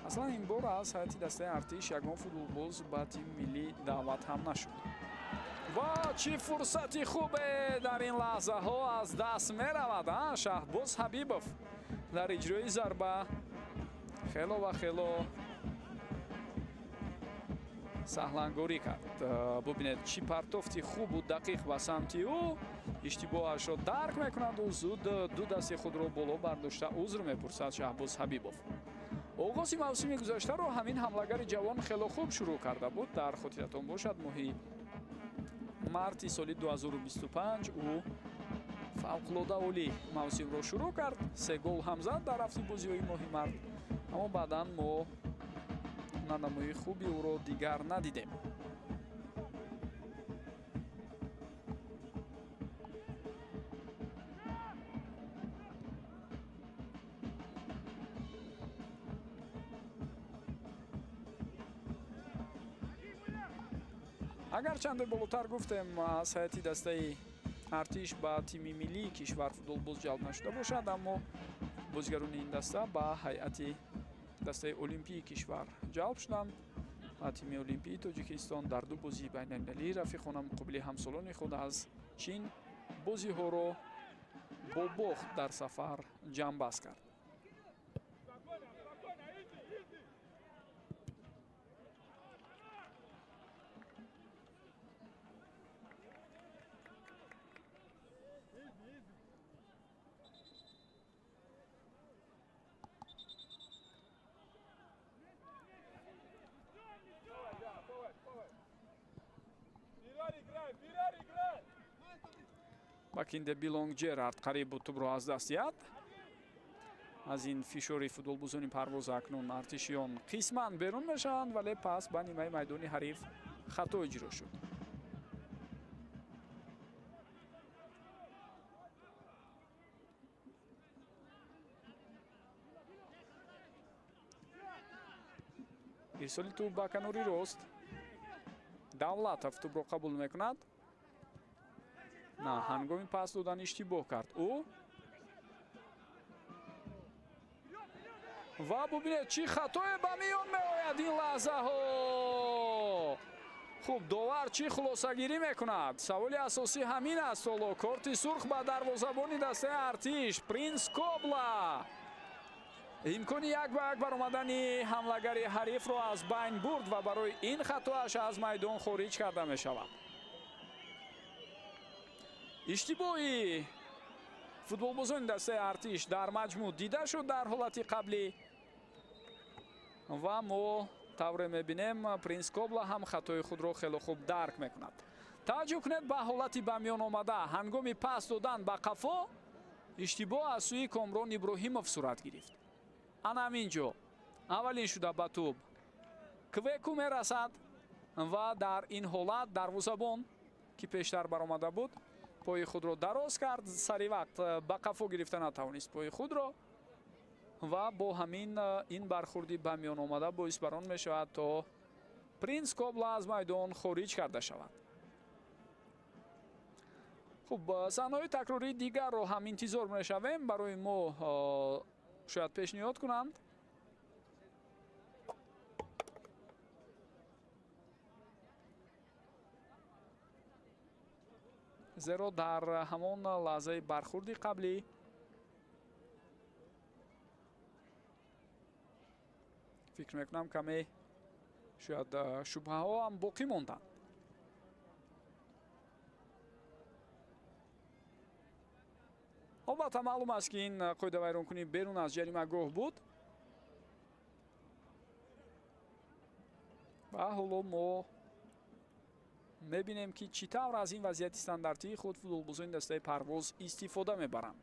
Аслан ин бор аз ҳайати дастаи артиш ягон футболбоз ба тими миллӣ даъват ҳам нашуд. Ва чӣ фурсати хубе дар ин лаҳзаҳо аз даст меравад. Шаҳбоз Ҳабибов дар иҷрои зарба хело ва хело саҳлангорӣ кард. Бубинед, чӣ партофти хубу дақиқ ба самти ӯ. Иштибоҳашро дарк мекунаду зуд ду дасти худро боло бардошта узр мепурсад Шаҳбоз Ҳабибов. Оғози мавсими гузаштаро ҳамин ҳамлагари ҷавон хело хуб шурӯъ карда буд. Дар хотиратон бошад, моҳи марти соли 2025 ӯ фавқулода олӣ мавсимро шурӯъ кард, 3 гол ҳам зад дар рафти бозиҳои моҳи март, аммо баъдан мо ҳунарнамоии хуби ӯро дигар надидем. Агарчанде болотар гуфтем, аз ҳайати дастаи артиш ба тими миллии кишвар футболбоз ҷалб нашуда бошад, аммо бозигарони ин даста ба ҳайати дастаи олимпии кишвар ҷалб шуданд ва тими олимпии Тоҷикистон дар ду бозии байналмилалии рафиқона муқобили ҳамсолони худ аз Чин бозиҳоро бо бохт дар сафар ҷамъбаст кард. Бакинде Билонг Джерард қариб буд тӯбро аз даст диҳад. Аз ин фишори футболбозони Парвоз акнун артишиён қисман берун мешаванд, вале пас ба нимаи майдони ҳариф хато иҷро шуд. Ирсоли тӯб ба канори рост. Давлатов тӯбро қабул мекунад. На, ҳангоми пас додан иштибоҳ кард ӯ. Ва бубинед, чӣ хатое ба миён меояд ин лаҳзаҳо. Хуб, довар чӣ хулосагирӣ мекунад? Саволи асосӣ ҳамин аст. Ҳоло корти сурх ба дарвозабони дастаи Артиш Принс Кобла. Имкони як ба як баромадани ҳамлагари ҳарифро аз байн бурд ва барои ин хатоаш аз майдон хориҷ карда мешавад. Иштибоҳи футболбозони дастаи Артиш дар маҷмӯъ дида шуд дар ҳолати қаблӣ ва мо тавре мебинем, Принс Кобла ҳам хатои худро хеле хуб дарк мекунад. Таваҷҷӯҳ кунед ба ҳолати ба миён омада. Ҳангоми пас додан ба қафо иштибоҳ аз сӯи Комрон Иброҳимов сурат гирифт. Ана ҳамин ҷо аввалин шуда ба тӯб Квеку мерасад ва дар ин ҳолат дарвозабон, ки пештар баромада буд, пои худро дароз кард, сари вақт ба қафо гирифта натавонист пои худро ва бо ҳамин ин бархурди ба миён омада боис бар он мешавад, то Принс Кобла аз майдон хориҷ карда шавад. Хуб, саҳнаҳои такрории дигарро ҳам интизор мешавем, барои мо шояд пешниҳод кунанд. Зеро дар ҳамон лаҳзаи бархурди қаблӣ фикр мекунам, каме шояд шубҳаҳо ҳам боқӣ монданд. Албатта, маълум аст, ки ин қоидавайронкунӣ берун аз ҷаримагоҳ буд ва ҳоло мо мебинем, ки чӣ тавр аз ин вазъияти стандартии худ футболбозони дастаи Парвоз истифода мебаранд.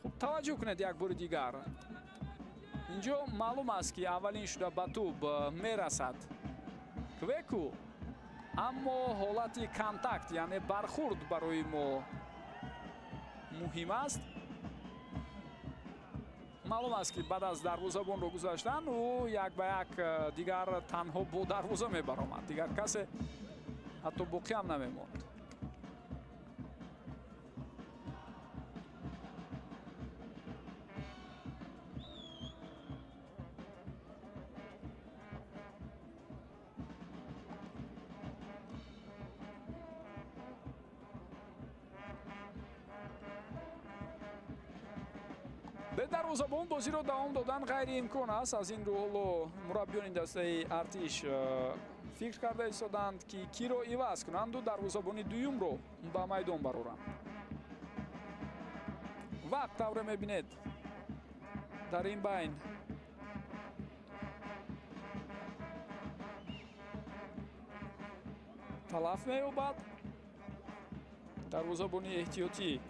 Хуб, таваҷҷӯҳ кунед як бори дигар. Инҷо маълум аст, ки аввалин шуда ба тӯб мерасад Квеку, аммо ҳолати контакт, яъне бархурд, барои мо муҳим аст. Маълум аст, ки баъд аз дарвозабонро гузаштан ӯ як ба як дигар танҳо бо дарвоза мебаромад, дигар касе ҳатто боқӣ ҳам намемонд. Бе дарвозабон бозиро давом додан ғайриимкон аст. Аз ин рӯ ҳоло мураббиёни дастаи Артиш фикр карда истоданд, ки киро иваз кунанду дарвозабони дуюмро ба майдон бароранд. Вақт, тавре мебинед, дар ин байн талаф меёбад. Дарвозабони эҳтиётӣ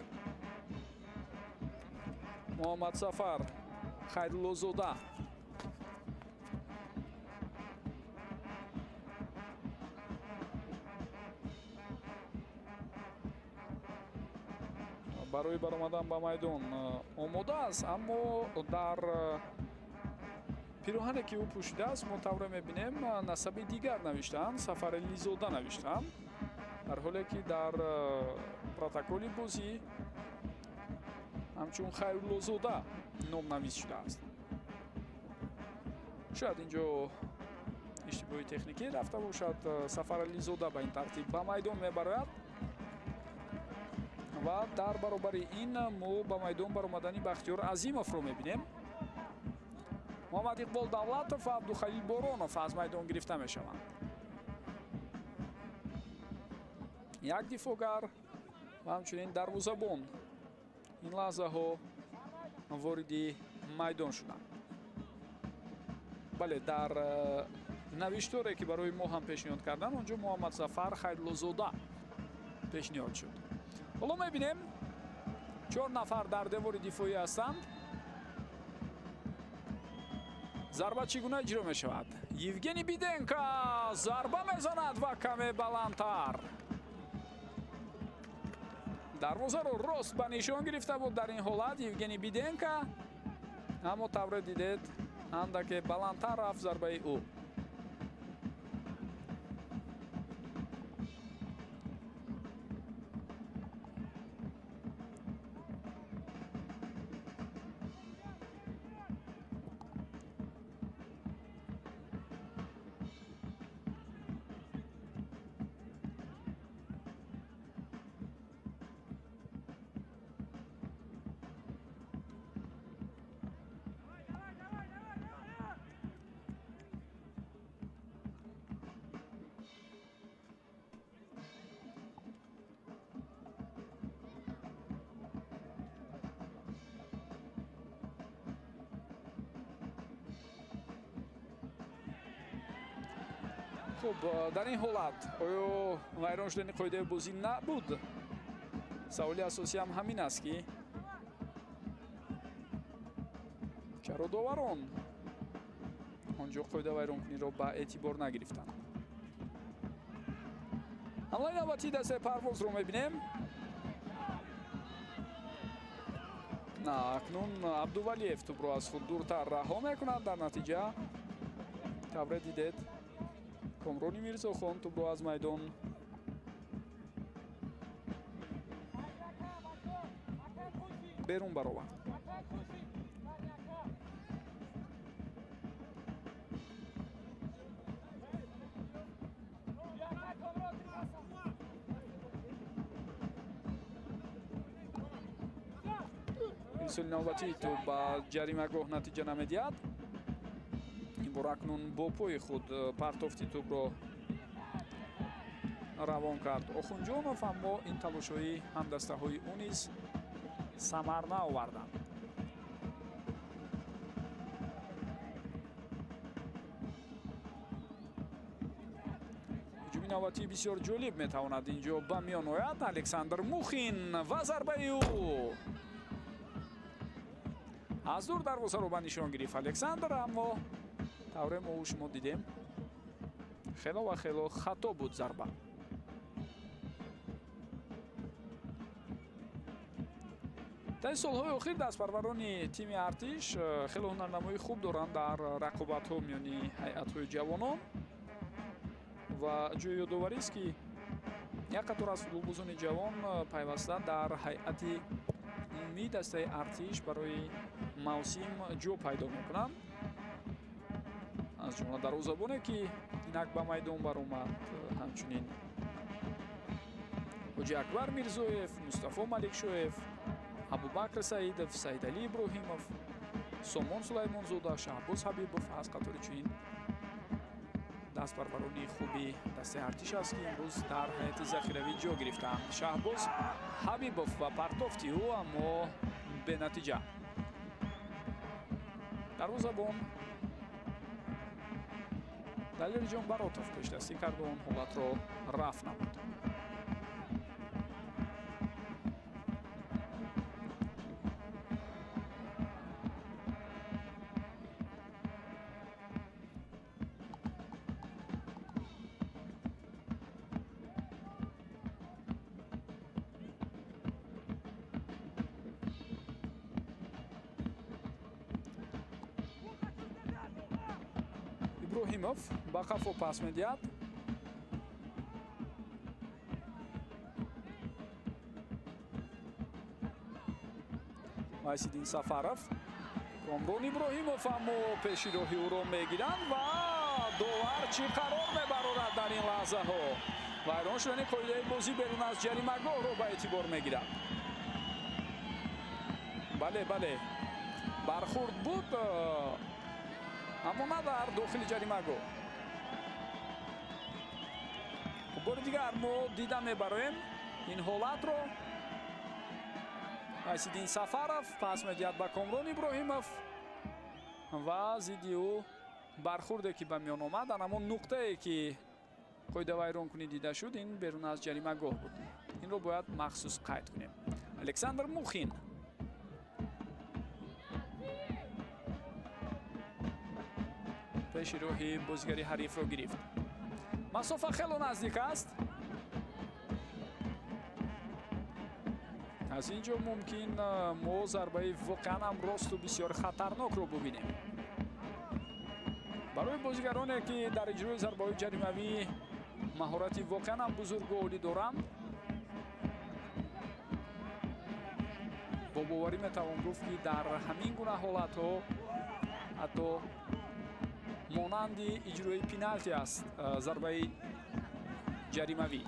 Муҳаммадсафар Хайруллозода барои баромадан ба майдон омода аст, аммо дар пироҳане, ки ӯ пӯшидааст, мо тавре мебинем, насаби дигар навиштаанд, Сафарализода навиштаанд, дар ҳоле ки дар протоколи бозӣ ҳамчун Хайруллозода номнавис шудааст. Шояд инҷо иштибоҳи техникӣ рафта бошад. Сафарализода ба ин тартиб ба майдон мебарояд ва дар баробари ин мо ба майдон баромадани Бахтиёр Азимовро мебинем. Муҳаммад Иқбол Давлатов ва Абдухалил Боронов аз майдон гирифта мешаванд. Як дифоъгар ва ҳамчунин дарвозабон ин лаҳзаҳо вориди майдон шуданд. Бале, дар навишторе, ки барои мо ҳам пешниҳод карданд, он ҷо Муҳаммадзафар Хайруллозода Пешниҳод шуд. Ҳоло мебинем, 4 нафар дар девори дифоӣ ҳастанд. Зарба чӣ гуна иҷро мешавад? Евгений Биденко зарба мезанад ва каме баландтар. Дарвозаро рост ба нишон гирифта буд дар ин ҳолат Евгений Биденко, аммо тавре дидед, андаке баландтар рафт зарбаи ӯ. Хуб, дар ин ҳолат оё вайрон шудани қоидаи бозӣ набуд? Саволи асосӣ ҳам ҳамин аст, ки чаро доварон он ҷо қоида вайронкуниро ба эътибор нагирифтанд? Ҳамлаи навбатии дастаи Парвозро мебинем. На, акнун Абдувалиев тӯбро аз худ дуртар раҳо мекунад. Дар натиҷа, тавре дидед, Комрони Мирзохон тӯбро аз майдон берун баровард. Ирсоли навбатии тӯб ба ҷаримагоҳ натиҷа намедиҳад. Ин бор акнун бо пои худ партофти тӯбро равон кард Охунҷонов, аммо ин талошҳои ҳамдастаҳои ӯ низ самар наоварданд. Ҳуҷуми навбатии бисёр ҷолиб метавонад инҷо ба миён ояд. Александр Мухин ва зарбаи ӯ аз дур дарвозаро ба нишон гирифт Александр, аммо тавре мо шумо дидем, хело ва хело хато буд зарба. Дар солҳои охир дастпарварони тими Артиш хело ҳунарнамоии хуб доранд дар рақобатҳо миёни ҳайатҳои ҷавонон ва ҷои ёдоварист, ки як қатор аз футболбозони ҷавон пайваста дар ҳайати умумии дастаи Артиш барои мавсим ҷо пайдо мекунанд. Аз ҷумла дарвозабоне, ки инак ба майдон баромад, ҳамчунин Ҳоҷи Акбар Мирзоев, Мустафо Маликшоев, Абубакр Саидов, Саидалӣ Иброҳимов, Сомон Сулаймонзода, Шаҳбоз Ҳабибов аз қатори чунин дастпарварони хуби дастаи Артиш аст, ки имрӯз дар ҳайати захиравӣ ҷо гирифтаанд. Шаҳбоз Ҳабибов ва партофти ӯ, аммо бенатиҷа. Дарвозабон Далерҷон Баротов пешдастӣ кард ва он ҳолатро рафт намуд. Иброҳимов ба қафо пас медиҳад. Вайсиддин Сафаров, Комрон Иброҳимов, аммо пеши роҳи ӯро мегиранд ва довар чӣ қарор мебарорад дар ин лаҳзаҳо? Вайрон шудани қоидаи бозӣ берун аз ҷаримагоҳро ба эътибор мегирад. Бале, бале, бархурд буд, аммо на дар дохили ҷаримагоҳ. Бори дигар мо дида мебароем ин ҳолатро. Вайсиддин Сафаров пас медиҳад ба Комрон Иброҳимов ва зидди ӯ бархурде, ки ба миён омад, дар ҳамон нуқтае, ки қоидавайронкунӣ дида шуд, ин берун аз ҷаримагоҳ буд. Инро бояд махсус қайд кунем. Александр Мухин пеши роҳи бозигари ҳарифро гирифт. Масофа хело наздик аст. Аз ин ҷо мумкин мо зарбаи воқеан ҳам росту бисёр хатарнокро бубинем. Барои бозигароне ки дар иҷрои зарбаҳои ҷаримавӣ маҳорати воқеан ҳам бузургу олӣ доранд, бо боварӣ метавон гуфт, ки дар ҳамин гуна ҳолатҳо ҳатто монанди иҷрои пеналти аст зарбаи ҷаримавӣ.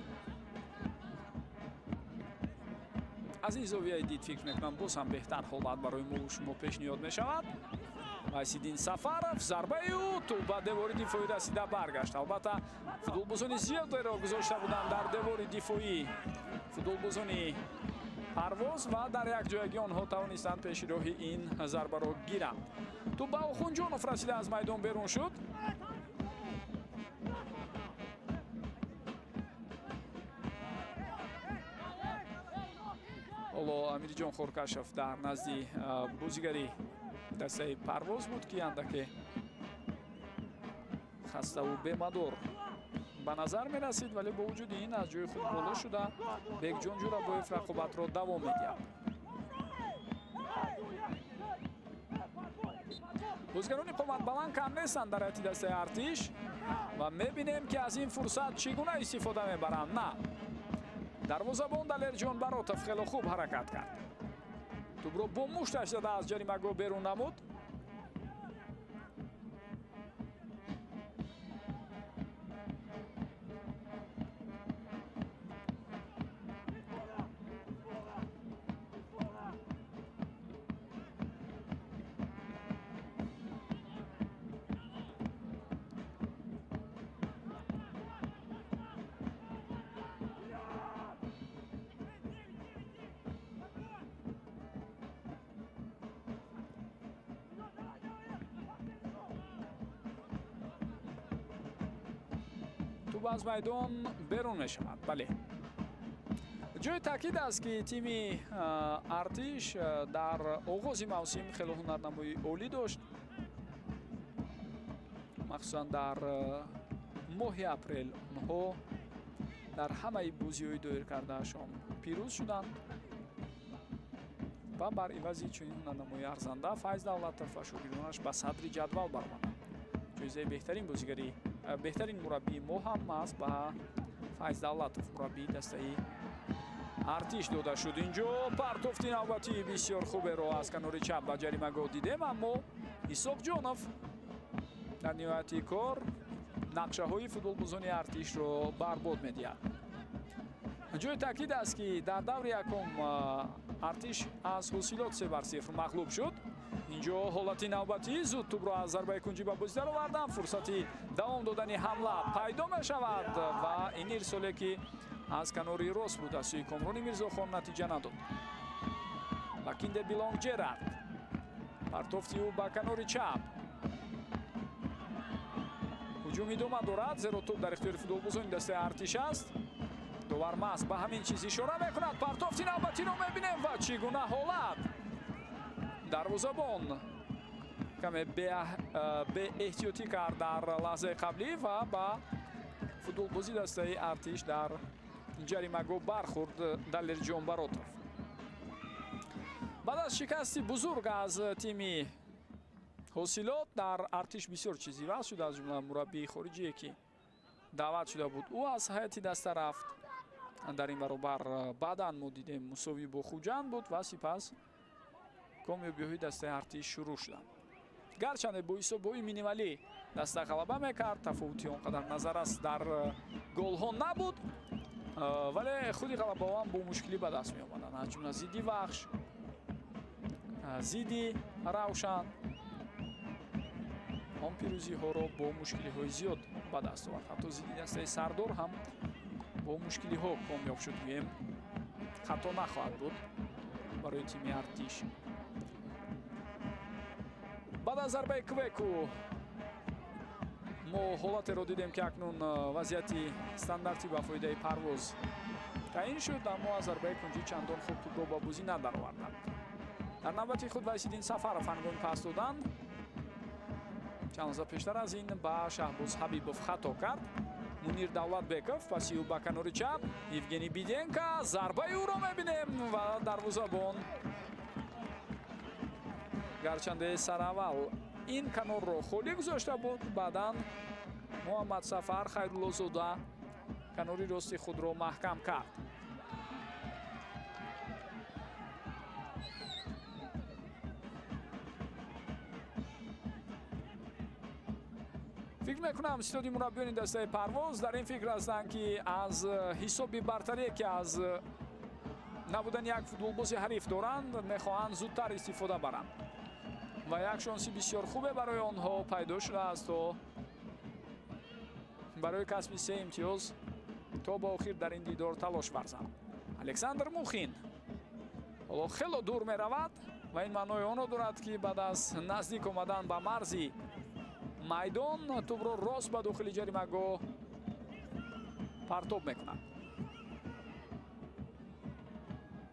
Аз ин зовияи дид фикр мекунам, боз ҳам беҳтар ҳолат барои мо шумо пешниҳод мешавад. Вайсиддин Сафаров, зарбаи ӯ тӯб ба девори дифоӣ расида баргашт. Албатта, футболбозони зиёдеро гузошта буданд дар девори дифоӣ футболбозони Парвоз ва дар як ҷоягӣ онҳо тавонистанд пеши роҳи ин зарбаро гиранд. Тӯб ба Охунҷонов расида аз майдон берун шуд. Ҳоло Амирҷон Хоркашов дар назди бозигари дастаи Парвоз буд, ки андаке хаставу бемадор ба назар мерасид, вале бо вуҷуди ин аз ҷои худ боло шуда Бекҷон Ҷурабоев рақобатро давом медиҳад. Бозигарони қоматбаланд кам нестанд дар ҳайати дастаи Артиш ва мебинем, ки аз ин фурсат чӣ гуна истифода мебаранд. На, дарвозабон Далерҷон Баротов хело хуб ҳаракат кард. Тӯбро бо мушташ зада аз ҷаримагоҳ берун намуд. Тӯб аз майдон берун мешавад. Бале, ҷои таъкид аст, ки тими Артиш дар оғози мавсим хело ҳунарнамоии олӣ дошт, махсусан дар моҳи апрел онҳо дар ҳамаи бозиҳои доир кардаашон пирӯз шуданд ва бар ивази чунин ҳунарнамоии арзанда Файз Давлатов ва шогирдонаш ба садри ҷадвал баромаданд. Ҷоизаи беҳтарин бозигари, беҳтарин мураббии мо ҳам маҳз ба Файз Давлатов, мураббии дастаи Артиш, дода шуд. Инҷо партофти навбатии бисёр хуберо аз канори чап ба ҷаримагоҳ дидем, аммо Исоқҷонов дар ниҳояти кор нақшаҳои футболбозони Артишро барбод медиҳад. Ҷои таъкид аст, ки дар даври якум Артиш аз Ҳосилот 3-0 мағлуб шуд. Инҷо ҳолати навбатӣ, зуд тӯбро аз зарбаи кунҷӣ ба бозӣ даровардан, фурсати давом додани ҳамла пайдо мешавад ва ин ирсоле, ки аз канори рост буд аз сӯи Комрони Мирзохон, натиҷа надод. Бакинде Билонг Ҷерард, партофти ӯ ба канори чап. Ҳуҷум идома дорад, зеро тӯб дар ихтиёри футболбозони дастаи Артиш аст. Довар маҳз ба ҳамин чиз ишора мекунад. Партофти навбатиро мебинем ва чӣ гуна ҳолат! Дарвозабон каме беэҳтиётӣ кард дар лаҳзаи қаблӣ ва ба футболбози дастаи Артиш дар ҷаримагоҳ бархӯрд Далерҷон Баротов. Баъд аз шикасти бузург аз тими Ҳосилот дар Артиш бисёр чиз иваз шуд, аз ҷумла мураббии хориҷие, ки даъват шуда буд, ӯ аз ҳайати даста рафт. Дар ин баробар баъдан мо дидем, мусовӣ бо Хуҷанд буд ва сипас комёбиҳои дастаи Артиш шурӯъ шуданд. Гарчанде бо ҳисобҳои минималӣ даста ғалаба мекард, тафовути он қадар назаррас дар голҳо набуд, вале худи ғалабаҳо ҳам бо мушкилӣ ба даст меомаданд, аз ҷумла зидди Вахш, зидди Равшан. Он пирӯзиҳоро бо мушкилиҳои зиёд ба даст овард. Ҳатто зидди дастаи Сардор ҳам бо мушкилиҳо комёб шуд, гӯем хато нахоҳад буд барои тими Артиш. Баъд аз зарбаи Квеку мо ҳолатеро дидем, ки акнун вазъияти стандартӣ ба фоидаи Парвоз Таъин шуд, аммо аз зарбаи кунҷӣ чандон хуб тӯбро ба бозӣ надароварданд. Дар навбати худ Вайсиддин Сафаров ҳангоми пас додан чанд лаҳза пештар аз ин ба Шаҳбоз Ҳабибов хато кард. Мунир Давлатбеков паси ӯ ба канори чап, Евгений Биденко, зарбаи ӯро мебинем ва дарвозабон гарчанде сараввал ин канорро холӣ гузошта буд, баъдан Муҳаммад Сафар Хайруллозода канори рости худро маҳкам кард. Фикр мекунам, ситоди мураббиёни дастаи Парвоз дар ин фикр ҳастанд, ки аз ҳисоби бартарие, ки аз набудани як футболбози ҳариф доранд, мехоҳанд зудтар истифода баранд ва як шонси бисёр хубе барои онҳо пайдо шудааст, то барои касби се имтиёз то ба охир дар ин дидор талош варзанд. Александр Мухин ҳоло хело дур меравад ва ин маънои онро дорад, ки баъд аз наздик омадан ба марзи майдон тӯбро рост ба дохили ҷаримагоҳ партоб мекунад.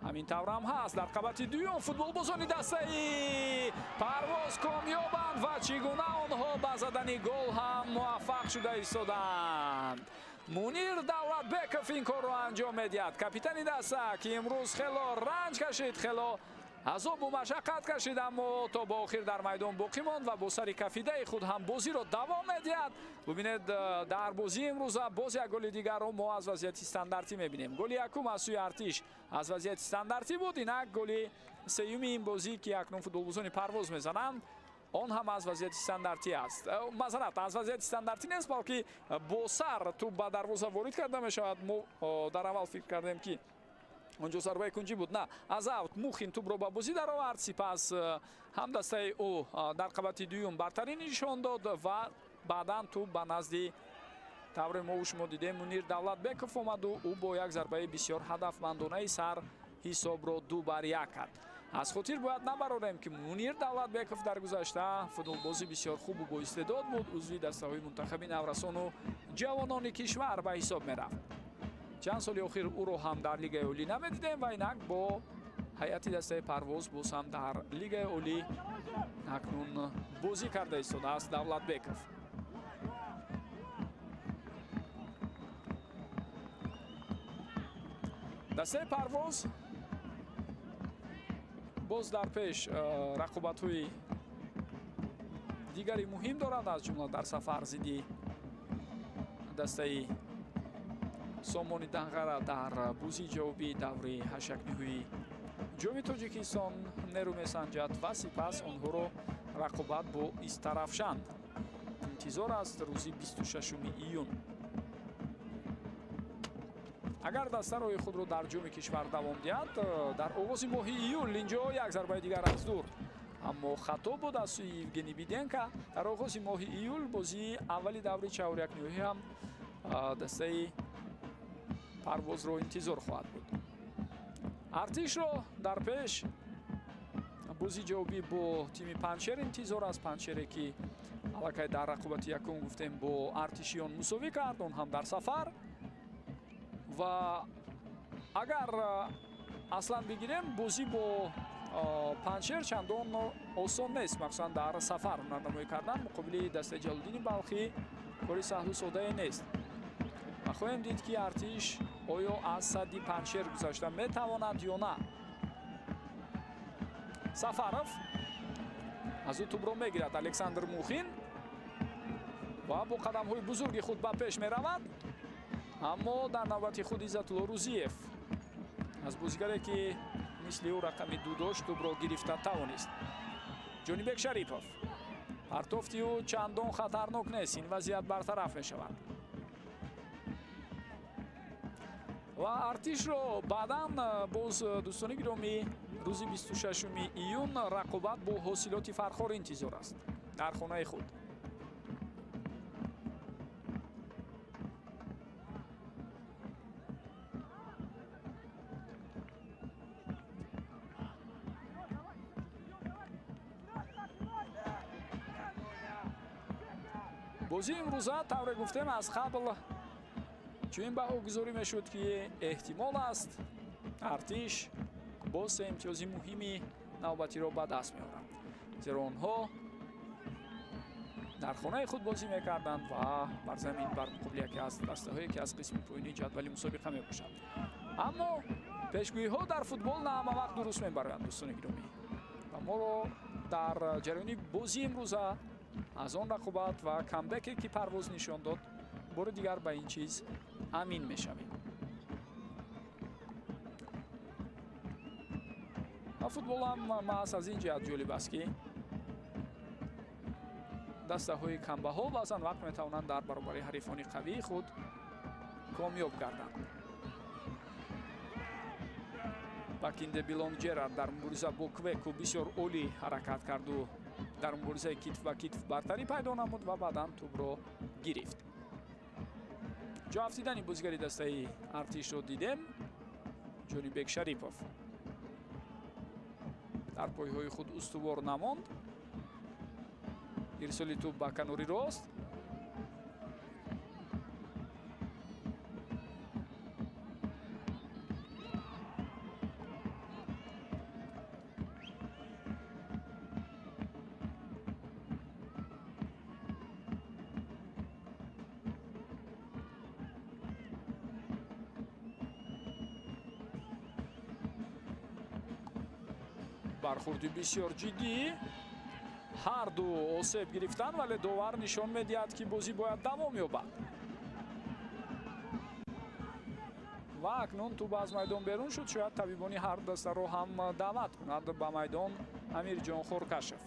Ҳамин таврам ҳаст. Дар қабати дуюм футболбозони дастаи Парвоз комёбанд ва чӣ гуна онҳо ба задани гол ҳам муваффақ шуда истодаанд. Мунир Давлатбеков ин корро анҷом медиҳад. Капитани даста, ки имрӯз хело ранҷ кашид, хело азобу машаққат кашид, аммо то ба охир дар майдон боқӣ монд ва бо сари кафидаи худ ҳам бозиро давом медиҳад. Бубинед, дар бозии имрӯза боз як голи дигарро мо аз вазъияти стандартӣ мебинем. Голи якум аз сӯи Артиш аз вазъияти стандартӣ буд, инак голи сеюми ин бозӣ, ки акнун футболбозони Парвоз мезананд, он ҳам аз вазъияти стандартӣ аст. Маъзарат, аз вазъияти стандартӣ нест, балки бо сар тӯб ба дарвоза ворид карда мешавад. Мо дар аввал фикр кардем, ки онҷо зарбаи кунҷӣ буд. На, аз аут Мухин тӯбро ба бозӣ даровард, сипас ҳам дастаи ӯ дар қабати дуюм бартарӣ нишон дод ва баъдан тӯб ба назди, тавре мо шумо дидем, Мунир Давлатбеков омаду ӯ бо як зарбаи бисёр ҳадафмандонаи сар ҳисобро 2-1 кард. Аз хотир бояд набарорем, ки Мунир Давлатбеков дар гузашта футболбози бисёр хубу боистеъдод буд, узви дастаҳои мунтахаби наврасону ҷавонони кишвар ба ҳисоб мерафт. Чанд соли охир ӯро ҳам дар Лигаи Олӣ намедидем ва инак бо ҳайати дастаи Парвоз боз ҳам дар Лигаи Олӣ акнун бозӣ карда истодааст Давлатбеков. Дастаи Парвоз боз дар пеш рақобатҳои дигари муҳим дорад, аз ҷумла дар сафар зидди дастаи Сомони Данғара дар бозии ҷавобии даври ҳашякниҳои Ҷоми Тоҷикистон нерӯ месанҷад ва сипас онҳоро рақобат бо Истарафшан интизор аст рӯзи 26 июн. Агар даста роҳи худро дар ҷоми кишвар давом диҳад, дар оғози моҳи июл инҷо як зарбаи дигар аз дур, аммо хато буд аз сӯи Евгений Биденко. Дар оғози моҳи июл бозии аввали даври чаҳорякниҳоӣ ҳам дастаи Парвозро интизор хоҳад буд. Артишро дар пеш бозии ҷавобӣ бо тими Панҷшер интизор аст. Панҷшере, ки аллакай дар рақобати якум гуфтем бо артишиён мусовӣ кард, он ҳам дар сафар. Ва агар аслан бигирем, бозӣ бо Панҷшер чандон осон нест, махсусан дар сафар ҳунарнамоӣ кардан муқобили дастаи Ҷалолиддини Балхӣ кори саҳлу соддае нест. Ва хоҳем дид, ки Артиш оё аз садди Панҷшер гузашта метавонад ё на. Сафаров, аз ӯ тӯбро мегирад Александр Мухин ва бо қадамҳои бузурги худ ба пеш меравад, аммо дар навбати худ Иззатулло Рӯзиев аз бозигаре, ки мисли ӯ рақами ду дошт, тӯбро гирифта тавонист. Ҷонибек Шарипов, партофти ӯ чандон хатарнок нест, ин вазъият бартараф мешавад ва Артишро баъдан боз, дӯстони гиромӣ, рӯзи 26 июн рақобат бо Ҳосилоти Фархор интизор аст дар хонаи худ. Бозии имрӯза, тавре гуфтем, аз қабл Чунин баҳогузорӣ мешуд, ки эҳтимол аст Артиш боз се имтиёзи муҳими навбатиро ба даст меорад, зеро онҳо дар хонаи худ бозӣ мекарданд ва бар замин бар муқобили яке аз дастаҳое, ки аз қисми поёнии ҷадвали мусобиқа мебошад. Аммо пешгӯиҳо дар футбол на ҳама вақт дуруст мебароянд, дӯстони гиромӣ, ва моро дар ҷараёни бозии имрӯза аз он рақобат ва камбеке, ки Парвоз нишон дод, бори дигар ба ин чиз амин мешавем. Ва футболам маҳз аз ин ҷиҳат ҷолиб аст, ки дастаҳои камбаҳо баъзан вақт метавонанд дар баробари ҳарифони қавии худ комёб гарданд. Бакинде Билонг Ҷерард дар мубориза бо Квеку бисёр олӣ ҳаракат карду дар муборизаи китф ба китф бартарӣ пайдо намуд ва баъдан тӯбро гирифт. Ҷо афтидани бозигари дастаи Артишро дидем. Ҷонибек Шарипов дар пойҳои худ устувор намонд. Ирсоли тӯб ба канори рост. Бархурди бисёр ҷиддӣ. Ҳар ду осеб гирифтанд, вале довар нишон медиҳад, ки бозӣ бояд давом ёбад. Ва акнун тӯб аз майдон берун шуд. Шояд табибони ҳар дастаро ҳам даъват кунад ба майдон Амирҷон Хоркашев.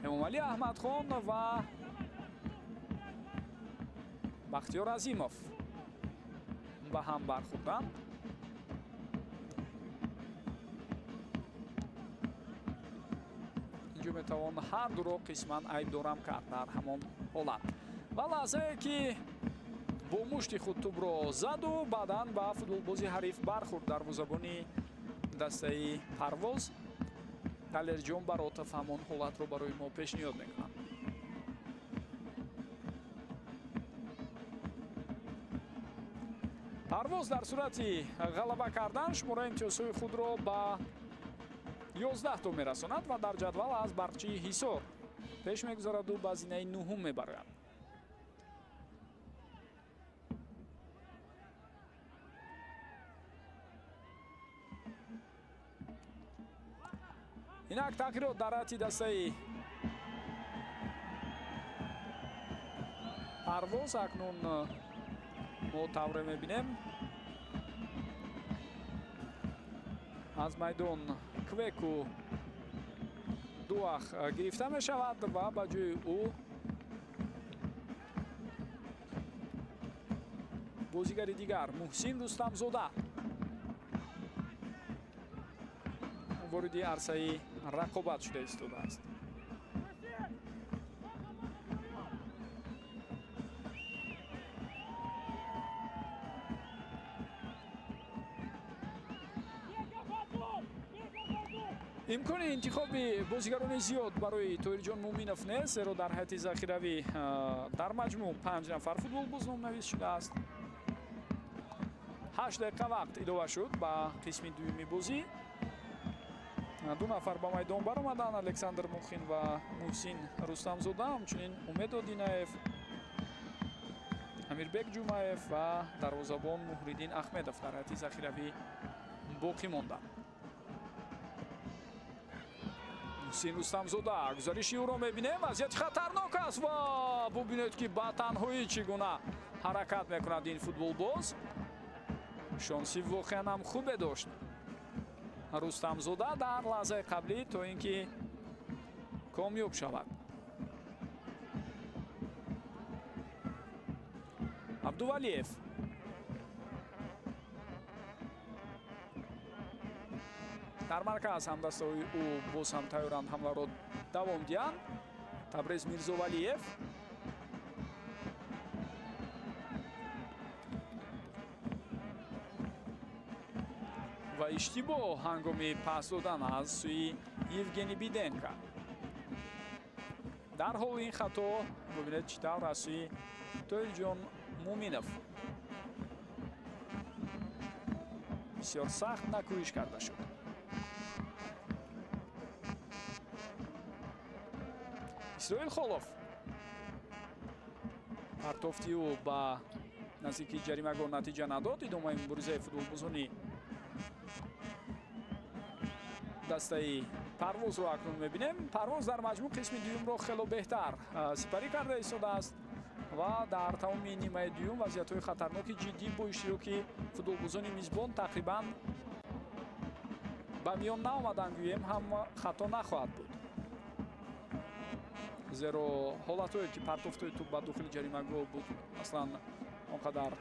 Эмомалӣ Аҳмадхон ва Бахтиёр Азимов ба ҳам бархӯрданд. Инҷо метавон ҳар дуро қисман айбдорам кард дар ҳамон ҳолат. Ва лаҳзае, ки бо мушти худ тӯбро заду баъдан ба футболбози ҳариф бархӯрд, дарвозабони дастаи Парвоз Далерҷон Баротов ҳамон ҳолатро барои мо пешниҳод мекунад. Парвоз дар сурати ғалаба кардан шумораи имтиёзҳои худро ба 11 то мерасонад ва дар ҷадвал аз Барқчии Ҳисор пеш мегузараду ба зинаи нуҳум мебарояд. Инак тағйирот дар ҳайати дастаи Парвоз. Акнун мо тавре мебинем, аз майдон Квеку Дуах гирифта мешавад ва ба ҷои ӯ бозигари дигар Муҳсин Рустамзода вориди арсаи рақобат шуда истодааст. Имкони интихоби бозигарони зиёд барои Тоҳирҷон Муъминов нест, зеро дар ҳайати захиравӣ дар маҷмӯъ 5 нафар футболбоз номнавис шудааст. 8 дақиқа вақт илова шуд ба қисми дуюми бозӣ. 2 нафар ба майдон баромаданд: Александр Мухин ва Муҳсин Рустамзода, ҳамчунин Умед Одинаев, Амирбек Ҷумаев ва дарвозабон Муҳриддин Аҳмедов дар ҳайати захиравӣ боқӣ монданд. Муҳсин Рустамзода гузариши ӯро мебинем. Вазъияти хатарнок аст ва бубинед, ки ба танҳоӣ чӣ гуна ҳаракат мекунад ин футболбоз. Шонси воқеан ҳам хубе дошт Рустамзода дар лаҳзаи қаблӣ, то ин ки комёб шавад. Абдувалиев дар марказ, ҳамдастаҳои ӯ боз ҳам тайёранд ҳамларо давом диҳанд. Табрез Мирзовалиев ва иштибоҳ ҳангоми пас додан аз сӯи Евгений Биденко. Дарҳол ин хато бубинед, чӣ тавр аз сӯи Тоирҷон Муминов бисёр сахт накӯҳиш карда шуд. Исроил Холов, партофти ӯ ба наздики ҷаримагоҳ натиҷа надод. Идомаи муборизаи футболбозони дастаи Парвозро акнун мебинем. Парвоз дар маҷмӯъ қисми дуюмро хело беҳтар сипарӣ карда истодааст ва дар тамоми нимаи дуюм вазъиятҳои хатарноки ҷиддӣ бо иштироки футболбозони мизбон тақрибан ба миён наомаданд, гӯем ҳам хато нахоҳад буд, зеро ҳолатҳое ки партофтҳои тӯб ба дохили ҷаримагоҳ буд, аслан он қадар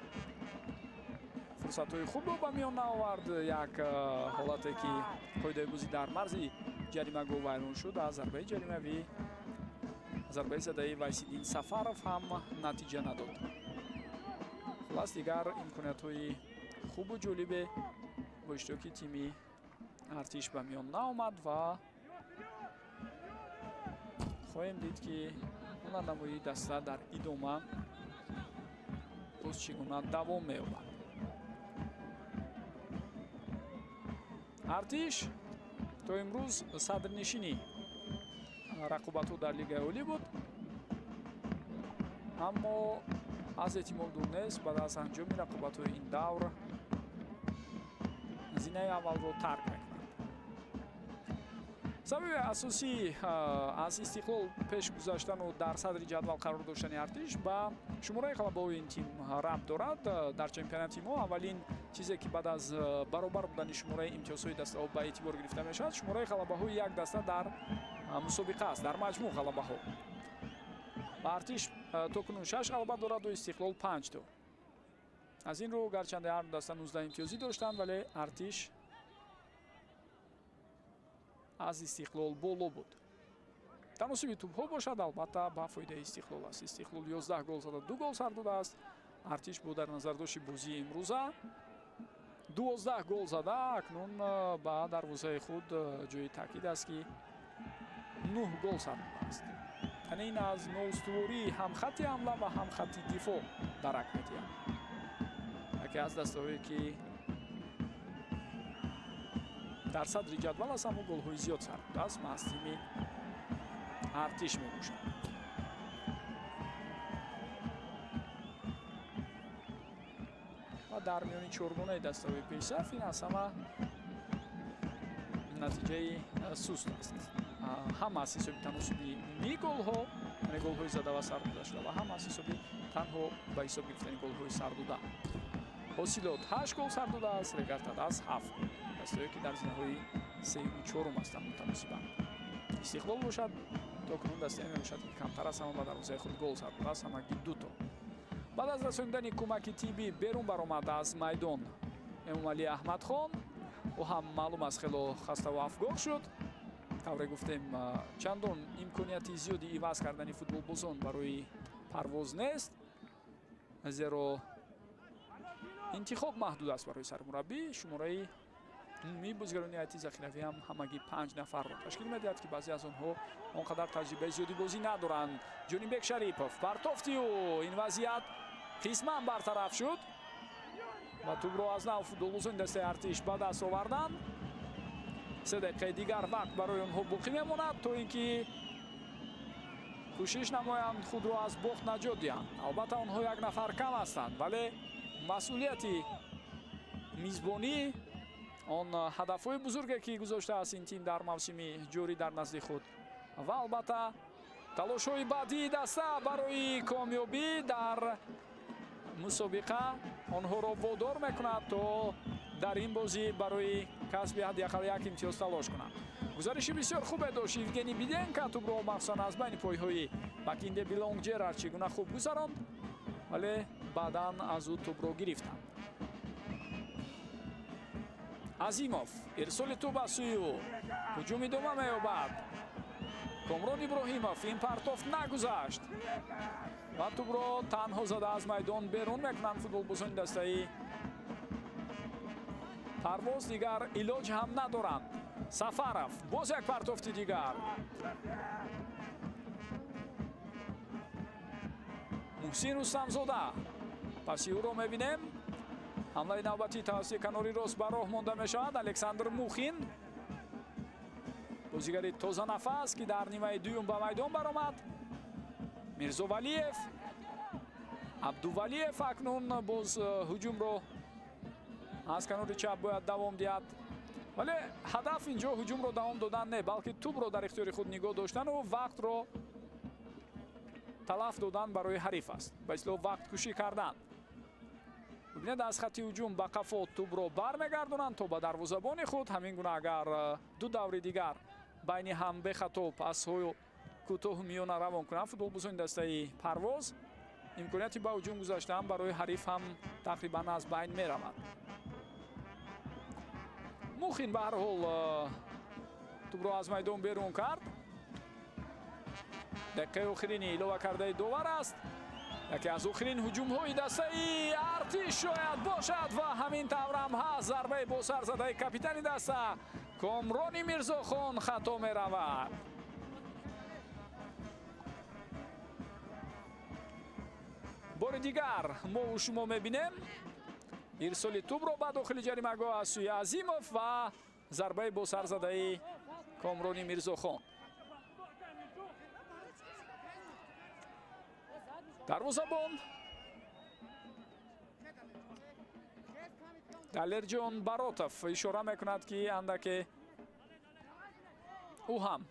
фурсатҳои хубро ба миён наовард. Як ҳолате ки қоидаи бозӣ дар марзи ҷаримагоҳ вайрон шуд, аз зарбаи ҷаримавӣ, зарбаи задаи Вайсиддин Сафаров ҳам натиҷа надод. Хулас, дигар имкониятҳои хубу ҷолибе бо иштироки тими Артиш ба миён наомад ва хоҳем дид, ки ҳунарнамоии даста дар идома боз чӣ гуна давом меёбад. Артиш то имрӯз садрнишини рақобатҳо дар Лигаи Олӣ буд, аммо аз эҳтимол дур нест, баъд аз анҷоми рақобатҳои ин давр зинаи аввалро тарк мекунад. Сабаби асосӣ аз Истиқлол пеш гузаштану дар садри ҷадвал қарор доштани Артиш ба шумораи ғалабаҳои ин тим рабт дорад. Дар чемпионати мо аввалин чизе ки баъд аз баробар будани шумораи имтиёзҳои дастаҳо ба эътибор гирифта мешавад, шумораи ғалабаҳои як даста дар мусобиқа аст, дар маҷмӯъ ғалабаҳо. Ба Артиш то кунун 6 ғалаба дораду Истиқлол 5 то. Аз ин рӯ, гарчанде ҳар даста 19 имтиёзӣ доштанд, вале Артиш аз Истиқлол боло буд. Таносуби тӯбҳо бошад, албатта, ба фоидаи Истиқлол аст. Истиқлол 11 гол зада, 2 гол сар додааст. Артиш бо дар назардошти бозии имрӯза 12 гол зада, акнун ба дарвозаи худ ҷои таъкид аст, ки 9 гол сар додааст. Яъне ин аз ноустувории ҳам хатти ҳамла ва ҳам хатти дифоъ дарак медиҳад. Яке аз дастаҳое ки дар садри ҷадвал аст, аммо голҳои зиёд сар додааст, маҳз тими Артиш мебошад. Ва дар миёни чоргонаи дастаҳои пешсаф ин аз ҳама натиҷаи суст аст. Ҳам аз ҳисоби таносуби умумии голҳо, яъне голҳои зада ва сар дода шуда, ва ҳам аз ҳисоби танҳо ба ҳисоб гирифтани голҳои сар дода. Ҳосилот 8 гол сар додааст, Регар-ТадАЗ 7. Дастаҳое ки дар зинаҳои сеюму чорум ҳастанд мутаносибан. Истиқлол бошад то кунун дастае мебошад, ки камтар аз ҳама ба дарвозаи худ гол сар додааст, ҳамагӣ 2 то. Баъд аз расонидани кӯмаки тиббӣ берун баромад аз майдон Эмомалӣ Аҳмадхон. Ӯ ҳам маълум аст, хело хаставу афгор шуд. Тавре гуфтем, чандон имконияти зиёди иваз кардани футболбозон барои Парвоз нест, зеро интихоб маҳдуд аст барои сармураббӣ. Шумораи умумии бозигарони ҳайати захиравӣ ҳам ҳамагӣ 5 нафарро ташкил медиҳад, ки баъзе аз онҳо он қадар таҷрибаи зиёди бозӣ надоранд. Ҷонибек Шарипов, партофти ӯ, ин вазъият қисман бартараф шуд ва тӯбро аз нав футболбозони дастаи Артиш ба даст оварданд. 3 дақиқаи дигар вақт барои онҳо боқӣ мемонад, то ин ки кӯшиш намоянд худро аз бохт наҷот диҳанд. Албатта, онҳо як нафар кам ҳастанд, вале масъулияти мизбонӣ, он ҳадафҳои бузурге ки гузоштааст ин тим дар мавсими ҷорӣ дар назди худ, ва албатта талошҳои баъдии даста барои комёбӣ дар мусобиқа онҳоро водор мекунад, то дар ин бозӣ барои касби ҳадди ақал як имтиёз талош кунанд. Гузариши бисёр хубе дошт Евгений Биденко, тӯбро махсусан аз байни пойҳои Бакинде Билонг Ҷерард чӣ гуна хуб гузаронд, вале баъдан аз ӯ тӯбро гирифтанд. Азимов, ирсоли тӯб аз сӯи ӯ, ҳуҷум идома меёбад. Комрон Иброҳимов, ин партофт нагузашт ва тӯбро танҳо зада аз майдон берун мекунанд футболбозони дастаи Парвоз. Дигар илоҷ ҳам надоранд. Сафаров, боз як партофти дигар. Муҳсин Рустамзода паси ӯро мебинем. Ҳамлаи навбатӣ тавассути канори рост ба роҳ монда мешавад. Александр Мухин, бозигари тозанафас, ки дар нимаи дуюм ба майдон баромад. Мирзовалиев, Абдувалиев акнун боз ҳуҷумро аз канори чап бояд давом диҳад, вале ҳадаф инҷо ҳуҷумро давом додан не, балки тӯбро дар ихтиёри худ нигоҳ доштану вақтро талаф додан барои ҳариф аст, ба истилоҳ вақткушӣ кардан. Бибинед, аз хатти ҳуҷум ба қафо тӯбро бармегардонанд то ба дарвозабони худ. Ҳамин гуна агар ду даври дигар байни ҳам бехато пасҳои кӯтоҳу миёна равон кунанд, футболбозони дастаи Парвоз, имконияти ба ҳуҷум гузаштан барои ҳариф ҳам тақрибан аз байн меравад. Мухин ба ҳар ҳол тӯбро аз майдон берун кард. Дақиқаи охирини илова кардаи довар аст. Яке аз охирин ҳуҷумҳои дастаи Артиш шояд бошад ва ҳамин таврам ҳаст. Зарбаи бо сар задаи капитани даста Комрони Мирзохон хато меравад. Бори дигар мову шумо мебинем ирсоли тӯбро ба дохили ҷаримагоҳ аз сӯи Азимов ва зарбаи бо сар задаи Комрони Мирзохон. Дарвозабон Далерҷон Баротов ишора мекунад, ки андаке ӯ ҳам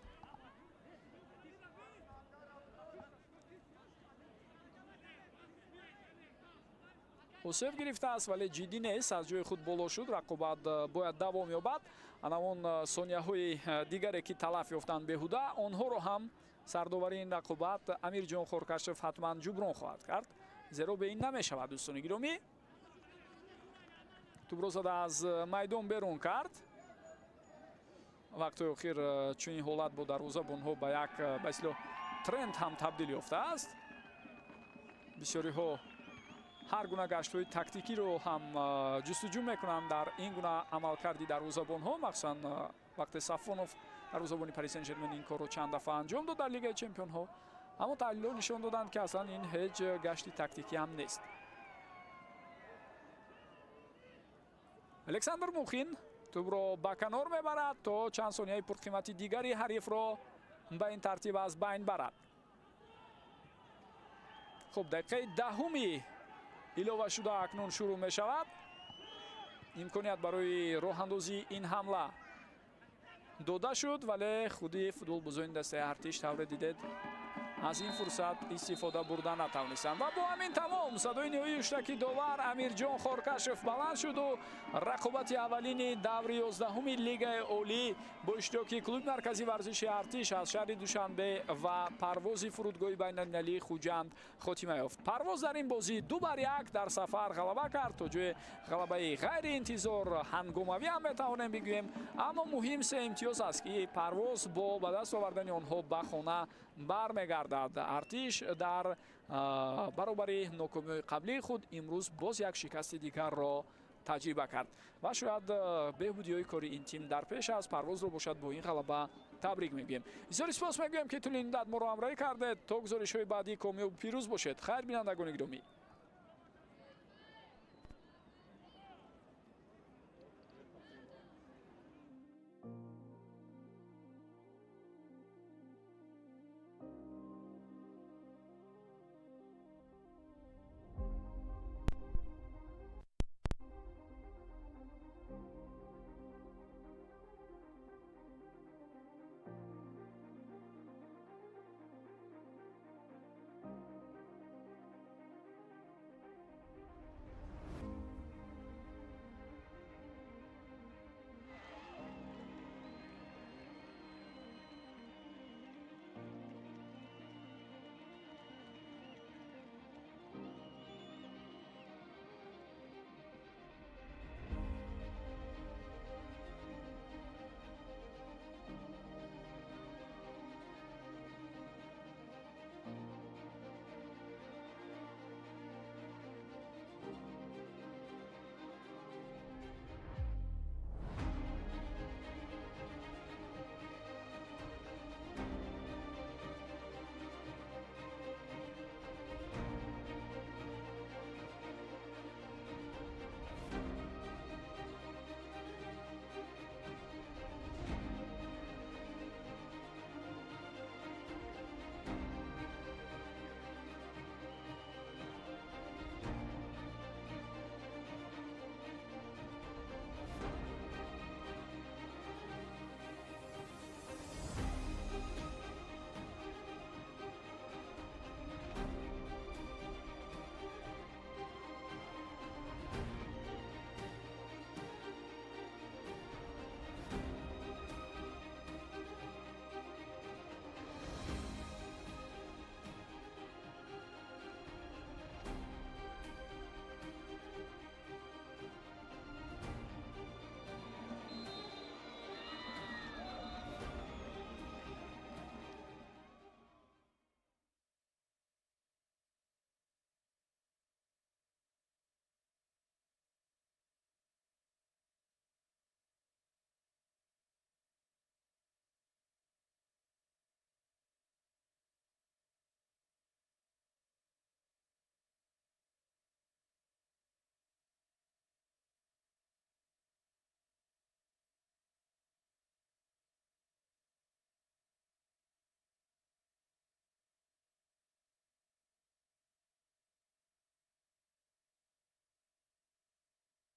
осеб гирифтааст, вале ҷиддӣ нест, аз ҷои худ боло шуд. Рақобат бояд давом ёбад. Анавон сонияҳои дигаре, ки талаф ёфтанд беҳуда, онҳоро ҳам сардовари ин рақобат Амирҷон Хоркашев ҳатман ҷуброн хоҳад кард, зеро бе ин намешавад. Дӯстони гиромӣ, тӯбро зада аз майдон берун кард. Вақтҳои охир чунин ҳолат бо дарвозабонҳо ба як, ба истилоҳ, тренд ҳам табдил ёфтааст. Бисёриҳо ҳар гуна гаштҳои тактикиро ҳам ҷустуҷӯ мекунанд дар ин гуна амалкарди дарвозабонҳо. Махсусан вақте Сафонов, дарвозабони Пари Сен Жермен, ин корро чанд дафъа анҷом дод дар Лигаи чемпионҳо, аммо таҳлилҳо нишон доданд, ки аслан ин ҳеҷ гашти тактикӣ ҳам нест. Александр Мухин тӯбро ба канор мебарад то чанд сонияи пурқимати дигари ҳарифро ба ин тартиб аз байн барад. Хуб, дақиқаи даҳуми илова шуда акнун шурӯъ мешавад. Имконият барои роҳандозии ин ҳамла дода шуд, вале худи футболбозони дастаи Артиш, тавре дидед, аз ин фурсат истифода бурда натавонистанд. Ва бо ҳамин тамом садои ниҳоии ҳуштаки довар Амирҷон Хоркашев баланд шуду рақобати аввалини даври 11-уми Лигаи Олӣ бо иштироки клуби марказии варзиши Артиш аз шаҳри Душанбе ва Парвози фурудгоҳи байналмилалии Хуҷанд хотима ёфт. Парвоз дар ин бозӣ 2-1 дар сафар ғалаба кард, то ҷои ғалабаи ғайриинтизор ҳангомавӣ ҳам метавонем бигӯем, аммо муҳим се имтиёз аст, ки Парвоз бо ба даст овардани онҳо ба хона бармегардад. Артиш дар баробари нокомиҳои қаблии худ имрӯз боз як шикасти дигарро таҷриба кард ва шояд беҳбудиҳои кори ин тим дар пеш аст. Парвозро бошад бо ин ғалаба табрик мегӯем. Бисёри сипос мегӯем, ки тӯли ин муддат моро ҳамроҳӣ кардед. То гузоришҳои баъдӣ комёбу пирӯз бошед. Хайр, бинандагони гиромӣ.